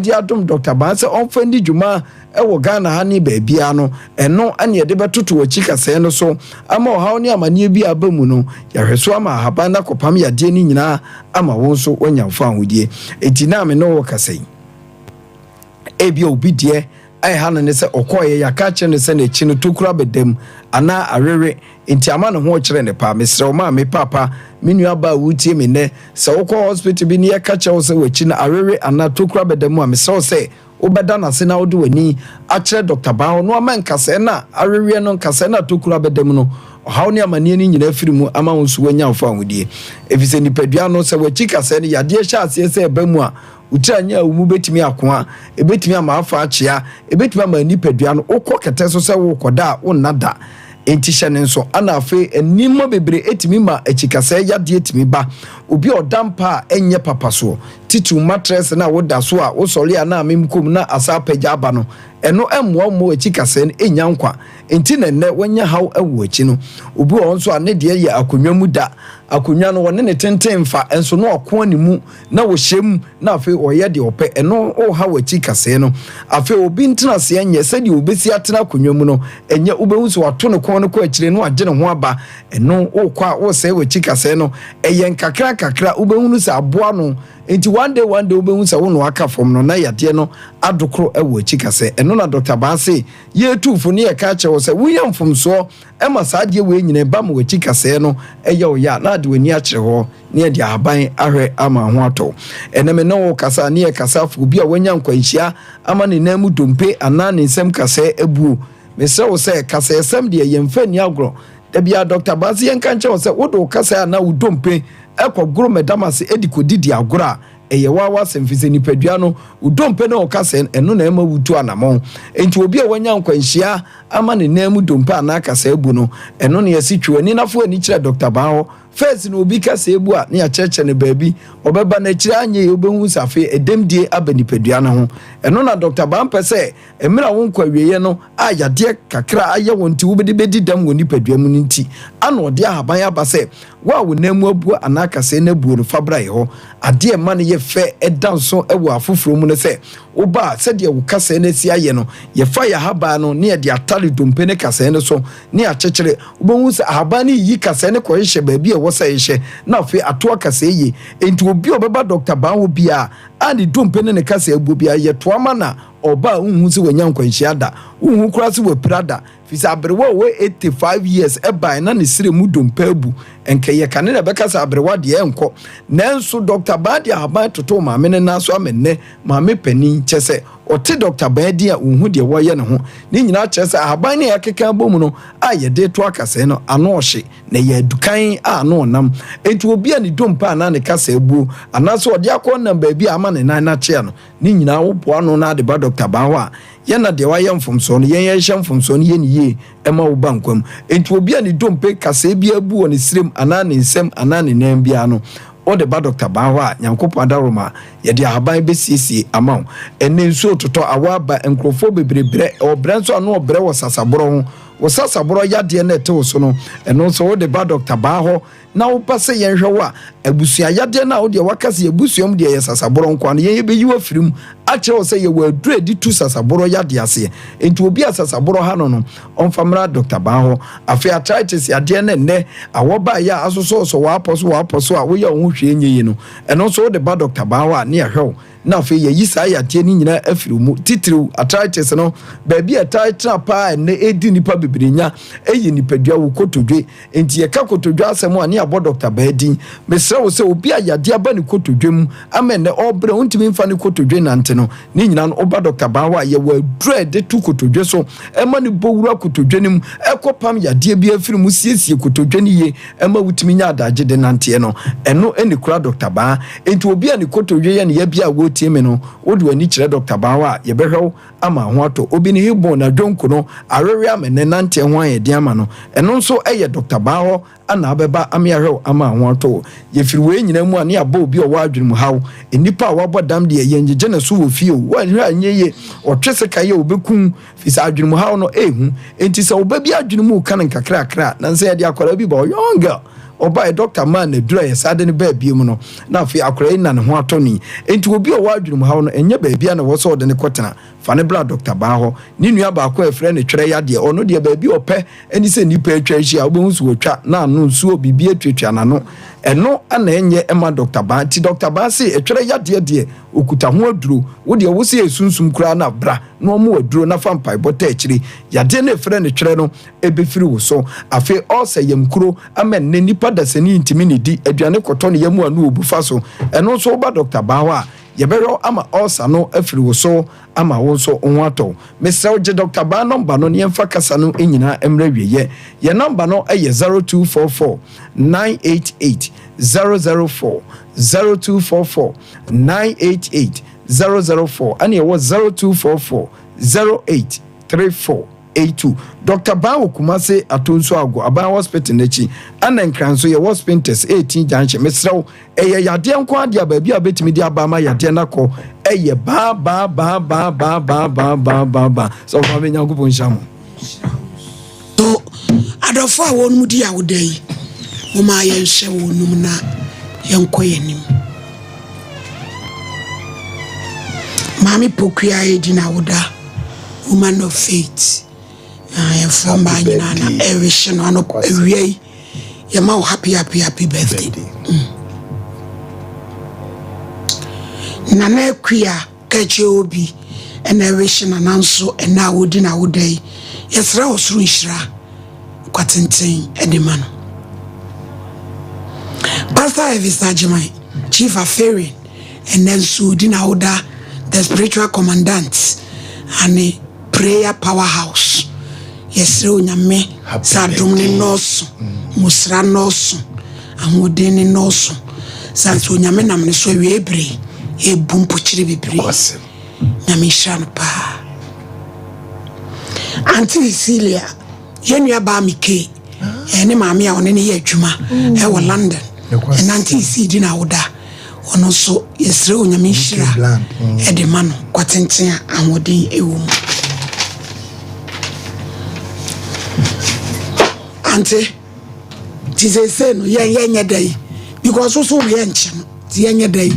de adom Dɔkta Baa sɛ ɔmfa nni dwuma wɔ Ghana ha ne baabiara no, ɛno ne yɛde bɛtoto w'akyi kasɛɛ no so ama ɔhaw ne amaneɛ bi a aba mu no, yɛahwɛ so ama ahaban no akɔpam yadeɛ no nyinaa ama wo nso woanya wo fawohodie. Enti na me ne wo rekasa yi, ebia obi deɛ a ɛha no ne sɛ ɔkɔeɛ yɛaka akyerɛ no sɛ n'akyi no tokuro abɛda mu anaa awewe nti ama ne ho rekyere no paa. Mesrɛ wo maame, paapa, me nua baa a woretie me nnɛ, sɛ wokɔ hospital bi ne yɛka kyerɛ wo sɛ w'akyi no awewe anaa tokuro abɛda mu a, mesrɛ wo sɛ Wobɛda no ase na wode w'ani akyerɛ Dɔkta Baa hɔ na wama nkasɛɛ no a aweweɛ no, nkasɛɛ no a tokuro abɛda mu no, ɔhaw ne amaneɛ no nyinaa afiri mu ama wo nso woanya wo fawohodie. Ɛfiri sɛ nipadua no, sɛ w'akyi kasɛɛ no yadeɛ hyɛ aseɛ sɛ ɛba mu a, wo tiri anyɛ a wo mu bɛtumi akoa, ɛbɛtumi ama afa akyea, ɛbɛtumi ama nipadua no, wokɔ kɛtɛ so sɛ worekɔda a, wonna da. Enti hyɛ no nso. Ɛna afei nneɛma bebree tumi ma akyikasɛɛ yadeɛ tumi ba. Obi a ɔda mpa a ɛnyɛ papa soɔ, titiriw matrɛs no a woda so a wosɔre a na amem kɔ mu na asan apagya aba no, ɛno mmoa wo mma w'akyi kasɛɛ no nnya nkwa. Enti na nnɛ woanya haw wɔ w'akyi no. Obi wɔ hɔ nso a ne deɛ yɛ akonnwa mu da. Akonnwa no wɔne ne tenten mfa, nso na wakoa ne mu na ɔhyɛ mu na afei ɔyɛ deɛ ɔpɛ. Ɛno reha w'akyi kasɛɛ no. Afei obi ntenaseɛ nyɛ sɛdeɛ ɔbɛsi atena akonnwa mu no nyɛ. Wobɛhu sɛ wato ne kɔn no kɔ akyire na wagye ne ho aba. Ɛno wokɔ a woresɛe w'akyi kasɛɛ no. Ɛyɛ nkakra nkakra wobɛhunu sɛ aboa ano. Nti one day one day wobɛhu sɛ wo na waka fam no na yadeɛ no adokoro wɔ akyi kasɛɛ. Ɛno na Dɔkta Baa se yɛretu fo ne yɛka akyerɛ wo sɛ woyɛ mfomsoɔ ma saa adeɛ wei nyinaa ba ma w'akyi kasɛɛ no yɛ wo ya a na ade w'ani akyerɛ hɔ ne yɛde ahaban ahwɛ ama ho atɔ wo. Ɛnɛ me ne wo kasa a ne yɛkasa afa obi a wanya nkwanhyia ama ne nan mu dompe anaa ne nsam kasɛɛ abuo. Mesrɛ wo sɛ kasɛɛsɛm deɛ yɛmfa nni agorɔ. Da biara Dɔkta Baase yɛnka nkyerɛ wo sɛ wode wo kasɛɛ anaa wo dompe kɔgoro mɛdamase de kɔdidi agorɔ a, ɛyɛ wo ara w'asɛm firi sɛ nipadua no, wo dompe ne wo kasɛɛ no, ɛno na ɛma wotu anamɔn. Enti obi a wanya nkwanhyia ama ne nan mu dompe anaa kasɛɛ abu no, ɛno na yɛse twe w'ani na fa w'ani kyerɛ Dɔkta Baa hɔ. First no obi kasɛɛ bu a na yɛakyerɛkyerɛ no baabi, ɔbɛba no akyire anyɛ yie wobɛhu sɛ afei ɛdɛmdie aba nipadua no ho. Ɛno na Dɔkta Baa mpɛ sɛ Mmerɛ a wonkɔ awieɛ no a yadeɛ kakra ayɛ wo nti wobɛde bɛdi dɛm wɔ nipadua mu no nti ana ɔde ahaban aba sɛ wo a wo nan mu abuo anaa kasɛɛ no abuo no fa bra yɛ hɔ. Adeɛ a ɛma no yɛ fɛ ɛda nso wɔ afoforɔ mu ne sɛ woba a sɛdeɛ wo kasɛɛ no asi ayɛ no yɛfa yɛ ahaban no ne yɛde atare dompe ne kasɛɛ no so ne akyekyere. Wobɛhu sɛ ahaban no yiyi kasɛɛ no kɔhyehyɛ baabi a ɛwɔ sɛ ɛhyɛ na afei atoa kasɛɛ yie. Enti obi a ɔbɛba Dɔkta Baa hɔ biara a ne dompe ne ne kasɛɛ abuo biara yɛtoa ma na Ɔba a wunhu sɛ wanya nkwanhyia da, wunhu koraa sɛ wapira da, efisɛ aberewa a ɔwɔ 85 years bae na ne srɛ mu dompe abu. Ɛnka ɛyɛ kane na ɛbɛka sɛ aberewa deɛ ɛnkɔ. Nanso Dɔkta Baa de ahaban totoo maame no nan so ama nnɛ maame panin, kyerɛ sɛ ɔte Dɔkta Baa din a onhu deɛ wɔreyɛ ne ho. Ne nyinaa kyerɛ sɛ ahaban no a yɛakeka abom no a yɛde reto akasɛɛ no ano ɔhye na ɛyɛ adukan a ano ɔnam. Enti obi a ne dompe anaa ne kasa abuo anaasɛ ɔde akɔ nam baabi a ama ne nan no akyea no, Ne nyinaa wo boa ano na ade ba Dɔkta Baa hɔ a, yɛn na deɛ wayɛ mfomsoɔ no, yɛn yɛnhyɛ mfomsoɔ no yɛ no yie ma wo ba nkwa mu. Enti obi a ne dompe kasɛɛ biara bu wɔ ne srem anaa ne nsam anaa ne nan biara no, wode ba Dɔkta Baa hɔ a, Nyankopɔn adaworoma, yɛde ahaban bɛsiesie ama wo. Ɛnnɛ nsuo retotɔ, awɔ aba, nkurɔfoɔ bebree brɛ, ɔbrɛ nso ano ɔbrɛ wɔ sasaborɔ ho. Wo sasaborɔ yadeɛ no a ɛte wo so no, ɛno nso wode ba Dɔkta Baa hɔ na woba sɛ yɛnhwɛ wo a, abusua yadeɛ no a wodeɛ waka sɛ yɛabusua mu deɛ yɛ sasaborɔ nko ara no, yɛn yɛbɛyi wo afiri mu akyerɛ wo sɛ yɛwɔ aduro a ɛde tu sasaborɔ yadeɛ aseɛ. Enti obi a sasaborɔ ha no no, ɔmfa mmra Dɔkta Baa hɔ. Afei arthritis yadeɛ no nnɛ awɔ baeɛ a asosɔsosɔ w'apɔ so w'apɔ so a woyɛ wo ho hwee nyɛ yie no, ɛno nso wode ba Dɔkta Baa hɔ a ne yɛahwɛ wo. na afei yɛayi saa yadeɛ no nyinaa afiri wo mu, titiriw arthritis no, baabi a ɛtaa tena paa a ɛnnɛ ɛredi nnipa bebree nya yɛ nipadua, wo kotodwe. Enti yɛka kotodwe asɛm a, ne yɛabɔ Dɔkta Baa din. Mesrɛ wo sɛ obi a yadeɛ aba ne kotodwe mu ama ɛnnɛ ɔrebrɛ, ɔntumi mfa ne kotodwe nnante no, ne nyinaa no, woba Dɔkta Baa hɔ a, yɛwɔ aduro a yɛde to kotodwe so ma no bɔ wura kotodwe no mu, ɛkɔpam yadeɛ biara firi mu, siesie kotodwe no yie ɛma wotumi nya adagye de nanteɛ no, ɛno ne kura Dɔkta Baa. Enti obi a ne kotodwe yɛ no ya bi a woretie me no, wode w'ani kyerɛ Dɔkta Baa hɔ a, yɛbɛhwɛ wo ama ho atɔ. Obi ne hip bone, n'adwonku no awewe ama ne nanteɛ ho ayɛ den ama no, ɛno nso yɛ Dɔkta Baa hɔ na abɛba ama yɛahwɛ wo ama ho atɔ wo. Yɛfiri wei nyinaa mu a, ne yɛabɔ obi a ɔwɔ adwene mu haw. Nnipa a wɔabɔ dam deɛ, yɛngyegye ne so wɔ fie o, woanhwɛ a ɛnyɛ yie, ɔtwe sekan a ɔbɛku wo. Firi sɛ adwene mu haw no ɛyɛ hu. Enti sɛ wo ba bi adwene mu reka no nkakrakra a, nansa yɛde akwadaa bi ba hɔ, young girl, ɔbaeɛ, dɔkta maa no aduru a yɛsan de no baa bio mu no, na afei akwadaa yi na ne ho atɔ no yi. Enti obi a ɔwɔ adwene mu haw no, ɛnyɛ baabi a na ɛwɔ sɛ ɔde no kɔtena. Fa no bra dɔkta baa hɔ. Ne nua baako a yɛfrɛ no twerɛ yadeɛ, ɔno deɛ baabi a ɔpɛ ne sɛ nnipa atwa ahyia a, wobɛhu sɛ wɔtwa n'ano nsuo, biribi atuatua n'ano. Ɛno na ɛnyɛ mma dɔkta baa. Nti dɔkta baa se ɛtwerɛ yadeɛ deɛ, ɔkuta ho aduro. Wo deɛ wo se ɛsunsum koraa no a, bra. na ɔma wo aduro na fa mpaebɔ taa akyire. Yadeɛ no a ɛfrɛ no twerɛ no bɛfiri wo so. Afei ulcer, yamkuro, ama nnɛ nnipa dasani ntumi nnidi, aduane kɔtɔ ne yam a na ɔbu fa so. Ɛno nso woba Dɔkta Baa hɔ a, yɛbɛhwɛ wo ama ulcer no afiri wo so ama wo nso wo ho atɔ wo. Mesrɛ wo gye Dɔkta Baa nɔmba no na yɛmfa kasa no nyinaa mmra awieɛ. Yɛn nɔmba no yɛ 0244 988 004, 0244 988 004 ɛna ɛwɔ 0244 08 34 82. Dɔkta Ban wɔ Kumase Atonsu Ago Aban Hospital n'akyi ɛna Nkran nso yɛwɔ Spintex 18 Junction. Mesrɛ wo ɛyɛ yadeɛ nko adeɛ a baabi a wobɛtumi de aba ama yadeɛ no akɔ ɛyɛ baa baa baa baa baa baa baa baa baa baa sɛ ɔfa me Nyankopɔn nhyira mo.
So adɔfo a wɔnom di awoda yi, momma yɛnhyɛ wɔnom na yɛnkɔ yɛn anim. Maame Pokuaa redi n'awoda, woman of faith. Na yɛfoɔ mmaa nyinaa na ɛrehye no ano awia yi. Yɛma wo happy happy happy birthday. Mm. Nana Akua Kɛkyɛ obi na ɛrehye nana nso ɛnɛ a wɔdi n'awoda yi, yɛsrɛ ɔsoro nhyira nkwa tenten de ma no. Pastor Elvis Agyeman, Chief Aferin, ɛnɛ nso ɔdi n'awoda, the spiritual commandant ane prayer power house. Yɛsrɛ Onyame sɛ adom no nnɔɔso, ngosra nnɔɔso, ahoɔden no nnɔɔso. Sane sɛ Onyame nam ne so awiei bere yi ɛrebu mpokyere bebree. Nyame nhyira no paa. Auntie Cecilia, yɛn nua baa Mike, ɛyɛ ne maame a ɔne ne yɛ adwuma ɛwɔ London. Ɛna Auntie Ceci di na awoda. Ɔno nso yɛsrɛ Onyame nhyira ɛde ma no kwatenten a ahoɔden ɛwɔ mu. Ante nti seesei no yɛn yɛnyɛ dɛ yi because woso no yɛnkyɛ no nti yɛnyɛ dɛ yi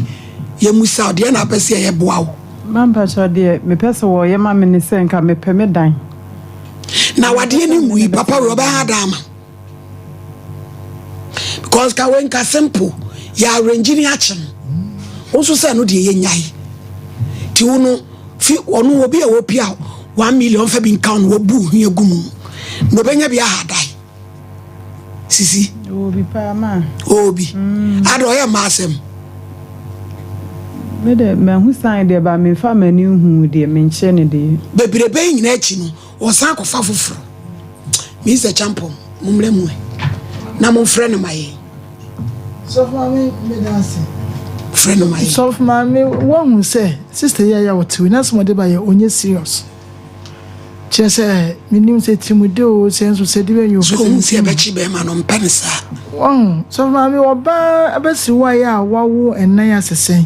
yɛmusa wo deɛ na apɛ sɛ yɛyɛ boa wo.
Mampakyɛw deɛ mepɛ sɛ wɔyɛ ma me ne sɛ nka mepɛ me dan.
Na wadeɛ no ngu yi papa wei ɔbɛha dan ama because ka wei nka simple yɛ arrange ne akye no wo nso sɛ no deɛ yɛnyae nti wo no fi ɔno obi a wɔpia 1 million fa bi nka no wɔbu hwea gu mu na ɔbɛnya bi aha dan sisi
obi paa ma
obi ada ɔyɛ mma asɛm.
Me de mahu sign deɛ ba memfa m'ani nhu deɛ menkyerɛ ne deɛ.
Bebrebe yi nyinaa akyi no wɔsan akɔfa foforɔ. Mr. Champon, mommrɛ mu ɛ na momfrɛ no ma yɛn.
Sɔfo maame meda ase.
Frɛ no ma yɛn.
Sɔfo maame woahu sɛ sister yi a yɛ a ɔte wei n'asɛm ɔde ba yɛ ɔnyɛ serious. Kyerɛ sɛ menim sɛ tirimude o sɛ nso sɛ de bɛnyɛ
So ohun sɛ ɛbɛkye bɛrima no mpɛ ne saa.
Wahu sɔfo maame ɔbaa abɛsi wo ayɛ a wawo ɛnan asesɛn.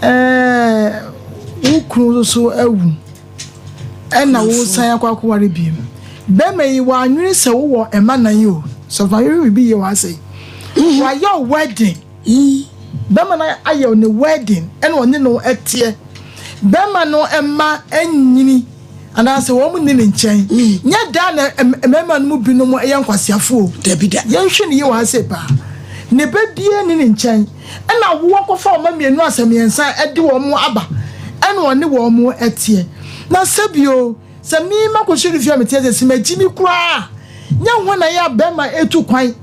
Ɛɛ wo kunu nso so awu. Ɛna wo san akɔ akɔware biem. Bɛrima yi wannwene sɛ wowɔ mma nan yi o. Sɔfo maame hwɛ biribi yie wɔ ha sei. Wayɛ wo wedding. Bɛrima no ayɛ ne wedding ɛna ɔne no teɛ. Bɛrima no mma anyini anaasɛ wɔn nni ne nkyɛn. Nyɛ daa na mmarima no mu binom yɛ nkwaseafo o.
Dabi da.
Yɛnhwɛ no yie wɔ ha sei paa. Ne ba biara nni ne nkyɛn. Ɛna wo akɔfa wɔn mmienu asɛ mmiɛnsa de wɔn aba ɛna ɔne wɔn teɛ. Na sɛbi o, sɛ me makɔhyɛ no fie a meteɛ sɛ sɛ magyi me koraa a, nyɛ hɔ na yɛ a bɛrima ɛtu kwan.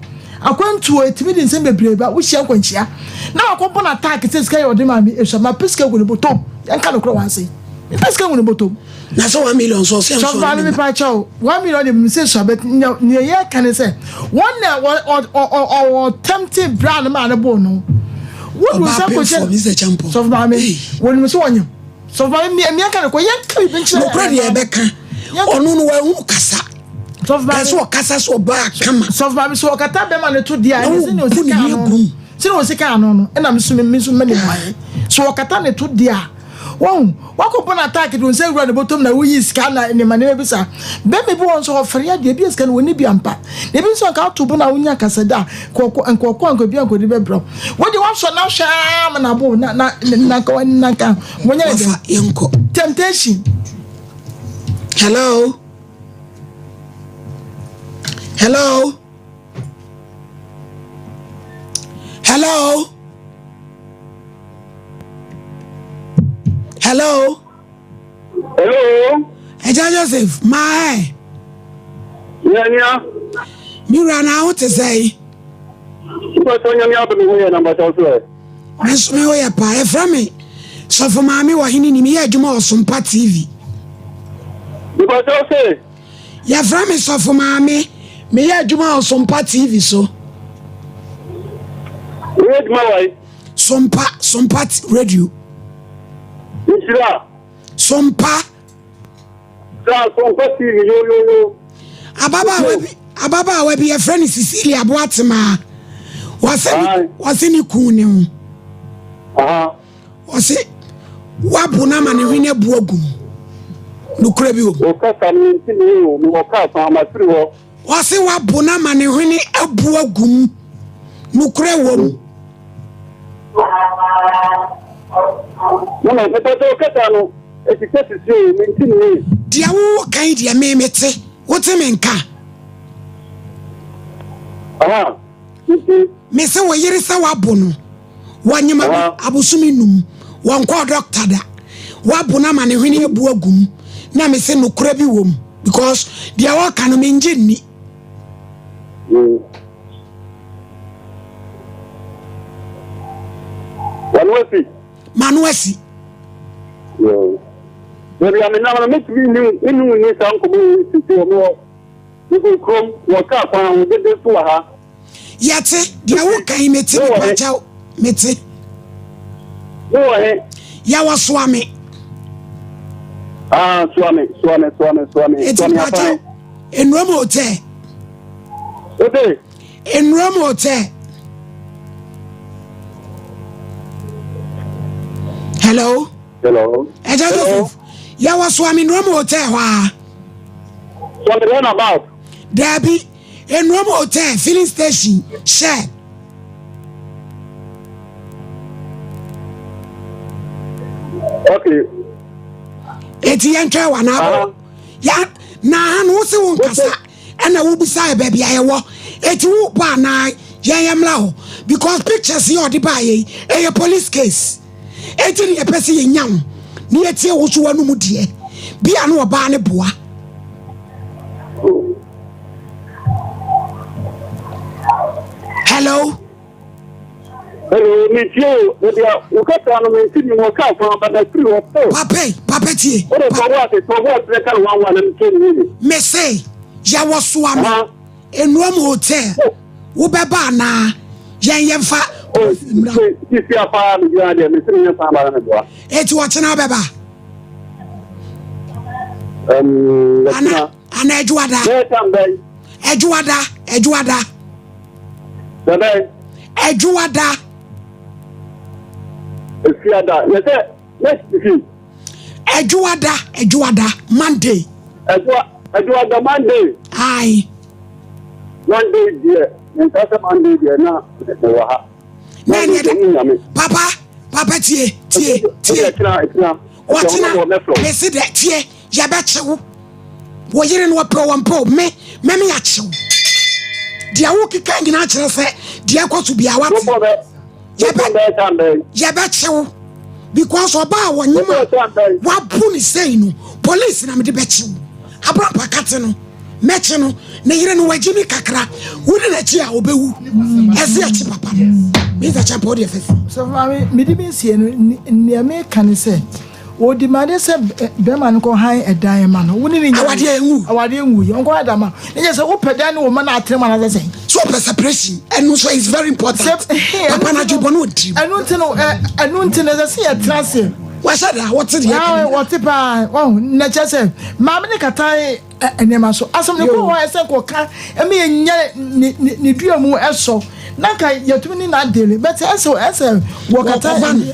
Akwantuo ɛtumi de nsɛm bebree ba, wohyia nkwanhyia na wakɔbɔ no attack sɛ sika yɛ ɔde maa me ɛsua, mapɛ sika gu ne bɔtɔm. Yɛnka nokorɛ wɔ ha sei. Mepɛ sika gu ne bɔtɔm.
Na sɛ 1 million so ɔsɛ
nso ɔne ne ma. Sɔfo 1 million de sɛ sua bɛ nea yɛ ka ne sɛ wɔn na ɔwɔ tɛmte bra no maa ne bo no.
Wɔn nsa kɔ hyɛ
sɔfo maame wɔn nim sɛ wɔnyam sɔfo maame mmea mmea ka ne kɔ yɛn ka bibi nkyerɛ.
Nokura deɛ ɛbɛka ɔno no wɔn kasa. Kɛse ɔkasa so ɔbaa kama.
Sɔfo maame so ɔkata bɛma ne to deɛ a ɛne sɛ ne osi kaa no sɛ ne osi kaa no no ɛna mi so mi nso mɛ ne mu ayɛ so ɔkata ne to deɛ a. Wahu? Woakɔbɔ no attack de wo nsa awura ne bɔtɔm na woyi sika na nneɛma nneɛma bi saa. Bɛrima bi wɔ hɔ nso ɔfɛre adeɛ, ebi a sika no wɔnni bi ampa. Na ebi nso anka woto bo na wonya kasada a, nka ɔkɔ nka ɔkɔ a nka obi anka ɔde bɛbrɛ wo. Wo deɛ woasɔ no ahwɛ ara ma no abo wo na na na nka wa na nka wɔnyɛ ne
dɛn. Yɛnkɔ.
Temptation.
Hello. Hello. Hello. Hello.
Hello.
Ẹja Joseph, maa ẹ.
Nyanya.
Mi wura na aho te sɛ yi.
Mpatɔ nyame abɛ mi ho yɛ na mpatɔ so ɛ.
Me nso me ho yɛ paa. Yɛfrɛ me Sɔfo Maame wɔ hene ni meyɛ adwuma wɔ Sompa TV.
Mpatɔ se.
Yɛfrɛ me Sɔfo Maame meyɛ adwuma wɔ Sompa TV so.
Woyɛ adwuma wɔ yi?
Sompa, Sompa radio.
Nhyira.
Sompa.
Sa Sompa TV yo yo yo.
Ababaawa bi ababaawa bi yɛfrɛ no Cecilia Boatemaa. Wɔse wɔse ne kun ne ho. Wɔse wabo no ama ne hwene abu agu mu. Nokorɛ bi wɔ mu.
Okasa no nti ne o, mewɔ kaa kwan mafiri hɔ.
Wɔse wabo no ama ne hwene abu agu mu. Nokorɛ wɔ mu.
Mama, mepɛ sɛ wokasa no ɛti sɛ sisi o, mente ne yie.
Deɛ wo ka yi deɛ me mete, wote me nka?
Aha, mete.
Mese wo yere sɛ wabo no, wanyem abosome num, wɔnkɔɔ dɔkta da, wabo no ama ne hwene abu agu mu, na mese nokorɛ bi wɔ mu because deɛ ɔka no mengye nni.
Wano asi.
Mano asi.
Baabi a menam no metumi ne ne wo ni saa nkɔmmɔ yi sisi wɔ mewɔ mekɔ kurom wɔ kaa kwan ho dede so wɔ ha.
Yɛte deɛ woka yi mete mepakyɛw mete.
Wowɔ he?
Yɛwɔ Soame.
Ah, Soame, Soame, Soame, Soame.
Eti mepakyɛw Enuam Hotel.
Ode.
Enuam Hotel. Hello.
Hello.
Ẹja Joseph. Yɛwɔ Soame Enuam Hotel hɔ a.
Soame roundabout.
Daabi. Enuam Hotel filling station Shell.
Okay.
Eti yɛn twɛn wa na abo. Ya na ha no wose wo nkasa ɛna wobisa yɛ baabi a yɛwɔ. Eti wo ba na yɛn yɛ mmra hɔ because pictures yɛ ɔde ba yɛ yi ɛyɛ police case. Eti ne yɛpɛ sɛ yɛnya wo na yɛtie wo so w'anum deɛ. Bia no ɔbaa ne boa. Hello.
Hello, me tie o. Me dia, wo kasa no me nti mi wo ka fa ba na firi hɔ.
Papa, papa tie.
O de tɔ wo ase, tɔ wo ase ka no wan wan na me tie ni.
Me se, ya wɔ soa me. Enuam hotel. Wo bɛba anaa? Yɛn yɛn fa.
O, sisi apa me gyina deɛ, me se me nyɛ fa ba na me boa.
Eti ɔkyena bɛba.
Ana
ana adwuada.
Bɛyɛ tam bɛn.
Adwuada adwuada.
Bɛbɛn.
Adwuada.
Efiada yɛ sɛ next week.
Adwuada adwuada Monday.
Adwua. Ɛdwoada Monday.
Ayi.
Monday deɛ menka sɛ Monday deɛ na mewɔ ha.
Na ɛneɛ dɛ papa papa tie tie tie. Wɔkyena mesi dɛ tie yɛbɛkye wo. Wo yere no wɔpɛ wɔn pɛ o me me me akye wo. Deɛ wokeka nyinaa kyerɛ sɛ deɛ ɛkɔ so biara wate. Yɛbɛkye wo because ɔbaa a wɔnyem a wabu ne sɛi no police na mede bɛkye wo. Abrampa kate no mɛkye no ne yere no wagye mi kakra wodi n'akyi a ɔbɛwu ɛse akyi papa no Mr. Champa wodeɛ fɛfi.
Sɔfo maame mede me nsie no nea meka ne sɛ Ɔdi ma de sɛ bɛrima no kɔ han ɛdan ma no. Wo ne ne nya.
Awadeɛ nwu.
Awadeɛ nwu yɛ. Ɔnkɔ han dan ma no. Ne nyɛ sɛ wopɛ dan ne wo ma no atene mu anaasɛ sɛn.
So ɔpɛ separation ɛno nso is very important. Papa no adwene bɔ no ɔdi.
Ɛno nti no ɛno nti no ɛsɛ sɛ yɛtena ase.
Wahyɛ da wɔte deɛ ɛka
nyinaa. Wɔte paa wɔn na kyerɛ sɛ maame ne katan nneɛma so. Asɛm no kɔ hɔ a ɛsɛ nkɔka ɛma yɛnya ne ne ne dua mu ɛsɔ na nka yɛtumi ne n'adele bɛtɛ ɛsɛ ɛsɛ wɔkata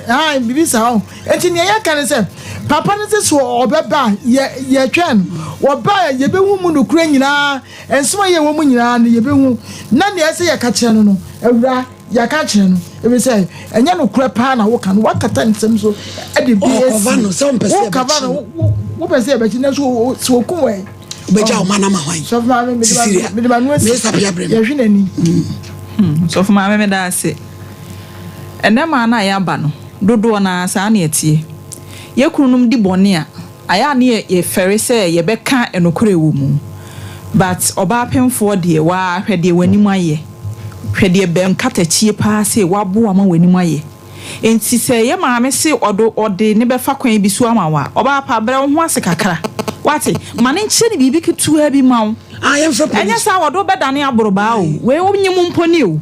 ahan bibi saa o eti nea yɛka ne sɛ papa no sɛ so ɔbɛba a yɛ yɛtwɛn no wɔba a yɛbɛhu mu nokorɛ nyinaa nsɛm a yɛwɔ mu nyinaa no yɛbɛhu na nea ɛsɛ yɛka kyerɛ no no awura Yɛaka akyerɛ no, efisɛ ɛnyɛ nokorɛ paa na woka no, woakata nsɛm so de bi asi.
No, sɛ wompɛ sɛ
yɛbɛkye no. Wopɛ sɛ yɛbɛkye nanso sɛ wɔku wɔ ɛ.
Wobɛgya wo ma no ama hwan?
Sɔfo maame, mede ma no asi.
Mesa pia brɛ
Yɛhwe n'ani.
Hmm, sɔfo maame meda ase. Ɛnɛ maa no a yɛaba no, dodoɔ no ara saa na ɛteɛ. Yɛ kununom di bɔne a, Ayɛ a ne yɛ fɛre sɛ yɛ bɛ ka nokorɛ wɔ mu but ɔbaa pemfoɔ deɛ waa hwɛ deɛ w'anim ayɛ hwɛ deɛ bɛ nkatakyie paa sei waboa ma w'anim ayɛ nti sɛ yɛ maame se ɔdo ɔde ne bɛfa kwan bi so ama wo a ɔbaa pa brɛ wo ho ase kakra wate ma no nkyerɛ ne biribi ketewa bi ma wo ɛnyɛ saa ɔde wo bɛdane aborobaa o wei wo nyem mpo ni o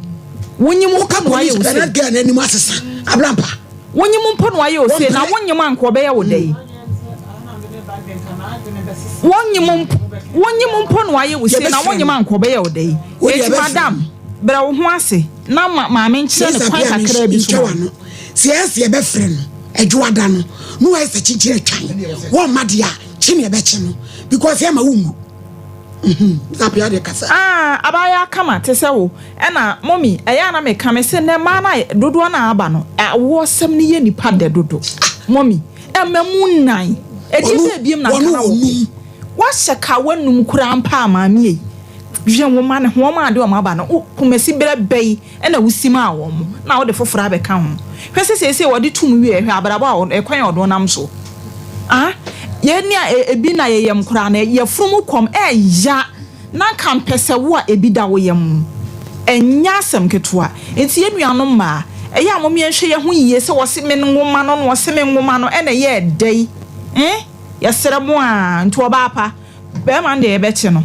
wo nyem mpo na wayɛ wo sei. Wonyim mpo na ɔayɛ ose, na wonyim a anka ɔbɛyɛ wo dɛn? Wonyim mpo, wonyim mpo na ɔayɛ wo se, na wonyim a anka ɔbɛyɛ wo dɛn? Enti madam, brɛ wo ho ase na ma maame nkyerɛ no kwan kakraa bi so ma wo.
Sɛ yɛyɛ sɛ yɛbɛfrɛ no Adwoada no na wayɛ sɛ kyenkyere atwan, wɔmma deɛ a, kye na yɛbɛkye no because yɛma wonwu.
Ah abaayaa kama te sɛ wo ɛna mommy ɛyɛ a na meka me se nɛ mmaa no a dodoɔ no a aba no awoɔsɛm no yɛ nipa dɛ dodo mommy ɛma mu nnan ɛdeɛ bɛɛ biem na nka na wo pɛ wahyɛ ka wanum koraa mpa a maame ei dwen wo ma no ho wɔn a de wɔn aba no wo kumasi berɛ bɛyi ɛna wosi maa wɔn na wode foforɔ abɛka ho. Hwɛ sɛ seesei wɔde tom wie hwɛ abrabɔ a ɛkwan a ɔde nam so. Ah, yɛn ni a ebi na yɛyam koraa no yɛfunu mu kɔm ɛya na nka mpɛ sɛ wo a ebi da wo yam. Ɛnyɛ asɛm ketewa. Nti yɛn nuanom mmaa, ɛyɛ a mom yɛnhwɛ yɛn ho yie sɛ wɔse me nwoma no na wɔse me nwoma no ɛna ɛyɛ ɛdɛ yi. Eh, yɛsrɛ mo aa, nti ɔbaa pa. Bɛɛma no deɛ yɛbɛkye no.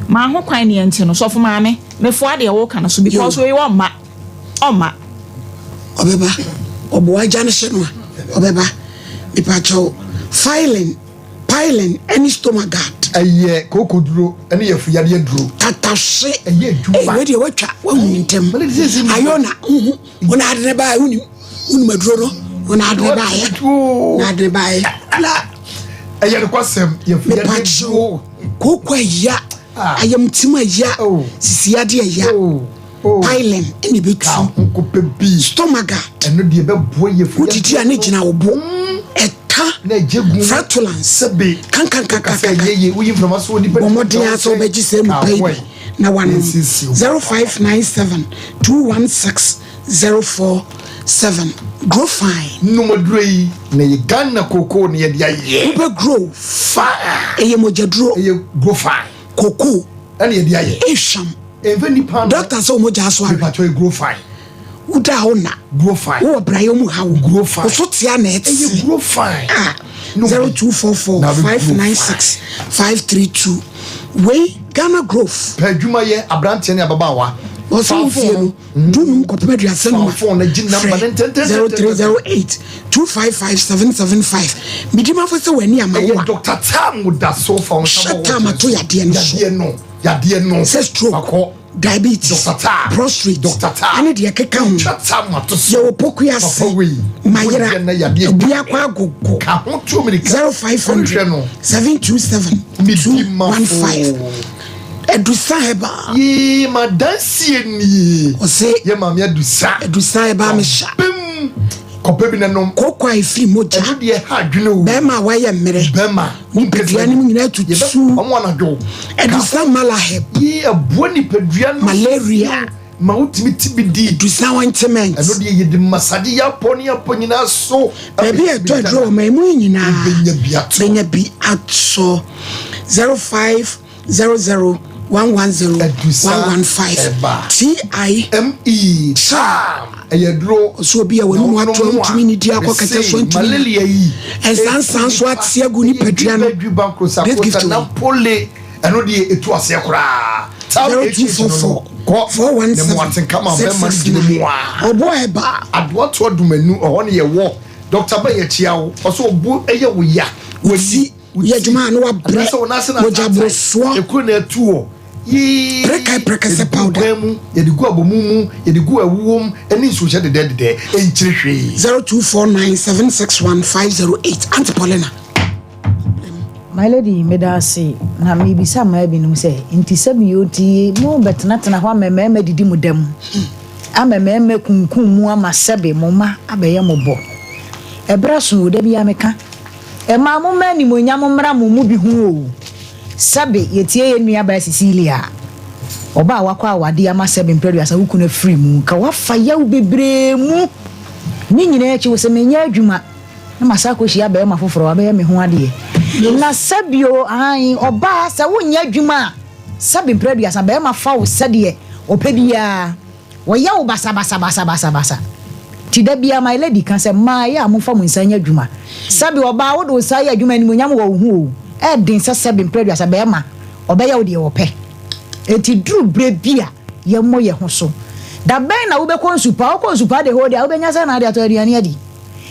Ma ho kwan ne yɛnkye no. Sɔfo maame, mefoa deɛ woka no so because wei ɔmma. Ɔmma.
Ɔbɛba. Ɔboa agya no hyɛ no a, ɔbɛba. Mepakyɛw, filing, piling ɛne stomach guard.
Ɛyɛ kooko duro ɛne yɛfu yadeɛ duro.
Tatahye.
Ɛyɛ adwuma.
Ei, wei deɛ watwa, wahu ne ntɛm. Ayona, nhu, wo na ade ne baeɛ, wonim, wonim aduro no, wo na ade ne baeɛ, na ade ne baeɛ. La.
Ɛyɛ nokwasɛm, yɛfu yadeɛ
Mepakyɛw,
duro.
kooko ɛya, ayamtim ɛya, sisi yadeɛ ɛya, piling ɛna ɛbɛtu.
Nkopɛ bi.
Stomach guard.
Ɛno deɛ ɛbɛboa yɛfu yadeɛ.
Wodidi a ne gyina wo bo. Ɛta.
Na ɛgye gu.
Flatulence.
Sɛbe.
Kankankankankan.
Kasa yeye, woyi mframa so wɔ nipa.
Bɔ mmɔden ara sɛ wobɛgye saa mu pa yi bi na wanom. 0597 216 047 Grow fine.
Nom aduro yi na ɛyɛ Ghana kookoo na yɛde ayɛ.
Wobɛ grow
fine.
Ɛyɛ mogyaduro.
Ɛyɛ grow fine.
Kookoo.
Ɛna yɛde ayɛ.
Ehwam.
Ɛnfɛ nipa no.
Doctor sɛ wɔn mogya aso awe.
Mepatwɔ yɛ grow fine.
Woda a wonna.
Grow fine.
Wowɔ brayɛ mu ha wo.
Grow fine.
Wo so tea na ɛte.
Ɛyɛ grow fine.
Ah. 0244 596 532 Wei Ghana Growth.
Pɛ adwuma yɛ aberanteɛ ne ababaawa.
Wɔsɛ wo fie no dunum kɔpem aduasa num a frɛ 0308 255 775 Medimafo sɛ w'ani ama wo a.
Ɛyɛ Dr. Tam da so fa wo nsa bɔ
Hyɛ tam ato yadeɛ no so.
Yadeɛ no yadeɛ no.
Sɛ stroke.
Wakɔ.
Diabetes, prostrate, ɛne deɛ ɛkeka ho. Yɛwɔ Pokuase, Mayera, Abuakwa Agogo, 0500 727 215. Adusa Herbal.
Yee ma dansie nie.
Ɔse.
Yɛ maame Adusa.
Adusa Herbal me hyɛ.
Bem. Kɔpɛ bi na nom.
Koko a efiri mogya.
Ɛno deɛ ha adwene o.
Bɛrima a wayɛ mmerɛ.
Bɛrima.
Nipadua no mu nyinaa tutu.
Ɔmo anadwo.
Adusa malaheb.
Yee ɛboa nipadua no.
Malaria.
Ma wotumi ti bi di.
Adusa ointment.
Ɛno deɛ yɛde masagye yapɔ ne yapɔ nyinaa so.
Baabi a ɛtɔ aduro wɔ man mu yi nyinaa.
Bɛnya bi ato.
Bɛnya bi ato. 05 00 110 115 T I
M E Charm ɛyɛ duro.
Ɔsɛ obi a w'anum ato a ntumi ne di akɔ kɛtɛ so ntumi
malaria yi
nsansan so ate agu nipadua no. This gift
napole ɛno deɛ etu aseɛ koraa.
0244 417 669 ɔbɔ ɛba.
Adoato adumanu ɔhɔ ne yɛ wɔ Dr. Bɛyɛ kyia wo ɔsɛ ɔbo ɛyɛ wo ya
wasi. Woyɛ adwuma a na wabrɛ, mogya borosoɔ.
Ekuro na ɛtu wɔ. Yee.
Prekae prekɛsɛ powder.
Yɛde gu mu, yɛde gu abomu mu, yɛde gu ɛwoɔ mu, ɛne nsuohyɛ dedɛɛdedɛɛ, ɛnkyiri hwee.
0249761508 Auntie Paulina.
My lady, meda ase. Na mebisa mmaa binom sɛ, nti sɛ meyɛ oti mo bɛtenatena hɔ ama mmarima didi mo dam, ama mmarima kunkum mu ama sɛbe mo mma abɛyɛ mo bɔ. Ɛberɛ aso o, da biara meka. Mmaa momma animuonyam mmra mo mu bi ho o. Sɛbe yɛtie yɛn nua baa Cecilia a, ɔbaa a wakɔ awadeɛ ama sɛbe mprɛ aduasa wo kunu afiri mu, nka wafa yaw bebree mu. Ne nyinaa akyi wose menyɛ adwuma na masan akɔhyia barima foforɔ wabɛyɛ me ho adeɛ. Na sɛbe o, aane, ɔbaa sɛ wonyɛ adwuma a, sɛbe mprɛ aduasa barima fa wo sɛdeɛ ɔpɛ biara. Wɔyɛ wo basabasabasabasa. Nti da biara my lady ka sɛ mmaa ɛyɛ a momfa mo nsa nyɛ adwuma. Sɛbe ɔbaa wode wo nsa yɛ adwuma animuonyam wɔ wo ho o. Ɛɛden sɛ sɛbe mprɛ aduasa bɛɛma ɔbɛyɛ wo deɛ ɔpɛ. Enti duru berɛ bi a yɛmmɔ yɛ ho so. Da bɛn na wobɛkɔ nsupaa? Wokɔ nsupaa the whole day a wobɛnya sɛn na wode atɔ aduane adi?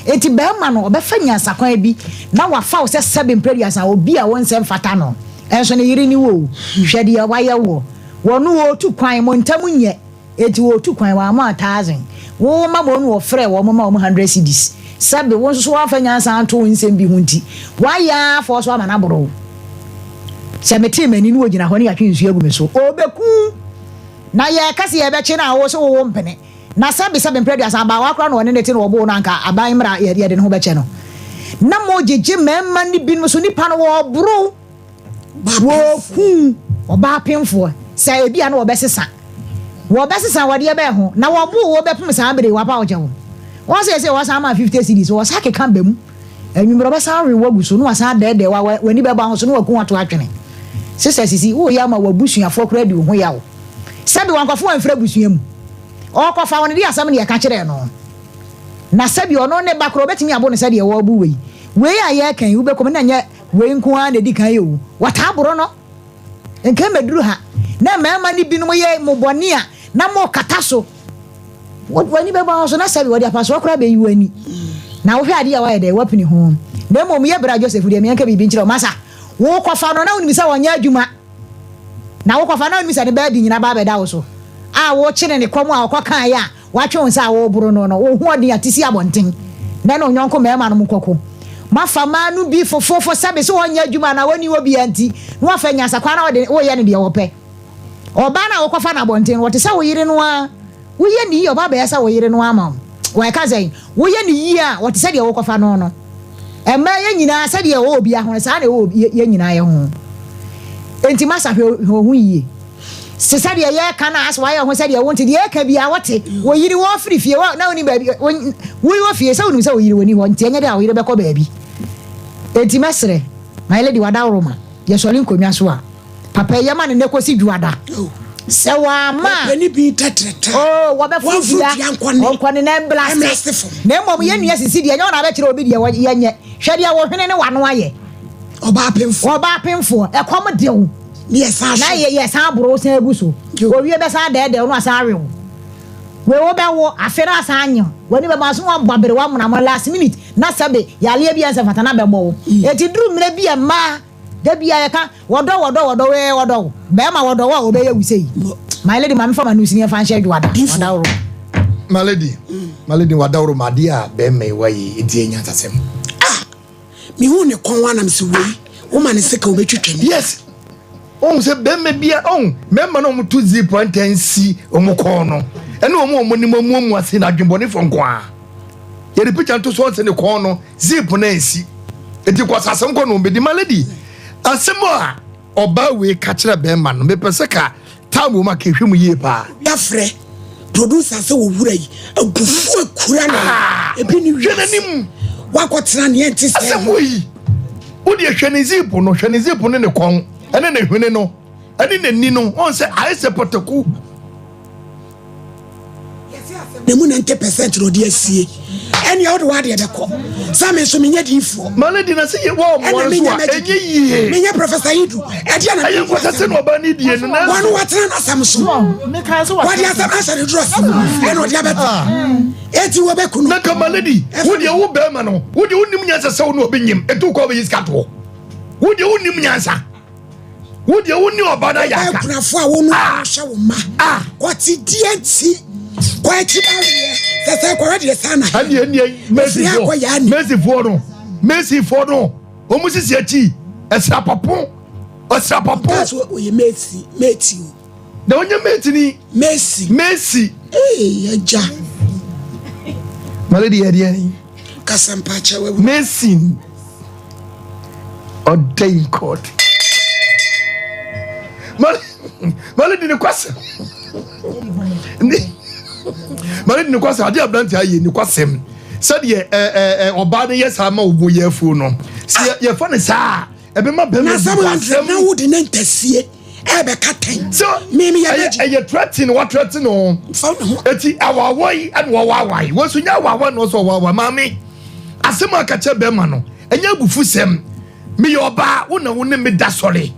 Enti bɛɛma no ɔbɛfa nyansakwan bi na wafa wo sɛ sɛbe mprɛ aduasa obi a wo nsɛ mfata no. Ɛnso ne yere ne wo o. Hwɛ deɛ wayɛ woɔ. Wɔno wɔɔtu kwan, mo ntam nyɛ, enti wɔɔtu kwan, wɔamma thousand, wo ma wɔn wɔfrɛɛ wɔn ma wɔn hundred cedis, sɛbe wo nso so woamfa nyansa anto wo nsɛm bi ho nti, woayɛ ara afɔɔ so ama no aboro wo. Sɛ metee m'ani na wɔgyina hɔ ne yɛatwe nsuo agu me so, ɔɔbɛku wo, na yɛɛka sɛ yɛɛbɛkye no a wo so wo wo mpene, na sɛbe sɛbe mprɛ aduasa abaawa koraa na ɔne no te na wɔboo no anka aban mmra yɛde ne ho bɛkyɛ no, na mogyegye mmarima no binom so, nipa no wɔɔboro wo. Wɔkum ɔbaa pemfoɔ sɛ ebia na wɔbɛsesa. Wɔbɛsesa wɔ deɛ bɛn ho? Na wɔboo wo bɛpem saa bere yi, wapa wo kyɛw. Wɔn sɛ sɛ wɔsan ma 50 cedis, wɔsa keka ba mu. Anwummerɛ wɔbɛsan awe wo agu so na wɔasan adɛɛdɛɛ wo a w'ani bɛba ho so na wɔaku wo ato atwene. Sesa sisi, woreyɛ ama w'abusuafoɔ koraa adi wo ho yaw. Sɛbe wankɔfa wo amfiri abusua mu. Ɔrekɔfa wo no, deɛ asɛm na yɛka kyerɛɛ no. Na sɛbe ɔno ne ba koraa wɔbɛtumi abo no sɛdeɛ wɔrebo wei. Wei a yɛreka yi, wobɛkɔ mu na ɛnyɛ Wei nko ara na edi kan yɛ o. Wɔtaa boro no. Nka mmeduru ha na mmarima no binom yɛ mo bɔne a na mokata so. W'ani bɛbɔ ho so na sɛbe wɔde apasoɔ koraa bɛyi w'ani. Na wohwɛ adeɛ a woayɛ dɛ, woapini ho. Na mmom yɛ bra Joseph deɛ meɛnka biribi nkyerɛ wo. Masa, wokɔfa no na wonim sɛ ɔnyɛ adwuma. Na wokɔfa no na wonim sɛ ne baabi nyina ba abɛda wo so. A wokyene ne kɔm a ɔkɔkaeɛ a Woatwe wo nsa a woreboro no no, wo ho ɔden a te si abɔnten, na ɛne wo yɔnko mmarima nom kɔko. Moafa mmaa no bi fofoofo sɛbe sɛ wɔnyɛ adwuma anaa wɔnni hɔ biara nti, na wɔafa nyansakwan na wɔde woreyɛ no deɛ wɔpɛ. Ɔbaa no a wokɔfa no abɔnten no, ɔte sɛ wo yere no ara. Woyɛ no yie a, ɔba abɛyɛ sɛ wo yere no ara ma wo. Wɔka sɛn? Woyɛ no yie a, ɔte sɛ deɛ wokɔfa no no. Mmaa yɛn nyinaa, sɛdeɛ ɛwɔ obiara ho no, saa na ɛwɔ yɛn nyinaa yɛn ho. Enti masa, hwɛ wo ho yie. Te sɛ deɛ yɛreka no a, asɛ wayɛ wo ho sɛ deɛ wonte. Deɛ yɛreka biara wote. Wo yere wɔfiri fie hɔ na wonim baabi, wo wɔ fie sɛ wonim sɛ wo yere wɔni hɔ nti ɛnyɛ dɛ a wo yere bɛkɔ baabi. Enti mɛsrɛ, my lady wadaworoma, yɛsɔre nkonnwa so a, papa yi yɛma no nnɛ kɔsi dwoada. Sɛ wamma a, oh, wɔbɛforo dua, ɔnkɔ ne nan blase. Na mmom yɛn nua Sisi deɛ, ɛnyɛ wo na abɛkyerɛ obi deɛ yɛnyɛ. Hwɛ deɛ wo hwene ne w'ano ayɛ. Ɔbaa pemfoɔ, ɛkɔm de wo.
Ne yɛ san
Na yɛ yɛ san boro wo san gu so. Owie bɛ san dɛɛdɛɛ wo na wasan awe wo. Wei wo bɛ wo afe na asan anyem. W'ani bɛ ma so na wabɔ aberewa mona mo last minute na sɛbe yareɛ bi a ɛnsɛ mfata na bɛbɔ wo. Eti duru mmerɛ bi a mmaa. Da biara yɛka, wɔdɔ wo, wɔdɔ wo, wɔdɔ wo, ee wɔdɔ wo. Bɛrima wɔdɔ wo a wɔbɛyɛ wo sei. My lady ma memfa m'ano nsi ne yɛmfa nhyɛ adwoada. Wadaworo.
My lady, my lady wadaworo ma adeɛ a bɛrima yi wayɛ yi ɛdi anyansasɛm.
Ah! Mehuu ne kɔn a na mese wei woma ne sika obɛtwitwa ni.
Yes! Wohu sɛ bɛrima bi a ɔn mmarima no a wɔto zip a ntaa nsi wɔn kɔn no ɛne wɔn a wɔn anim amuamua ase no adwemmɔnefoɔ nko ara. Yɛde picture no to so ɔn sɛ ne kɔn no zip no ansi. Eti kwasasɛm kɔ na wɔn bɛdi. My lady, asɛm a ɔbaa wei ka kyerɛ bɛrima no mepɛ sɛ ka time wɔ mu a ka ehwɛ mu yie paa.
Obi afrɛ producer sɛ owura yi abufuo akura no ah! ebi ne
hwɛ n'anim
wakɔtena neɛ nte sɛ
asɛm wɔ yi wodeɛ hwɛ ne zip no hwɛ ne zip ne ne kɔn ɛne ne hwene no ɛne n'ani no wɔn sɛ ayɛ sɛ pɔtɛku
Na mu 90 percent na ɔde asie. Ɛnea wode w'adeɛ bɛkɔ. Sɛ me nso menyɛ diifoɔ.
Ma no di na sɛ yɛ wɔ ɔmoa nso a ɛnyɛ yie.
Menyɛ Professor Idu. Ɛdeɛ na
ɛyɛ nkwasasɛ na ɔbaa ne die no na.
Wɔn watena n'asɛm so. Wɔde asɛm ahyɛ ne duro so ɛna ɔde abɛto.
Ah.
Eti wɔbɛku no.
Na kama lady, wo deɛ wo bɛrima no, wo deɛ wonim nyansa sɛ wo ne ɔbɛnyim, etu kɔ ɔbɛyi sika toɔ. Wo deɛ wonim nyansa. Wo deɛ wo ne ɔba no ayɛ aka.
Akunafo a wɔn ah. ahwɛ wo mma. Ah. Kɔte die nti. Kɔ akyi ba weɛ. Sɛ sɛ kɔrɔ deɛ saa na.
Ɛni ɛni mesifoɔ mesifoɔ no mesifoɔ no wɔn sisi akyi ɛsrapapo ɛsrapapo.
Nkaso oyɛ mesi meti o.
Na onye meti ni.
Mesi.
Mesi.
Ee agya.
My lady yɛ deɛ ni.
Kasa mpakyɛ wɔ.
Mesi. Ɔda in court. My lady ne kwasɛm. My lady ne kwasɛm adeɛ aberante ayɛ ne kwasɛm. Sɛdeɛ ɛɛ ɛɛ ɔbaa no yɛ saa ma ɔbɔ yɛ afuo no. Sɛ yɛfa ne saa ɛbɛma bɛrima
bi kwasɛm. Na wode ne ntasie. ɛbɛka tɛn.
So
mímí yɛ bɛ
ɛyɛ threaten wa threaten o.
Fa ne ho.
Eti awawa yi ɛna wɔwawa yi wɔn so nyɛ awawa na ɔsɔ ɔwawa maame asɛm a kakyɛ bɛrima no ɛnyɛ abufu sɛm meyɛ ɔbaa wo na wo ne me da sɔre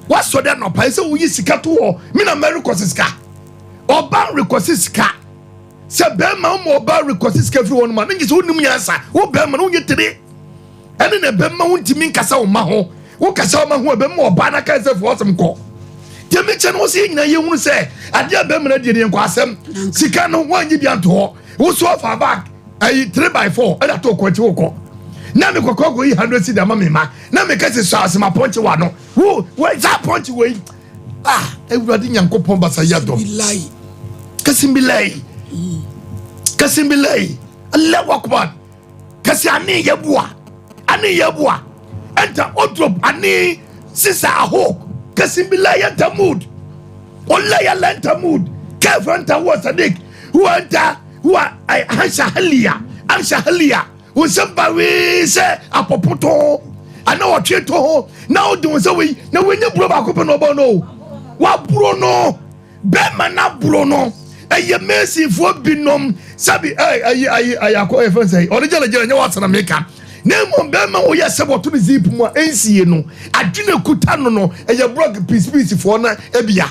wasɔre anɔpa ɛsɛ woyi sika to hɔ me na mɛrekɔsi sika ɔbaa rekɔsi sika sɛ bɛrima wo ma ɔbaa rekɔsi sika firi wɔn ma ne nyɛ sɛ wonim nyansa wo bɛrima no wonyɛ tire. Ɛne na ɛbɛma wontumi nkasa wo mma ho. Wokasa wo mma ho a, ɛbɛma ɔbaa no aka sɛ fo asɛm kɔ. Deɛ mekyɛ no, wo sɛ yɛn nyinaa yɛhunu sɛ adeɛ a bɛrima no adie no yɛ nkwaasɛm. Sika no, woannye bi anto hɔ. Wo so afa bag ayi 3 by 4 ɛde ato kɔ akyi wokɔ. Na me kɔkɔ kɔ yi 100 cedi ama me mma. Na meka sɛ sɔ asɛm apɔnkye w'ano. Wo, wo, saa apɔnkye wei. Ah, Awurade Nyankopɔn basa yɛ dɔm. Kasimbilai. Kasimbilai. Allahu Akbar. Kasi ane yɛboa ane yɛboa ɛnta odrop ane sisa aho kasi bila yɛnta mood ola yɛla nta mood kɛfɛ nta huwa sadik huwa nta huwa hansha halia ansha halia wo nsɛm ba wee sɛ apɔpoto ana wɔtwe to ho na wode wo sɛ wei na wɔnyɛ buro baako pɛ na ɔbɔ no waburo no Bɛɛma no aboro no ɛyɛ masonfoɔ binom sɛbi ɛyi ayi ayi akɔ ɛfɛn sɛ ɔde gyɛlɛ gyɛlɛ nyɛ wasana meka na mmom bɛɛma wɔyɛ sɛ wɔto ne zip mu a ɛnsie no adwene kuta no no ɛyɛ blɔk piisipiisifoɔ na ebia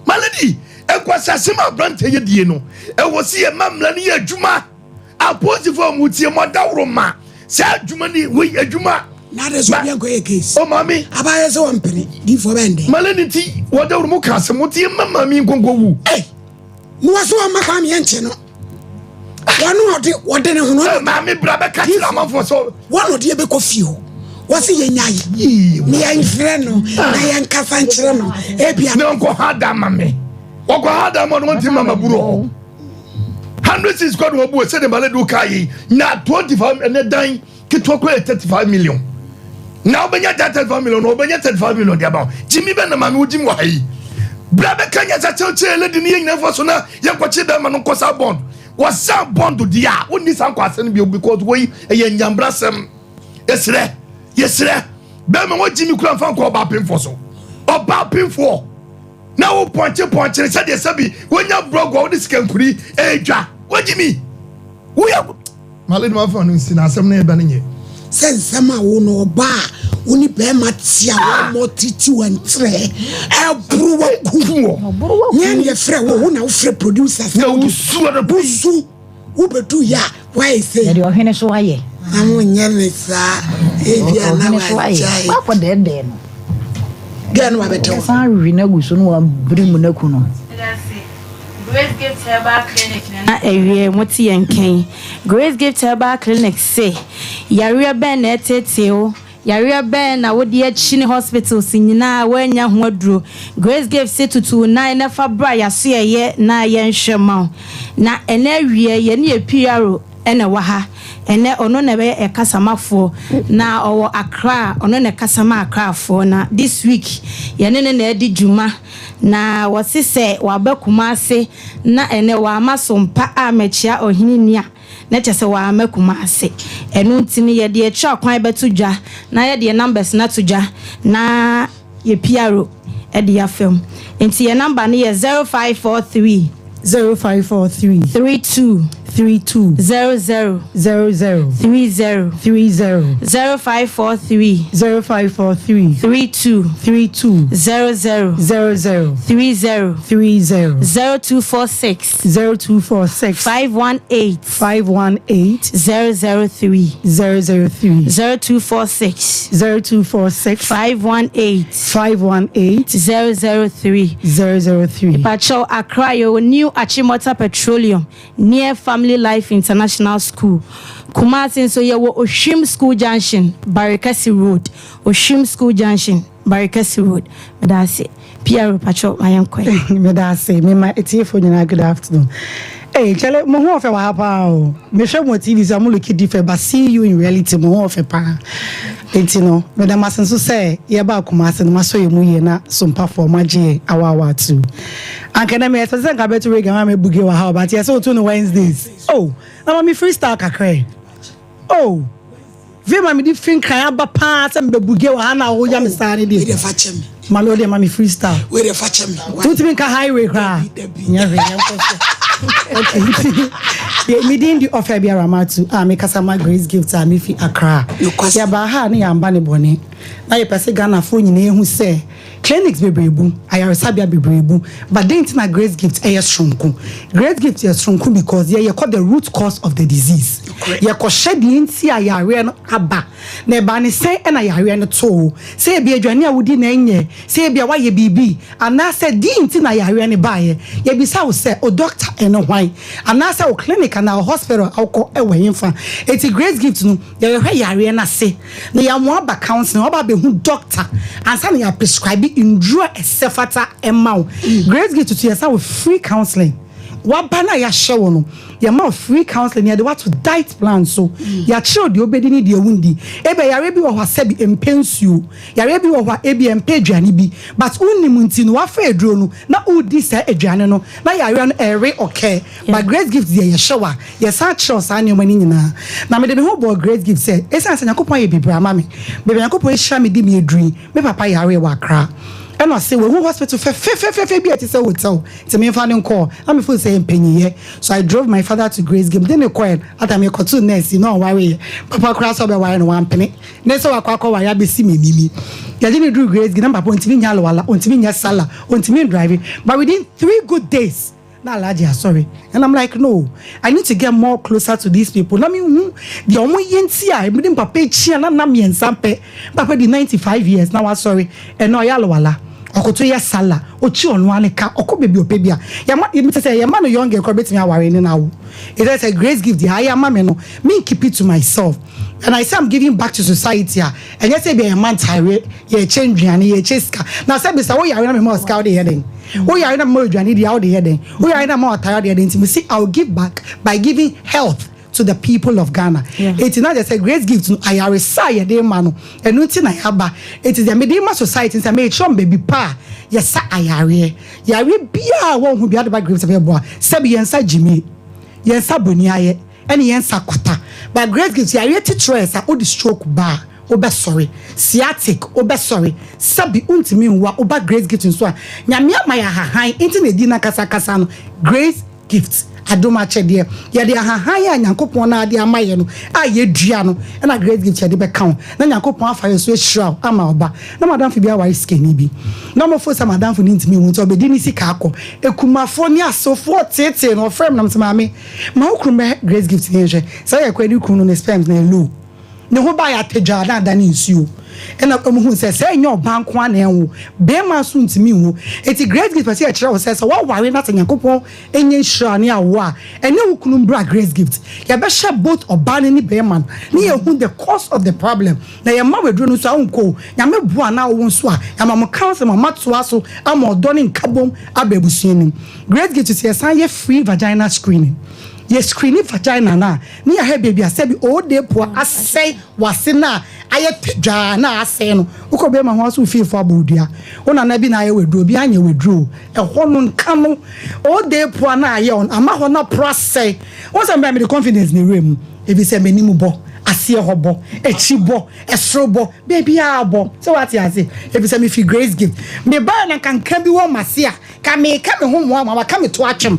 my lady nkwasiasɛm a aberanteɛ yɛ die no ɛwɔ si yɛ ma mmara no yɛ adwuma. Apolisifoɔ a wɔn tie mo adaworo ma saa adwuma ni wei adwuma.
Na de so obi ankɔ yɛ case.
O maame.
Abayɛ sɛ wɔn pene diifoɔ bɛn dɛ.
Male ne ti wɔ dawuro mo ka asɛm mo tie mma maame nkonko wu.
Ei na wɔsɛ wɔn mma kwame yɛn nkyɛn no. Wɔn ɔde wɔde ne ho no.
Ɛ maame bra bɛ ka kyerɛ amanfoɔ sɛ.
Wɔn ɔde yɛ bɛkɔ fie hɔ. Wɔsi yɛn nya yi. Ne yɛn frɛ no na yɛn kasa nkyerɛ no. Ebia.
Ne nkɔ ha da ma me. Wɔkɔ ha da ma no wɔn ti ma ma buru hɔ. 106 kɔ na wɔbu sɛdeɛ maladu kaa yi na 25 ɛnɛ dan ketewa kɔ yɛ 35 million na wobɛnya da 35 million na wobɛnya 35 million de ama wo gyimi bɛ na maame wogyim wɔ ha yi bra bɛka nyɛ sɛ kyɛwkyerɛ lady no yɛ nyina mfa so na yɛnkɔkye bɛrima no nkɔ saa bond wɔsan bond deɛ a wonni saa nkɔ asɛm no bio because wei ɛyɛ nyambrasɛm yɛserɛ yɛserɛ bɛrima wɔgyimi kura mfa nkɔ ɔbaa pemfoɔ so ɔbaa pemfoɔ na wo pɔnkye pɔnkyere sɛdeɛ sɛbi wonya borɔgo a wode sika nkuri ɛredwa wagye mi woyɛ male no afa no nsi na asɛm no ɛbɛ no nyɛ
sɛ nsɛm a wo no ɔba a wo ne bɛrima te a ah. wɔmmɔ titi wɔ ntrɛ ɛboro waku wɔ nyɛ ne yɛfrɛ wo wo na wofrɛ producer sɛ
na wosu
wosu wobɛdu yɛ a woayɛ sei
yɛde ɔhene so ayɛ
na monyɛ me saa ebia na wagyae
wakɔ dɛɛdɛɛ no.
Gɛɛ no wabɛtɛ hɔ.
San we no agu so na wabiri mu no aku no.
Grace Gift Herbal Clinic na awiei mote yɛn nka yi. Grace Gift Herbal Clinic se, Yareɛ bɛn na ɛreteetee wo? Yareɛ bɛn na wode akyini hospitals nyinaa a woannya ho aduro? Grace Gift se tutu wo nan na fa bra y'asoɛeɛ na yɛnhwɛ ma wo. Na ɛnɛ awiei yɛne yɛn PRO na ɛwɔ ha. Ɛnɛ ɔno na ɛbɛyɛ ɛkasamafoɔ na ɔwɔ Accra, ɔno na ɛkasa ma Accrafoɔ na this week yɛne no na adi dwuma. Na wɔse sɛ waba Kumase na ɛnɛ wamma so mpa ammɛkyea ɔhene ni a, na kyerɛ sɛ wamma Kumase. Ɛno nti no yɛde akyira kwan bɛto dwa na yɛde yɛn numbers no ato dwa na yɛ PRO de afa mu. Nti yɛn number no yɛ 0543.
0543.
32.
32.
00.
00.
30.
30.
0543.
0543.
32.
32.
00.
00.
30.
30.
0246.
0246.
518.
518.
003.
003.
0246.
0246.
518.
518.
003.
003.
Pacho Accra yɛwɔ New Achimota Petroleum near Family Life International School. Kumasi nso yɛwɔ Ohwim School Junction, Barikasi Road. Ohwim School Junction, Barikasi Road. Meda ase. PR pacho ma yɛn kɔ.
Meda ase. Mema etiefo nyinaa good afternoon. Hey, chale, mo ho ɔfɛ wɔ ha paa o. Mehwɛ mo TV so a mo look different but see you in reality mo ho ɔfɛ paa. Enti no, meda mo ase nso sɛ yɛba Kumasi no masɔ yɛ mu yie na sompafoɔ mo agye yɛ awaawa ato. Anka na me expect sɛ nka bɛto reggae ma me buge wɔ ha o but yɛsɛ woto no Wednesdays. Oh, na ma me freestyle kakra yi. Oh, Vee ma mede fi nkran aba paa sɛ mebɛbuge wɔ ha na woya me saa ne deɛ.
Wei deɛ fa kyɛ me.
Ma me wodeɛ ma me freestyle.
Wei deɛ fa kyɛ me.
Wotumi nka highway koraa. Nyɛ hwee yɛnkɔ so. Okay, nti deɛ me din de Ɔfɛbia Ramatu a mekasa ma Grace Gift a mefi Accra. Yɛbaa ha a ne yɛamba ne bɔne. Na yɛpɛ sɛ Ghanafoɔ nyinaa hu sɛ Clinics bebree bu, ayaresabea bebree bu, but dɛn nti na Grace Gift yɛ soronko? Grace Gift yɛ soronko because yɛ yɛkɔ the root cause of the disease. Yɛkɔhwɛ deɛ nti a yareɛ no aba, na ɛbaa ne sɛn na yareɛ no too wo. Sɛ ebia aduane a wodi na ɛnyɛ, sɛ ebia woayɛ biribi, anaasɛ deɛn nti na yareɛ no baeɛ. Yɛbisa wo sɛ, wo doctor ne hwan? Anaasɛ wo clinic anaa wo hospital a wokɔ wɔ hefa? Enti Grace Gift no, Yɛhwehwɛ yareɛ no ase na yɛama woaba counseling, woaba abɛhu doctor ansa na yɛaprescribe nnuro a ɛsɛ fata ma wo. Grace Gift tutu yɛsa wo free counseling. Woaba no a yɛahyɛ wo no, yɛma wo free counseling na yɛde wo ato diet plan so. Yɛakyerɛ wo deɛ wobɛdi ne deɛ wondi. Ebia yareɛ bi wɔ hɔ a sɛbi ɛmpɛ nsuo, yareɛ bi wɔ hɔ a ebia ɛmpɛ aduane bi, but wonnim nti no woafa aduro no na woredi saa aduane no na yareɛ no ɛre occur. But Grace Gift deɛ yɛhyɛ wo a, yɛsan kyerɛw saa nneɛma no nyinaa. Na mede me ho bɔɔ Grace Gift sɛ, esiane sɛ Nyankopɔn ayɛ bebree ama me, baabi a Nyankopɔn ahyira me de me aduru yi, me papa yaree wɔ Accra. Ɛna ɔse wahu hospital fɛfɛfɛfɛ bi a ɛte sɛ hotel, nti memfa no nkɔ hɔ. Na me feel sɛ ɛyɛ mpanyinyɛ. So I drove my father to Grace Gift. Mede no kɔɛ no, ata mekɔtoo nurse yi na ɔnwareeɛ. Papa koraa sɛ ɔbɛware no, wampene. Ne sɛ wakɔ akɔware abɛsi m'anim yi. Yɛde no duruu Grace Gift, na me papa ɔntumi nyɛ alwala, ɔntumi nyɛ sala, ɔntumi ndrive. But within 3 good days, na Alhaji asɔre and I'm like no I need to get more closer to these people na me hu deɛ wɔn yɛ nti a mede me papa akyi a na nna mmiɛnsa pɛ me papa di 95 years na wasɔre ɛnna ɔyɛ alwala ɔkoto yɛ sala ɔkyi ɔno ara ne ka ɔkɔ baabi ɔpɛ bi a yɛma yɛmi sɛ yɛma no young girl koraa bɛtumi aware ne na awo ɛsɛ sɛ grace gift deɛ ayɛ ama me no me keep it to myself and I say I'm giving back to society a ɛnyɛ sɛ ebi a yɛma ntaare yɛkyɛ nnuane yɛkyɛ sika na sɛ bisa wo yare na mema wo sika wode yɛ dɛn wo yare na mema wo aduane di a wode yɛ dɛn wo yare na mema wo atare wode yɛ dɛn nti mese I will give back by giving health to the people of Ghana eti na kyerɛ sɛ grace gift no ayaresa a yɛde ma no ɛno nti na yɛaba eti deɛ mede ma society nsa mekyerɛ wɔn baabi pa a yɛsa ayareɛ yareɛ biara a wɔn ho bi ade ba grace bɛboa sɛbi yɛn nsa gyimie yɛn nsa boni ayɛ ɛne yɛn nsa kwata but grace gift yareɛ titire yɛ sa wode stroke ba a wobɛsɔre sciatic wobɛsɔre sɛbi wontumi nwa woba grace gift nso a nyame ama yɛ ahahan nti na ɛdi n'akasakasa no grace gift adom akyɛdeɛ yɛde ahahan a nyankopɔn no ade ama yɛ no a yɛdua no ɛna grace gift yɛde bɛka wo na nyankopɔn afa yɛ so ahyira wo ama ɔba na madamfo bi aware sikani bi na ɔmɔfo sɛ madamfo no ntumi nwu nti ɔbɛdi ne sika akɔ ekumafoɔ ne asofoɔ tietie no ɔfrɛ m nam sɛ maame ma wo kunu bɛ grace gift ne nhwɛ sɛ yɛ kɔ ne kunu no ne sperms na ɛlow. Ne ho baeɛ atadwaa na adane nsuo. Ɛna wɔn huu sɛ, sɛ ɛnyɛ ɔbaa nko ara na ɛnwo, barima nso ntumi nwo. Enti Grace Gift pɛ sɛ yɛkyerɛ wo sɛ, sɛ woaware na sɛ Nyankopɔn nyɛ nhyira ne awoɔ a, ɛne wo kunu mbra Grace Gift. Yɛbɛhyɛ both ɔbaa no ne barima no na yɛahu the cause of the problem. Na yɛma wo aduro no nso a wonkɔ o. Nyame boa na wowo nso a, yɛama mo counseling ma moatoa so ama ɔdɔ ne nkabom aba abusua no mu. Grace Gift nso yɛsan yɛ free vagina screening. Yɛ screeni vagina no a, ne yɛahwɛ baabi a sɛbi odepoa asɛe w'ase no a ayɛ tadwaa na asɛe no. Wokɔ bɛrima ho a so wo fiefo abɔ wo dua. Wo nana bi na ayɛ w'aduro, obi anyɛ w'aduro o. Ɛhɔ no nka no odepoa no a ayɛ wo no ama hɔ no aporo asɛe. Wohu sɛ mmerɛ a mede confidence na ɛwura mu efisɛ m'anim bɔ, aseɛ hɔ bɔ, akyi bɔ, ɛsoro bɔ, baabiara bɔ. Sɛ woate ase? Efisɛ mefi Grace Gift. Mebaeɛ na nka nka bi wɔ m'ase a, ka meka me ho mmoa ma waka me to atwem.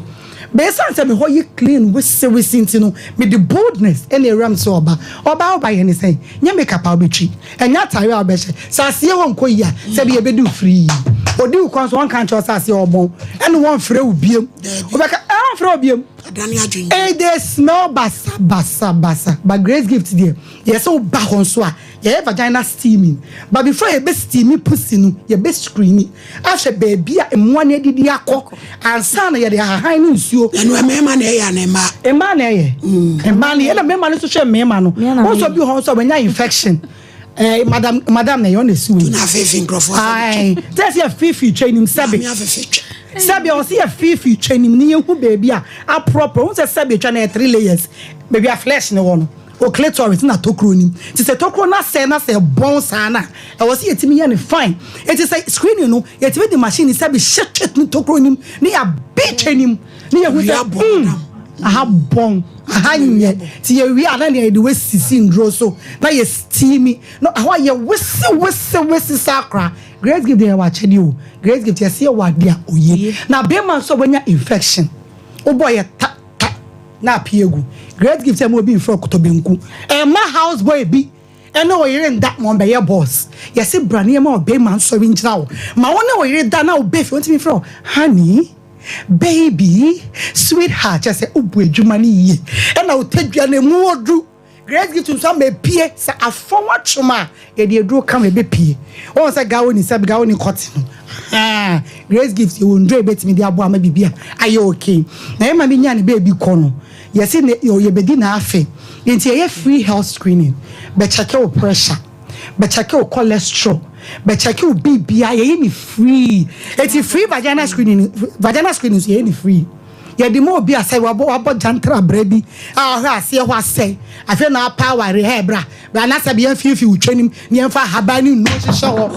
But esiane sɛ me hɔ yɛ clean wesewese nti no, mede boldness na awura mu sɛ ɔba. Ɔbaa woba yɛ ne sɛn? Nyɛ makeup a wobɛtwi, ɛnyɛ atare a wobɛhyɛ. Sɛ aseɛ hɔ nkɔ yie a, sɛbi yɛbɛdi wo free. Ɔdi wo kwan so, ɔnka nkyerɛ wo sɛ aseɛ hɔ bɔn, ɛne wɔmfrɛ wo biom. Wobɛka, ɛɛ ɔmfrɛ wo biom. Eh, they smell basa basa basa. But Grace Gift deɛ, yɛ sɛ woba hɔ nso a, yɛyɛ vagina steaming. But before yɛbɛ steami pussy no, yɛbɛ screeni. Ahwɛ baabi a mmoa no adidi akɔ ansa na yɛde ahahan ne nsuo.
Ɛno mmarima na ɛyɛ anaa mmaa?
Mmaa na ɛyɛ. Mmaa na ɛyɛ. Ɛna mmarima no nso hwɛ mmarima no. Wɔn nso bi wɔ hɔ nso a wɔanya infection. Eh, madam, madam na ɛyɛ ɔna esi wei.
Tuna afeefe nkurɔfoɔ asɛ
de twɛ. Sɛ ɛsɛ yɛ feefe twɛ nim sɛbe.
Maame afeefe twɛ.
Sɛbe ɔsɛ yɛ feefe twɛ nim ne yɛn hu baabi a aporɔporɔ. Wɔn sɛ sɛbe twɛ na yɛ three layers. Baabi a flesh ne wɔ no. O clitoris na tokuro nim. Nti sɛ tokuro no asɛe na sɛ ɛbɔn saa no a, ɛwɔ sɛ yɛtumi yɛ no fine. Nti sɛ screening no, yɛtumi de machine sɛ bi hyɛ twɛ no tokuro nim ne yɛabe twɛ nim ne yɛhu sɛ mm, aha bɔn, aha nyɛ. Nti yɛwie a na nea yɛde wasisi nduro so na yɛ steamy na ɛhɔ ayɛ wese wese wese saa koraa. Grace Gift deɛ yɛwɔ akyɛdeɛ o. Grace Gift yɛse yɛwɔ adeɛ a oye. Na bɛrima nso a wanya infection, wobɔ yɛ ta ta na apue agu. Great gift ɛma obi nfrɛ ɔkotɔ benku. Ɛmma house boy bi ɛne wo yere nda ma ɔmbɛyɛ boss. Yɛse bra na yɛma ɔbɛrima nsɔre ngyina wo. Ma wo ne wo yere da na wo ba fie ɔntumi mfrɛ wo honey, baby, sweetheart kyerɛ sɛ wobu adwuma no yie ɛna wo tadua no ɛmu ɔduru. Grace Gift nso ama epie sɛ afɔn atwom a yɛde aduro ka ma ɛbɛpie. Wɔn sɛ gawo ni sɛbi gawo ni kɔte no. Ahaa Grace Gift yɛwɔ nduro a yɛbɛtumi de aboa ama biribi a ayɛ okay. Na yɛn maame nyaa ne baabi kɔ no yɛse ne yɛbɛdi n'afe nti yɛyɛ free health screening bɛkyɛke wo pressure bɛkyɛke wo cholesterol bɛkyɛke wo biribiara yɛyɛ ne free. Eti free vagina screening vagina screening nso yɛyɛ ne free. Yɛde ma obi a sɛ wabɔ wabɔ gyantra bra bi a ɔhwɛ aseɛ hɔ asɛe afei na apa aware hɛ bra bra na sɛ yɛn fiifi wo twɛnim ne yɛn fa ahaban ne nnuro nhyehyɛ hɔ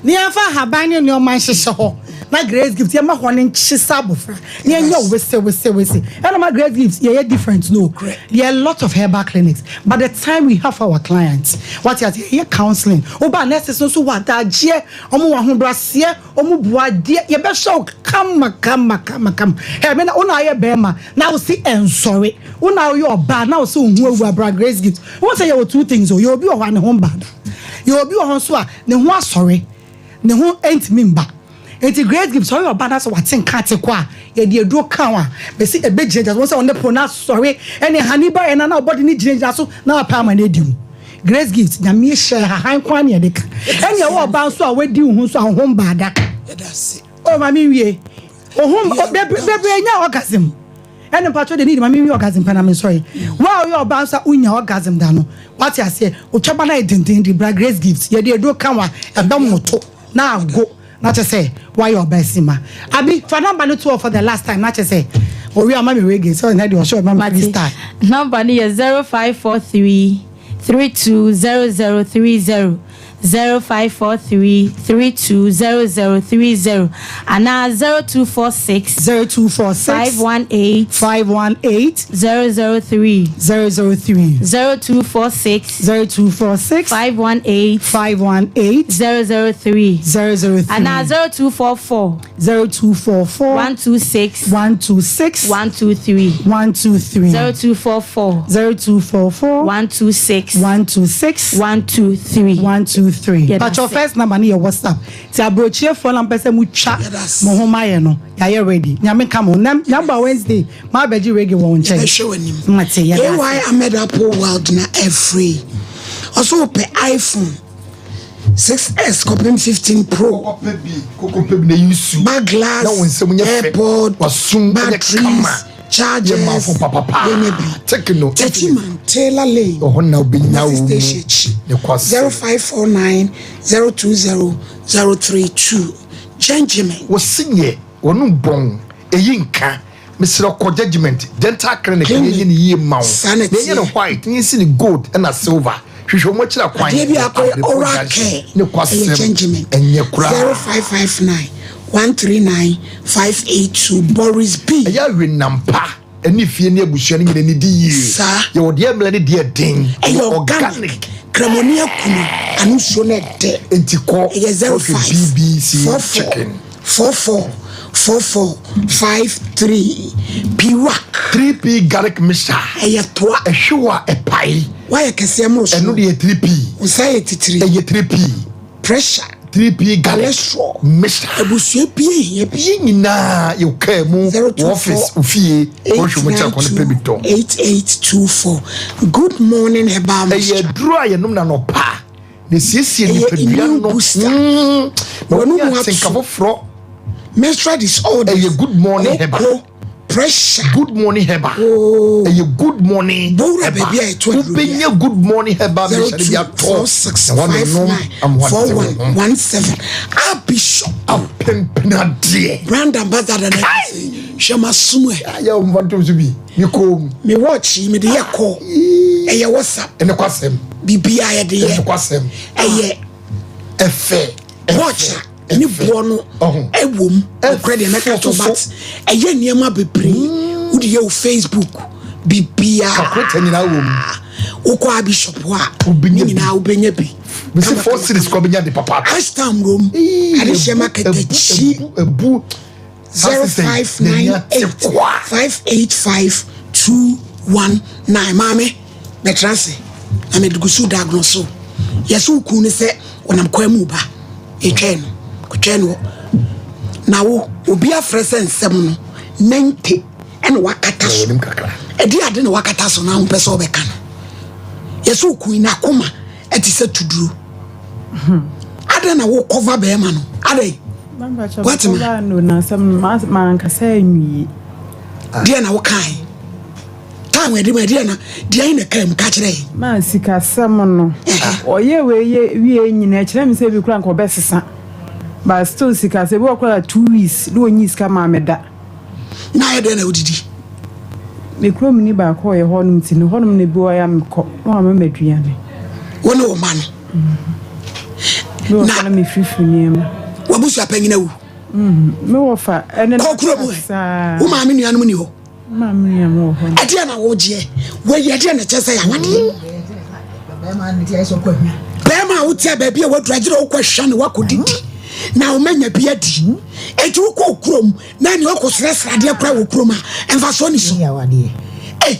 ne yɛn fa ahaban ne nneɛma nhyehyɛ hɔ na grace gift yɛma hɔ ne nkye sɛ abofra ne yɛn nyɛ wese wese wese ɛna ma grace gift yɛyɛ different no yɛ lot of herbal clinics but the time we have for our clients wate ase yɛyɛ counseling woba nurses nso wɔ adagyeɛ wɔn wɔ ahobraseɛ Ɔmo bu adeɛ yɛbɛhyɛ wo kama kama kama kama hɛ me na wo na ayɛ bɛɛma na wo se ɛnsɔre wo na woyɛ ɔbaa na wo se wo ho awu abra grace gift wo sɛ yɛwɔ two things o yɛ obi wɔ hɔ a ne ho mba da yɛ obi wɔ hɔ nso a ne ho asɔre ne ho ɛntumi mba nti grace gift sɛ ɔyɛ ɔbaa na sɛ wate nka ate kɔ a yɛde aduro ka wo a bɛsi ɛbɛ gyina gyina so wɔn sɛ ɔne po na asɔre ɛne hani ba yɛ na na ɔbɔde ne gyina gyina so na wapɛ ama no adi mu. Grace Gift, Nyame hyɛ hahan nko ara na yɛde ka. Ɛne ɛwɔ ɔbaa nso a wadi wo ho nso a wo ho mbaa da. Oh, ma menwie. Wo ho bebree nya orgasm. Ɛne mpatsɔ de ne ma menwie orgasm pɛ na mensɔre. Wo a woyɛ ɔbaa nso a wonya orgasm da no, wate aseɛ, otwaba no ayɛ dendenden bra Grace Gift, yɛde aduro ka wo a, ɛbɛmoto na ago. Na kyɛ sɛ wayɛ ɔbaa sima. Abi fa number no to hɔ for the last time na kyɛ sɛ owie a ma me reggae sɛ ɔnɛ deɛ ɔhyɛ ɔma me free style.
Number no yɛ 0543 320030, 0543 320030 anaa 0246
0246
518
518
003
003
0246
0246
518
518
003
003
anaa 0244
0244
126
126
123
123
0244
0244
126
126
123
123. 23.
Yɛda
Pakyɛw
ase.
first number no yɛ WhatsApp. Nti abrokyirefoɔ na mopɛ sɛ motwa mo ho ma yɛ no, yɛayɛ ready. Nyame nka mo ho. Nɛ Nyame boa Wednesday, mabɛgye reggae wɔ wo nkyɛn.
Yɛbɛhwɛ w'anim.
Mate, yɛda ase.
AY Ahmed Apple World na ɛfiri. Ɔso wopɛ iPhone 6s kɔpem 15 Pro.
Kɔkɔpɛ bi na eyi su.
Back glass,
Na wo nsam nyɛ fɛ.
AirPod,
Wasum ɛnyɛ
batteries,
kama.
chargers.
Yɛ maafo papapa.
Yɛnyɛ bi.
Tekno.
Techiman, Taylor Lane.
Ɔhɔ na wobɛnya wo
Kumasi
mu.
station akyi.
Ne kwasɛm.
0549 020 032. Gentlemen.
Wɔsi nyɛ wɔn bɔn eyi nka mesrɛ kɔ judgement dental clinic na yɛnyɛ ne yie ma wo
Saa
na
na
yɛnyɛ no
ɛteɛ.
white na yɛsi ne gold ɛna silver hwehwɛ wɔn akyiri akwan
Adeɛ bi akɔyɛ
Adepo
oral
junction.
care.
ne
Ɛyɛ
kwasɛm
gentlemen.
ɛnyɛ koraa
0559 139 582 Boris B.
ɛyɛ awenampa ɛne fie ne abusua no nyina ne di yie
Saa.
yɛwɔ deɛ mmerɛ ne deɛ den
Ɛyɛ organic. Kremoni akunu ano nsuo no ɛdɛ.
nti kɔ
Ɛyɛ
kɔhwɛ
05
bbc
44
chicken
44 44 53 Piwak.
3p garlic mixture
Ɛyɛ toa.
ɛhwew a ɛpae
Wayɛ kɛseɛ mmoro so.
ɛno deɛ 3p
Nsa yɛ titiri.
ɛyɛ 3p
Pressure.
3p garlic
Cholesterol.
mixture
Abusua bie hia bi.
yɛ nyinaa yɛ kaa mu wɔ office ofie wɔhwɛ mu kyɛ kɔno pɛ bi tɔ
8824. Good morning, Herbal
ɛyɛ
Mixture.
aduro a yɛnom na nɔpa na esiesie
Ɛyɛ
nipadua
immune
no
booster.
Mm, na
Wɔn
wɔn
mu
atenka
ato.
foforɔ
Menstrual disorders.
ɛyɛ good morning herbal
Koko, pressure.
good morning herbal
Oh.
ɛyɛ good morning
Bowura
herbal
baabi a yɛto aduro
wobɛnya good morning herbal mixture de bi atɔ na wɔanonom ama wɔate wo ho
0246594117. A Bishop.
apempenadeɛ
Brand ambassador na hwɛ ma som ɛ.
ayɛ wo mfa ntom so bi me kɔn
Me watch yi mede yɛ call. Ɛyɛ WhatsApp.
ɛne kwasɛm
Biribiara yɛde
ɛne
yɛ.
kwasɛm
Ɛyɛ
ɛfɛ
watch a ne boɔ no
Ɔho.
ɛwɔ mu. Nokorɛ deɛ mɛka to
so.
but ɛyɛ nneɛma bebree. Wode yɛ wo Facebook. Biribiara.
Calculator nyinaa wɔ mu
Wokɔ a Bishop hɔ a.
Wobɛnya
Ne
bi.
nyinaa wobɛnya bi.
mesi
Kama,
four
kama,
series kɔ bɛnya de papa
Ashtown rom. Adehyɛ market akyi.
ebu ebu
0598 585 219 maame bɛtena ase na mede gu so diagnose wo yɛsɛ wo kun ne sɛ ɔnam kwan mu ba ɛtwɛn no kɔtwɛn no na wo obi afrɛ sɛ nsɛm no 90 ɛna wakata so
wɔnim kakra
ɛde ade na wakata so na wompɛ sɛ wobɛka no yɛsɛ wo kun n'akoma ɛte sɛ tuduro adɛn na wokɔva bɛrima no adɛn What ma?
no na asɛm no mankasa anwie.
deɛ na wokae time ɛde ma deɛ na deɛ na kaa mu ka kyerɛ yɛn
Ma sikasɛm no. Ɔyɛ wei yɛ wie nyinaa kyerɛ me sɛ bi kora nka ɔbɛsesa. But still sikasɛm bi wɔ kora 2 weeks na ɔnyi sika maa me da.
Na ayɛ dɛn na wodidi?
Me kurom ni baako a ɔyɛ hɔnom nti no hɔnom na bi wɔ ya mekɔ na wama me aduane.
Wo ne wo ma no?
Bi wɔ hɔ na mefirifiri nneɛma.
Wabusua panyin awu?
Me wɔ fa ɛne
Kɔ kurom ɛ. Wo maame nuanom ni hɔ?
Maame nuanom wɔ hɔ.
Ɛdeɛ na wogyeɛ wɔyi ɛdeɛ na kyɛ sɛ yɛawadeɛ bɛrima a wote a baabi a waduru agyerɛ wokɔ hwɛ ne woakɔdidi na womanya bi adi enti wokɔ kurom na ne wokɔ srɛsrɛ adeɛ kora wɔ kurom a ɛmfasoɔ ni so. Ei,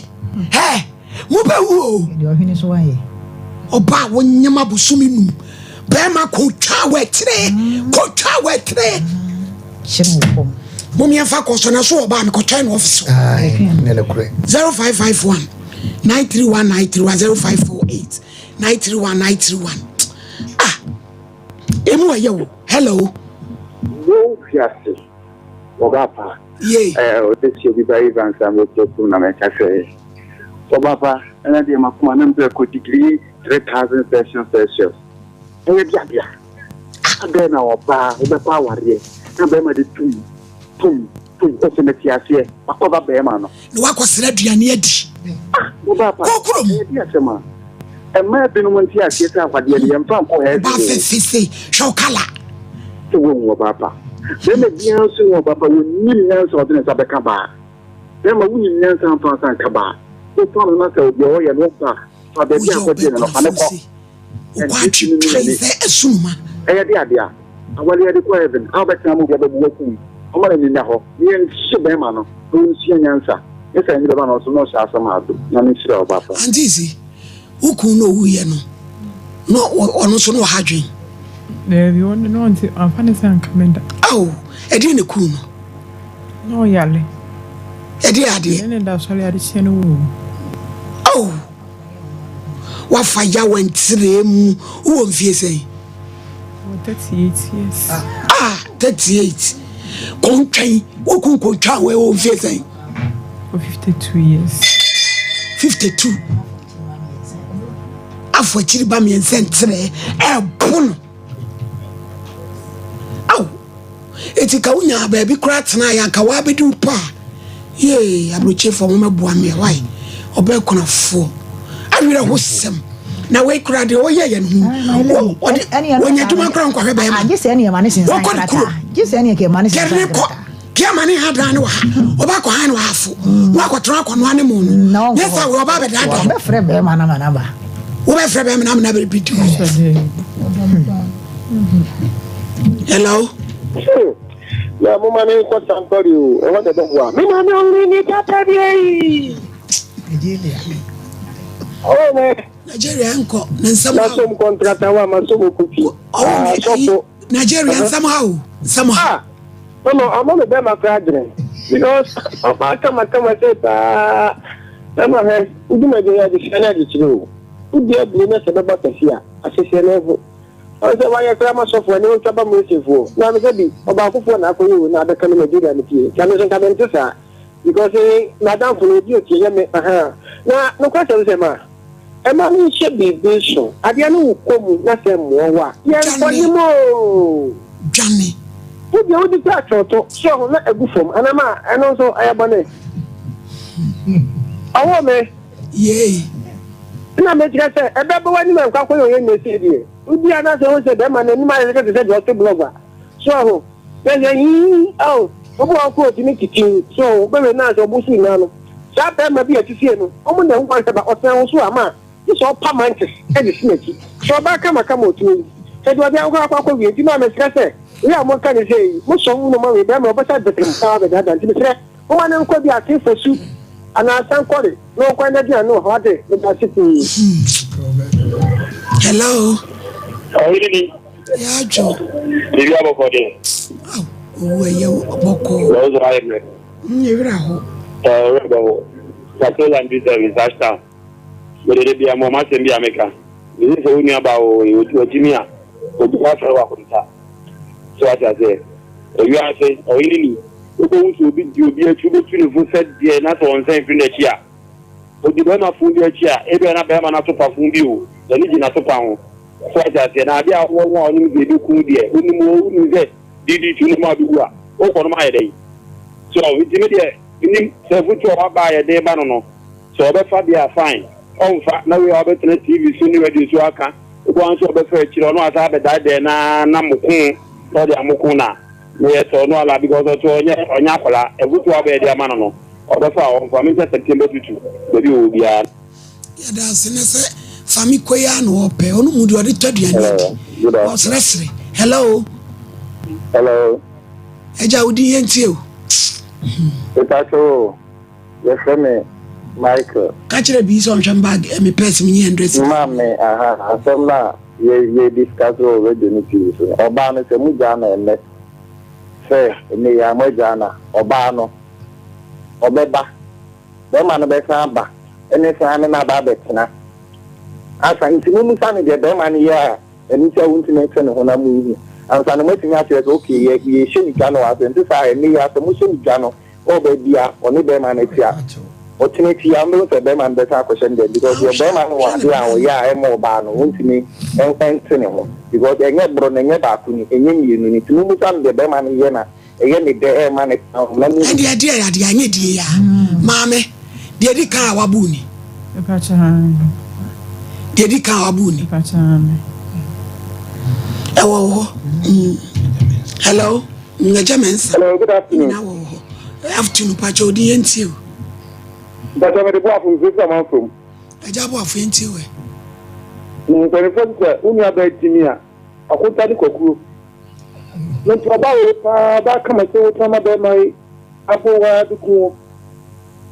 hɛ mobɛwu o. Ɔba a wonyam abosome num bɛrima kɔtwa wɛterɛ kɔtwa wɛterɛ momiɛmfa kɔ so na so ɔba a mekɔtwɛn no office hɔ.
Ne nokorɛ.
0551 931 931 0548 931 931. Ah, emu ɛyɛ wo. Hello.
Wo wiase ɔba pa.
Yee.
Ɛɛ ɔde si obi ba Evans a mɛkyɛ kum na mɛka sɛ ɔba pa ɛna deɛ makoma na mpɛ kɔ degree 3000 celsius ɛyɛ biabia adɛn na ɔbaa wobɛkɔ awareɛ na bɛrima de tum tum tum ɛsɛ mɛte aseɛ wakɔba bɛrima no.
Na wakɔsrɛ aduane adi.
Ɔba pa.
Kɔ kurom.
Ɛyɛ bi asɛm a ɛmmaa binom nte aseɛ sɛ awadeɛ no yɛmfa nkɔ hɛ.
Ɔbaa fɛfɛ sei, hwɛ wo kala.
Sɛ woahu ɔbaa pa bɛrima biara nso hu ɔbaa pa wɔnim nyansa a ɔde ne nsa bɛka baa bɛrima wonim nyansa mfa nsa nka baa wofa no na sɛ deɛ ɔyɛ no wofa fa baabi a kɔgye no no fa ne kɔ.
Wokɔ atwetwe sɛ asunuma.
Ɛyɛ de adeɛ a awale yɛde kɔ heaven a wobɛtena mu bi abɛbu wakum ɔma no nina hɔ ne yɛnhye bɛrima no na ɔnsua nyansa ne sɛ ɛnyɛ bɛba no ɔso na ɔhyɛ asɛm ado. Nyame nhyira ɔbaa pa.
Auntie si wo kun no owuiɛ no. Na ɔno nso na ɔha dwen.
Daabi, ɔno na ɔnte, amfa ne sɛ anka me da.
Ao, ɛdeɛ na ɛkuu no?
Na ɔyare.
Ɛdeɛ adeɛ?
Ne ne da sɔre adekyeɛ no wɔ mu.
Ao, wafa yawa ntiree mu. Wowɔ mfie sɛn?
Wɔ 38 years.
Ah, 38. Kɔntwɛn, woku nkɔntwa a wɔwɔ mfie sɛn?
Wɔ 52 years.
52. Afɔ akyiri ba mmiɛnsa ntiree ɛɛbo no. Ao, eti ka wonya baabi koraa tena yɛ anka woabɛdi wo pa a. Yee, aburokyefoɔ mo mɛboa me wae. Ɔbɛɛ kunafoɔ. Awerɛhosɛm. Na wei koraa deɛ ɔyɛ yɛ no ho. Ɔde wɔnya adwuma koraa nkɔhwɛ bɛrima. Wɔkɔ ne kurom. Kɛre ne kɔ. Kia ma ne ha dan ne wɔ ha. Ɔba akɔ ha ne wɔ afo. Na wakɔtena akɔnoa ne mo no. Nyɛ sɛ wɔ ɔba abɛdaadaa.
Wobɛfrɛ bɛrima no ama no aba.
Wobɛfrɛ bɛrima no ama no abɛdi hɔ. Hello.
Na mo ma ne nkɔ sankɔre o, ɛhɔ na ɛbɛboa. Me maame ɔwuri ni papa bi eyi.
Nigeria.
Oh me.
Nigeria nkɔ ne nsɛm ha.
Masom kɔntrata wa masom okuti.
Oh me. Nigeria nsɛm ha o nsɛm ha.
Ah. Mama ɔma me bɛma koraa adwene because ɔba kama kama sɛ paa bɛma hwɛ wodi ma adwene adesua ne adekyerɛ o wodi aburo na sɛ bɛba kɛse a aseseɛ no ho ɔn sɛ wayɛ koraa ma sɔfoɔ ɛne wotwa ba mmeresefoɔ na mesɛ bi ɔbaakofoɔ na akɔyɛ o na abɛka me Nigeria me fie nka me nso nka mente saa because eh, madamfo no obi otie yɛ me aha na nokwasɛm sɛ ma Ɛma no nhyɛ biribi nso. Adeɛ no wokɔ mu na sɛ mmoa wo a, yɛnkɔ nim oo.
Dwane.
Wo deɛ wodi kura twɔto so ho na agu fam anaa ma ɛno nso ɛyɛ bɔne? Ɔwoo me.
Yei.
Ɛna mekyerɛ sɛ ɛbɛba w'anim a nkɔ akɔyɛ ɔyɛ nnɛ sei deɛ. Wodi a na sɛ wohu sɛ bɛrima no anim ayɛ te sɛ deɛ ɔte blɔg a. So ho. Na sɛ yii ao obi wɔ hɔ koraa otumi tete so ho bɛwɛ na sɛ ɔbo so nyinaa no. Saa barima bi a ɛte sei no, wɔn na ɛho kwan sɛ ba ɔsɛn wo so a ma gye sɛ ɔpa mantis de si n'akyi. Sɛ ɔbaa kamakama ɔtumi yi. Sɛ deɛ ɔde akɔ akɔ akɔwie nti maa mesrɛ sɛ wei a moka no sei yi, mosɔ mu no ma wei barima ɔbɛsa betem paa bɛdaadaa nti mesrɛ momma no nkɔ bi ase fasu anaa sankɔre na ɔnkɔ n'aduane wɔ hɔ ade meda ase pii.
Hello.
Ɔhene ni.
Yɛadwo.
Biribi abɔkɔ deɛ.
Owu ɛyɛ bɔkɔɔ.
Lɔɔso ayɛ mmerɛ.
Nyɛ werɛ aho.
Ɛɛ werɛ bɛho. Patrol Laundry Service, Ashtown. Mede da biara mewɔ m'asɛm bi a meka. Mese sɛ wo nua baa wɔ hɔ yi, wagyimi a, obi afrɛ wo akonta. So wate aseɛ? Ewiase, ɔhene ni. Wobɛhu sɛ obi di obi akyi, wobɛtu ne fo sɛ deɛ na sɛ ɔnsan mfiri n'akyi a, ɔdi bɛrima fo bi akyi a, ebia na bɛrima no atopa fo bi o, n'ani gye n'atopa ho. So wate aseɛ? Na adeɛ a wowɔ ho a wonim sɛ ɛbɛku wo deɛ, wonim o, wonim sɛ DD tu no ma wobɛwu a, wokɔ no ma ayɛ dɛn? So nti me deɛ menim sɛ afutuo a waba a yɛde reba no no, sɛ ɔbɛfa deɛ a fine, ɔmfa na wei a wabɛtena TV so ne radio so aka, wobɛwa nso ɔbɛfa akyire ɔno asan abɛdaedae na na moko na ɔde amoko na meyɛ sɛ ɔno ala because ɔto ɔnyɛ ɔnyɛ akwadaa, afutuo a wabɛyɛ de ama no no ɔbɛfa a ɔmfa, menkyɛ September tutu baabi ɔwɔ biara.
Yɛda ase ne sɛ Fami kɔ yi ara na ɔpɛ ɔno mu deɛ ɔde tɔ aduane adi ɔsrɛsrɛ hello.
Hello.
Ɛgya wo din yɛn tie o.
Mepakyɛ o yɛfrɛ me Michael.
Ka kyerɛ bii sɛ ɔnhwɛ me bag eh, me purse me nyi hundred cedis.
Maame aha asɛm no a yɛ yɛ discuss wɔ radio ne TV so no ɔbaa no sɛ mo gyaa no ɛnnɛ sɛ ɛnnɛ yi a mo agyaa no a ɔbaa no ɔbɛba Bɛrima no bɛsan aba ne san ne no aba abɛtena ansa. Nti mommisa no deɛ bɛrima no yɛ a ɛno nti a wontumi nte ne ho na monhu ansa na moatumi akyerɛ sɛ okay yɛ yɛhyɛ no dwa no wɔ ase. Nte saa a ɛnnɛ yi ara sɛ mohyɛ no dwa no wɔ baabi a ɔne bɛrima no te a ɔtena akyi a mobɛhu sɛ bɛrima no bɛsan akɔhyɛ no dɛm because deɛ bɛrima no wɔ adeɛ a ɔyɛ a ɛmma ɔbaa no wontumi nte ne ho because ɛnyɛ boro no ɛnyɛ baako ni ɛnyɛ mmienu ni. Nti mommisa no deɛ bɛrima no yɛ na Ɛyɛ me dɛ ɛma ne ka ho na mu.
Ɛnde ɛdeɛ yɛ adeɛ anyɛ die ya maame deɛ ɛdi kan a wabu ni deɛ ɛdi kan a wabu ni ɛwɔ wɔ hɔ hello ngagya mɛnsa
hello good afternoon
nyina wɔ wɔ hɔ afternoon pakyɛ odi yɛn tie o
mpakyɛ mede boafo mfiri firi amanfo mu
agya boafo yɛn tie wɛ
mpanyinfoɔ sɛ wo nua bɛɛ gyimi a akonta ne kwakuro Na nti ɔbaa wei paa ɔbaa kama sɛ wotena ma bɛrima yi abo wo ara de ku wo.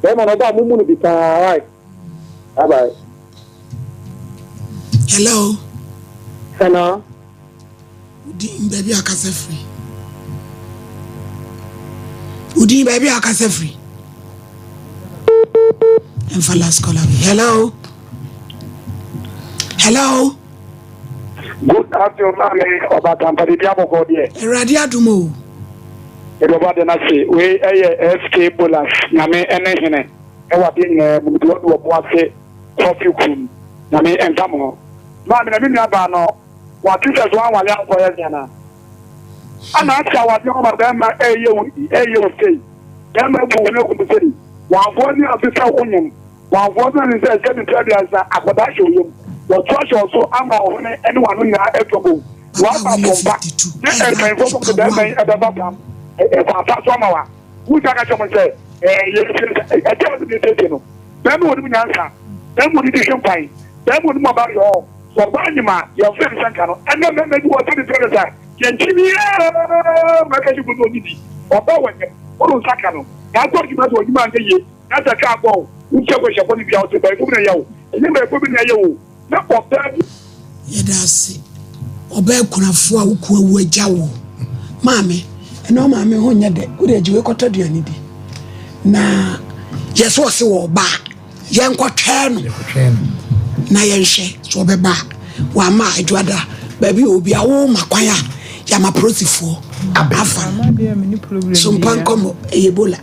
Bɛrima no ɔbaa mo mu no bi paa why? Bye bye.
Hello.
Hello.
Wodin baabi a akasa firi. Wodin baabi a akasa firi. Mfa last caller bi. Hello. Hello.
Good afternoon, maame ɔba tampa biribi abɔkɔ deɛ.
Awurade adum o.
Ɛde ɔba de n'ase wei ɛyɛ SK Bolas nyame ɛne hene ɛwɔ adeɛ nyinaa mu deɛ ɔde ɔbo ase kɔfi kurom nyame ɛnka mo ho. Maame na me nua baa no wate sɛ so anwale ankɔ yɛ den anaa? Ana ate awadeɛ ho ma bɛrima ɛyɛ wo ɛyɛ wo sei bɛrima bu wo no agu sei wanfoɔ ne ase sɛ wonyem wanfoɔ sɛ ne sɛ sɛ ne sɛ aduasa akɔdaa hyɛ oyam wɔto ahyɛ wo so ama wo hwene ne wano nyinaa atwa bom waba fompa ne mpanyinfoɔ fam sɛ bɛrima yi ɛbɛba fam ɛkwan so ama wa wusa ka kyerɛ mo sɛ ɛyɛ ɛkyɛ wɔ sɛ ne sɛ no bɛrima wɔ ne mu nyansa bɛrima wɔ ne di hwɛ nkwan bɛrima wɔ ne mu ɔba yɛ ɔ Ɔbaa nyim a, yɛmmfa nsa nka no. Ndɛ mmarima bi wɔ hɔ sɛ mepɛ no dza, yɛnntse biara ma ɔka dɛ ɔno onnyi bi. Ɔbaa wɔ nyim, wodo nsa ka no, naaso ɔdze ma dɛ ɔnye mu annyɛ yie, na sɛ kaar bɔ wo, wonntua kwanhyia bɔne biara, ɔse bayifo bi na ɛyɛ wo, nnyɛ bayifo bi na ɛyɛ wo o, na ɔbaa bi.
Yɛda ase ɔbaa kunafo a wo kun awu agya wo. Maame, ɛnɛ wo maame ho nyɛ dɛ, wode agye wei kɔtɔ aduane di. Na yɛ sɛ ɔse wɔ ɔbaa. Yɛnkɔtwɛn no na yɛnhwɛ sɛ ɔbɛba a. Wamma a, Adwoada, baabi a obi a woma kwan a yɛama polisifoɔ afa no. So mpa nkɔmmɔ, ɛyɛ Ebola.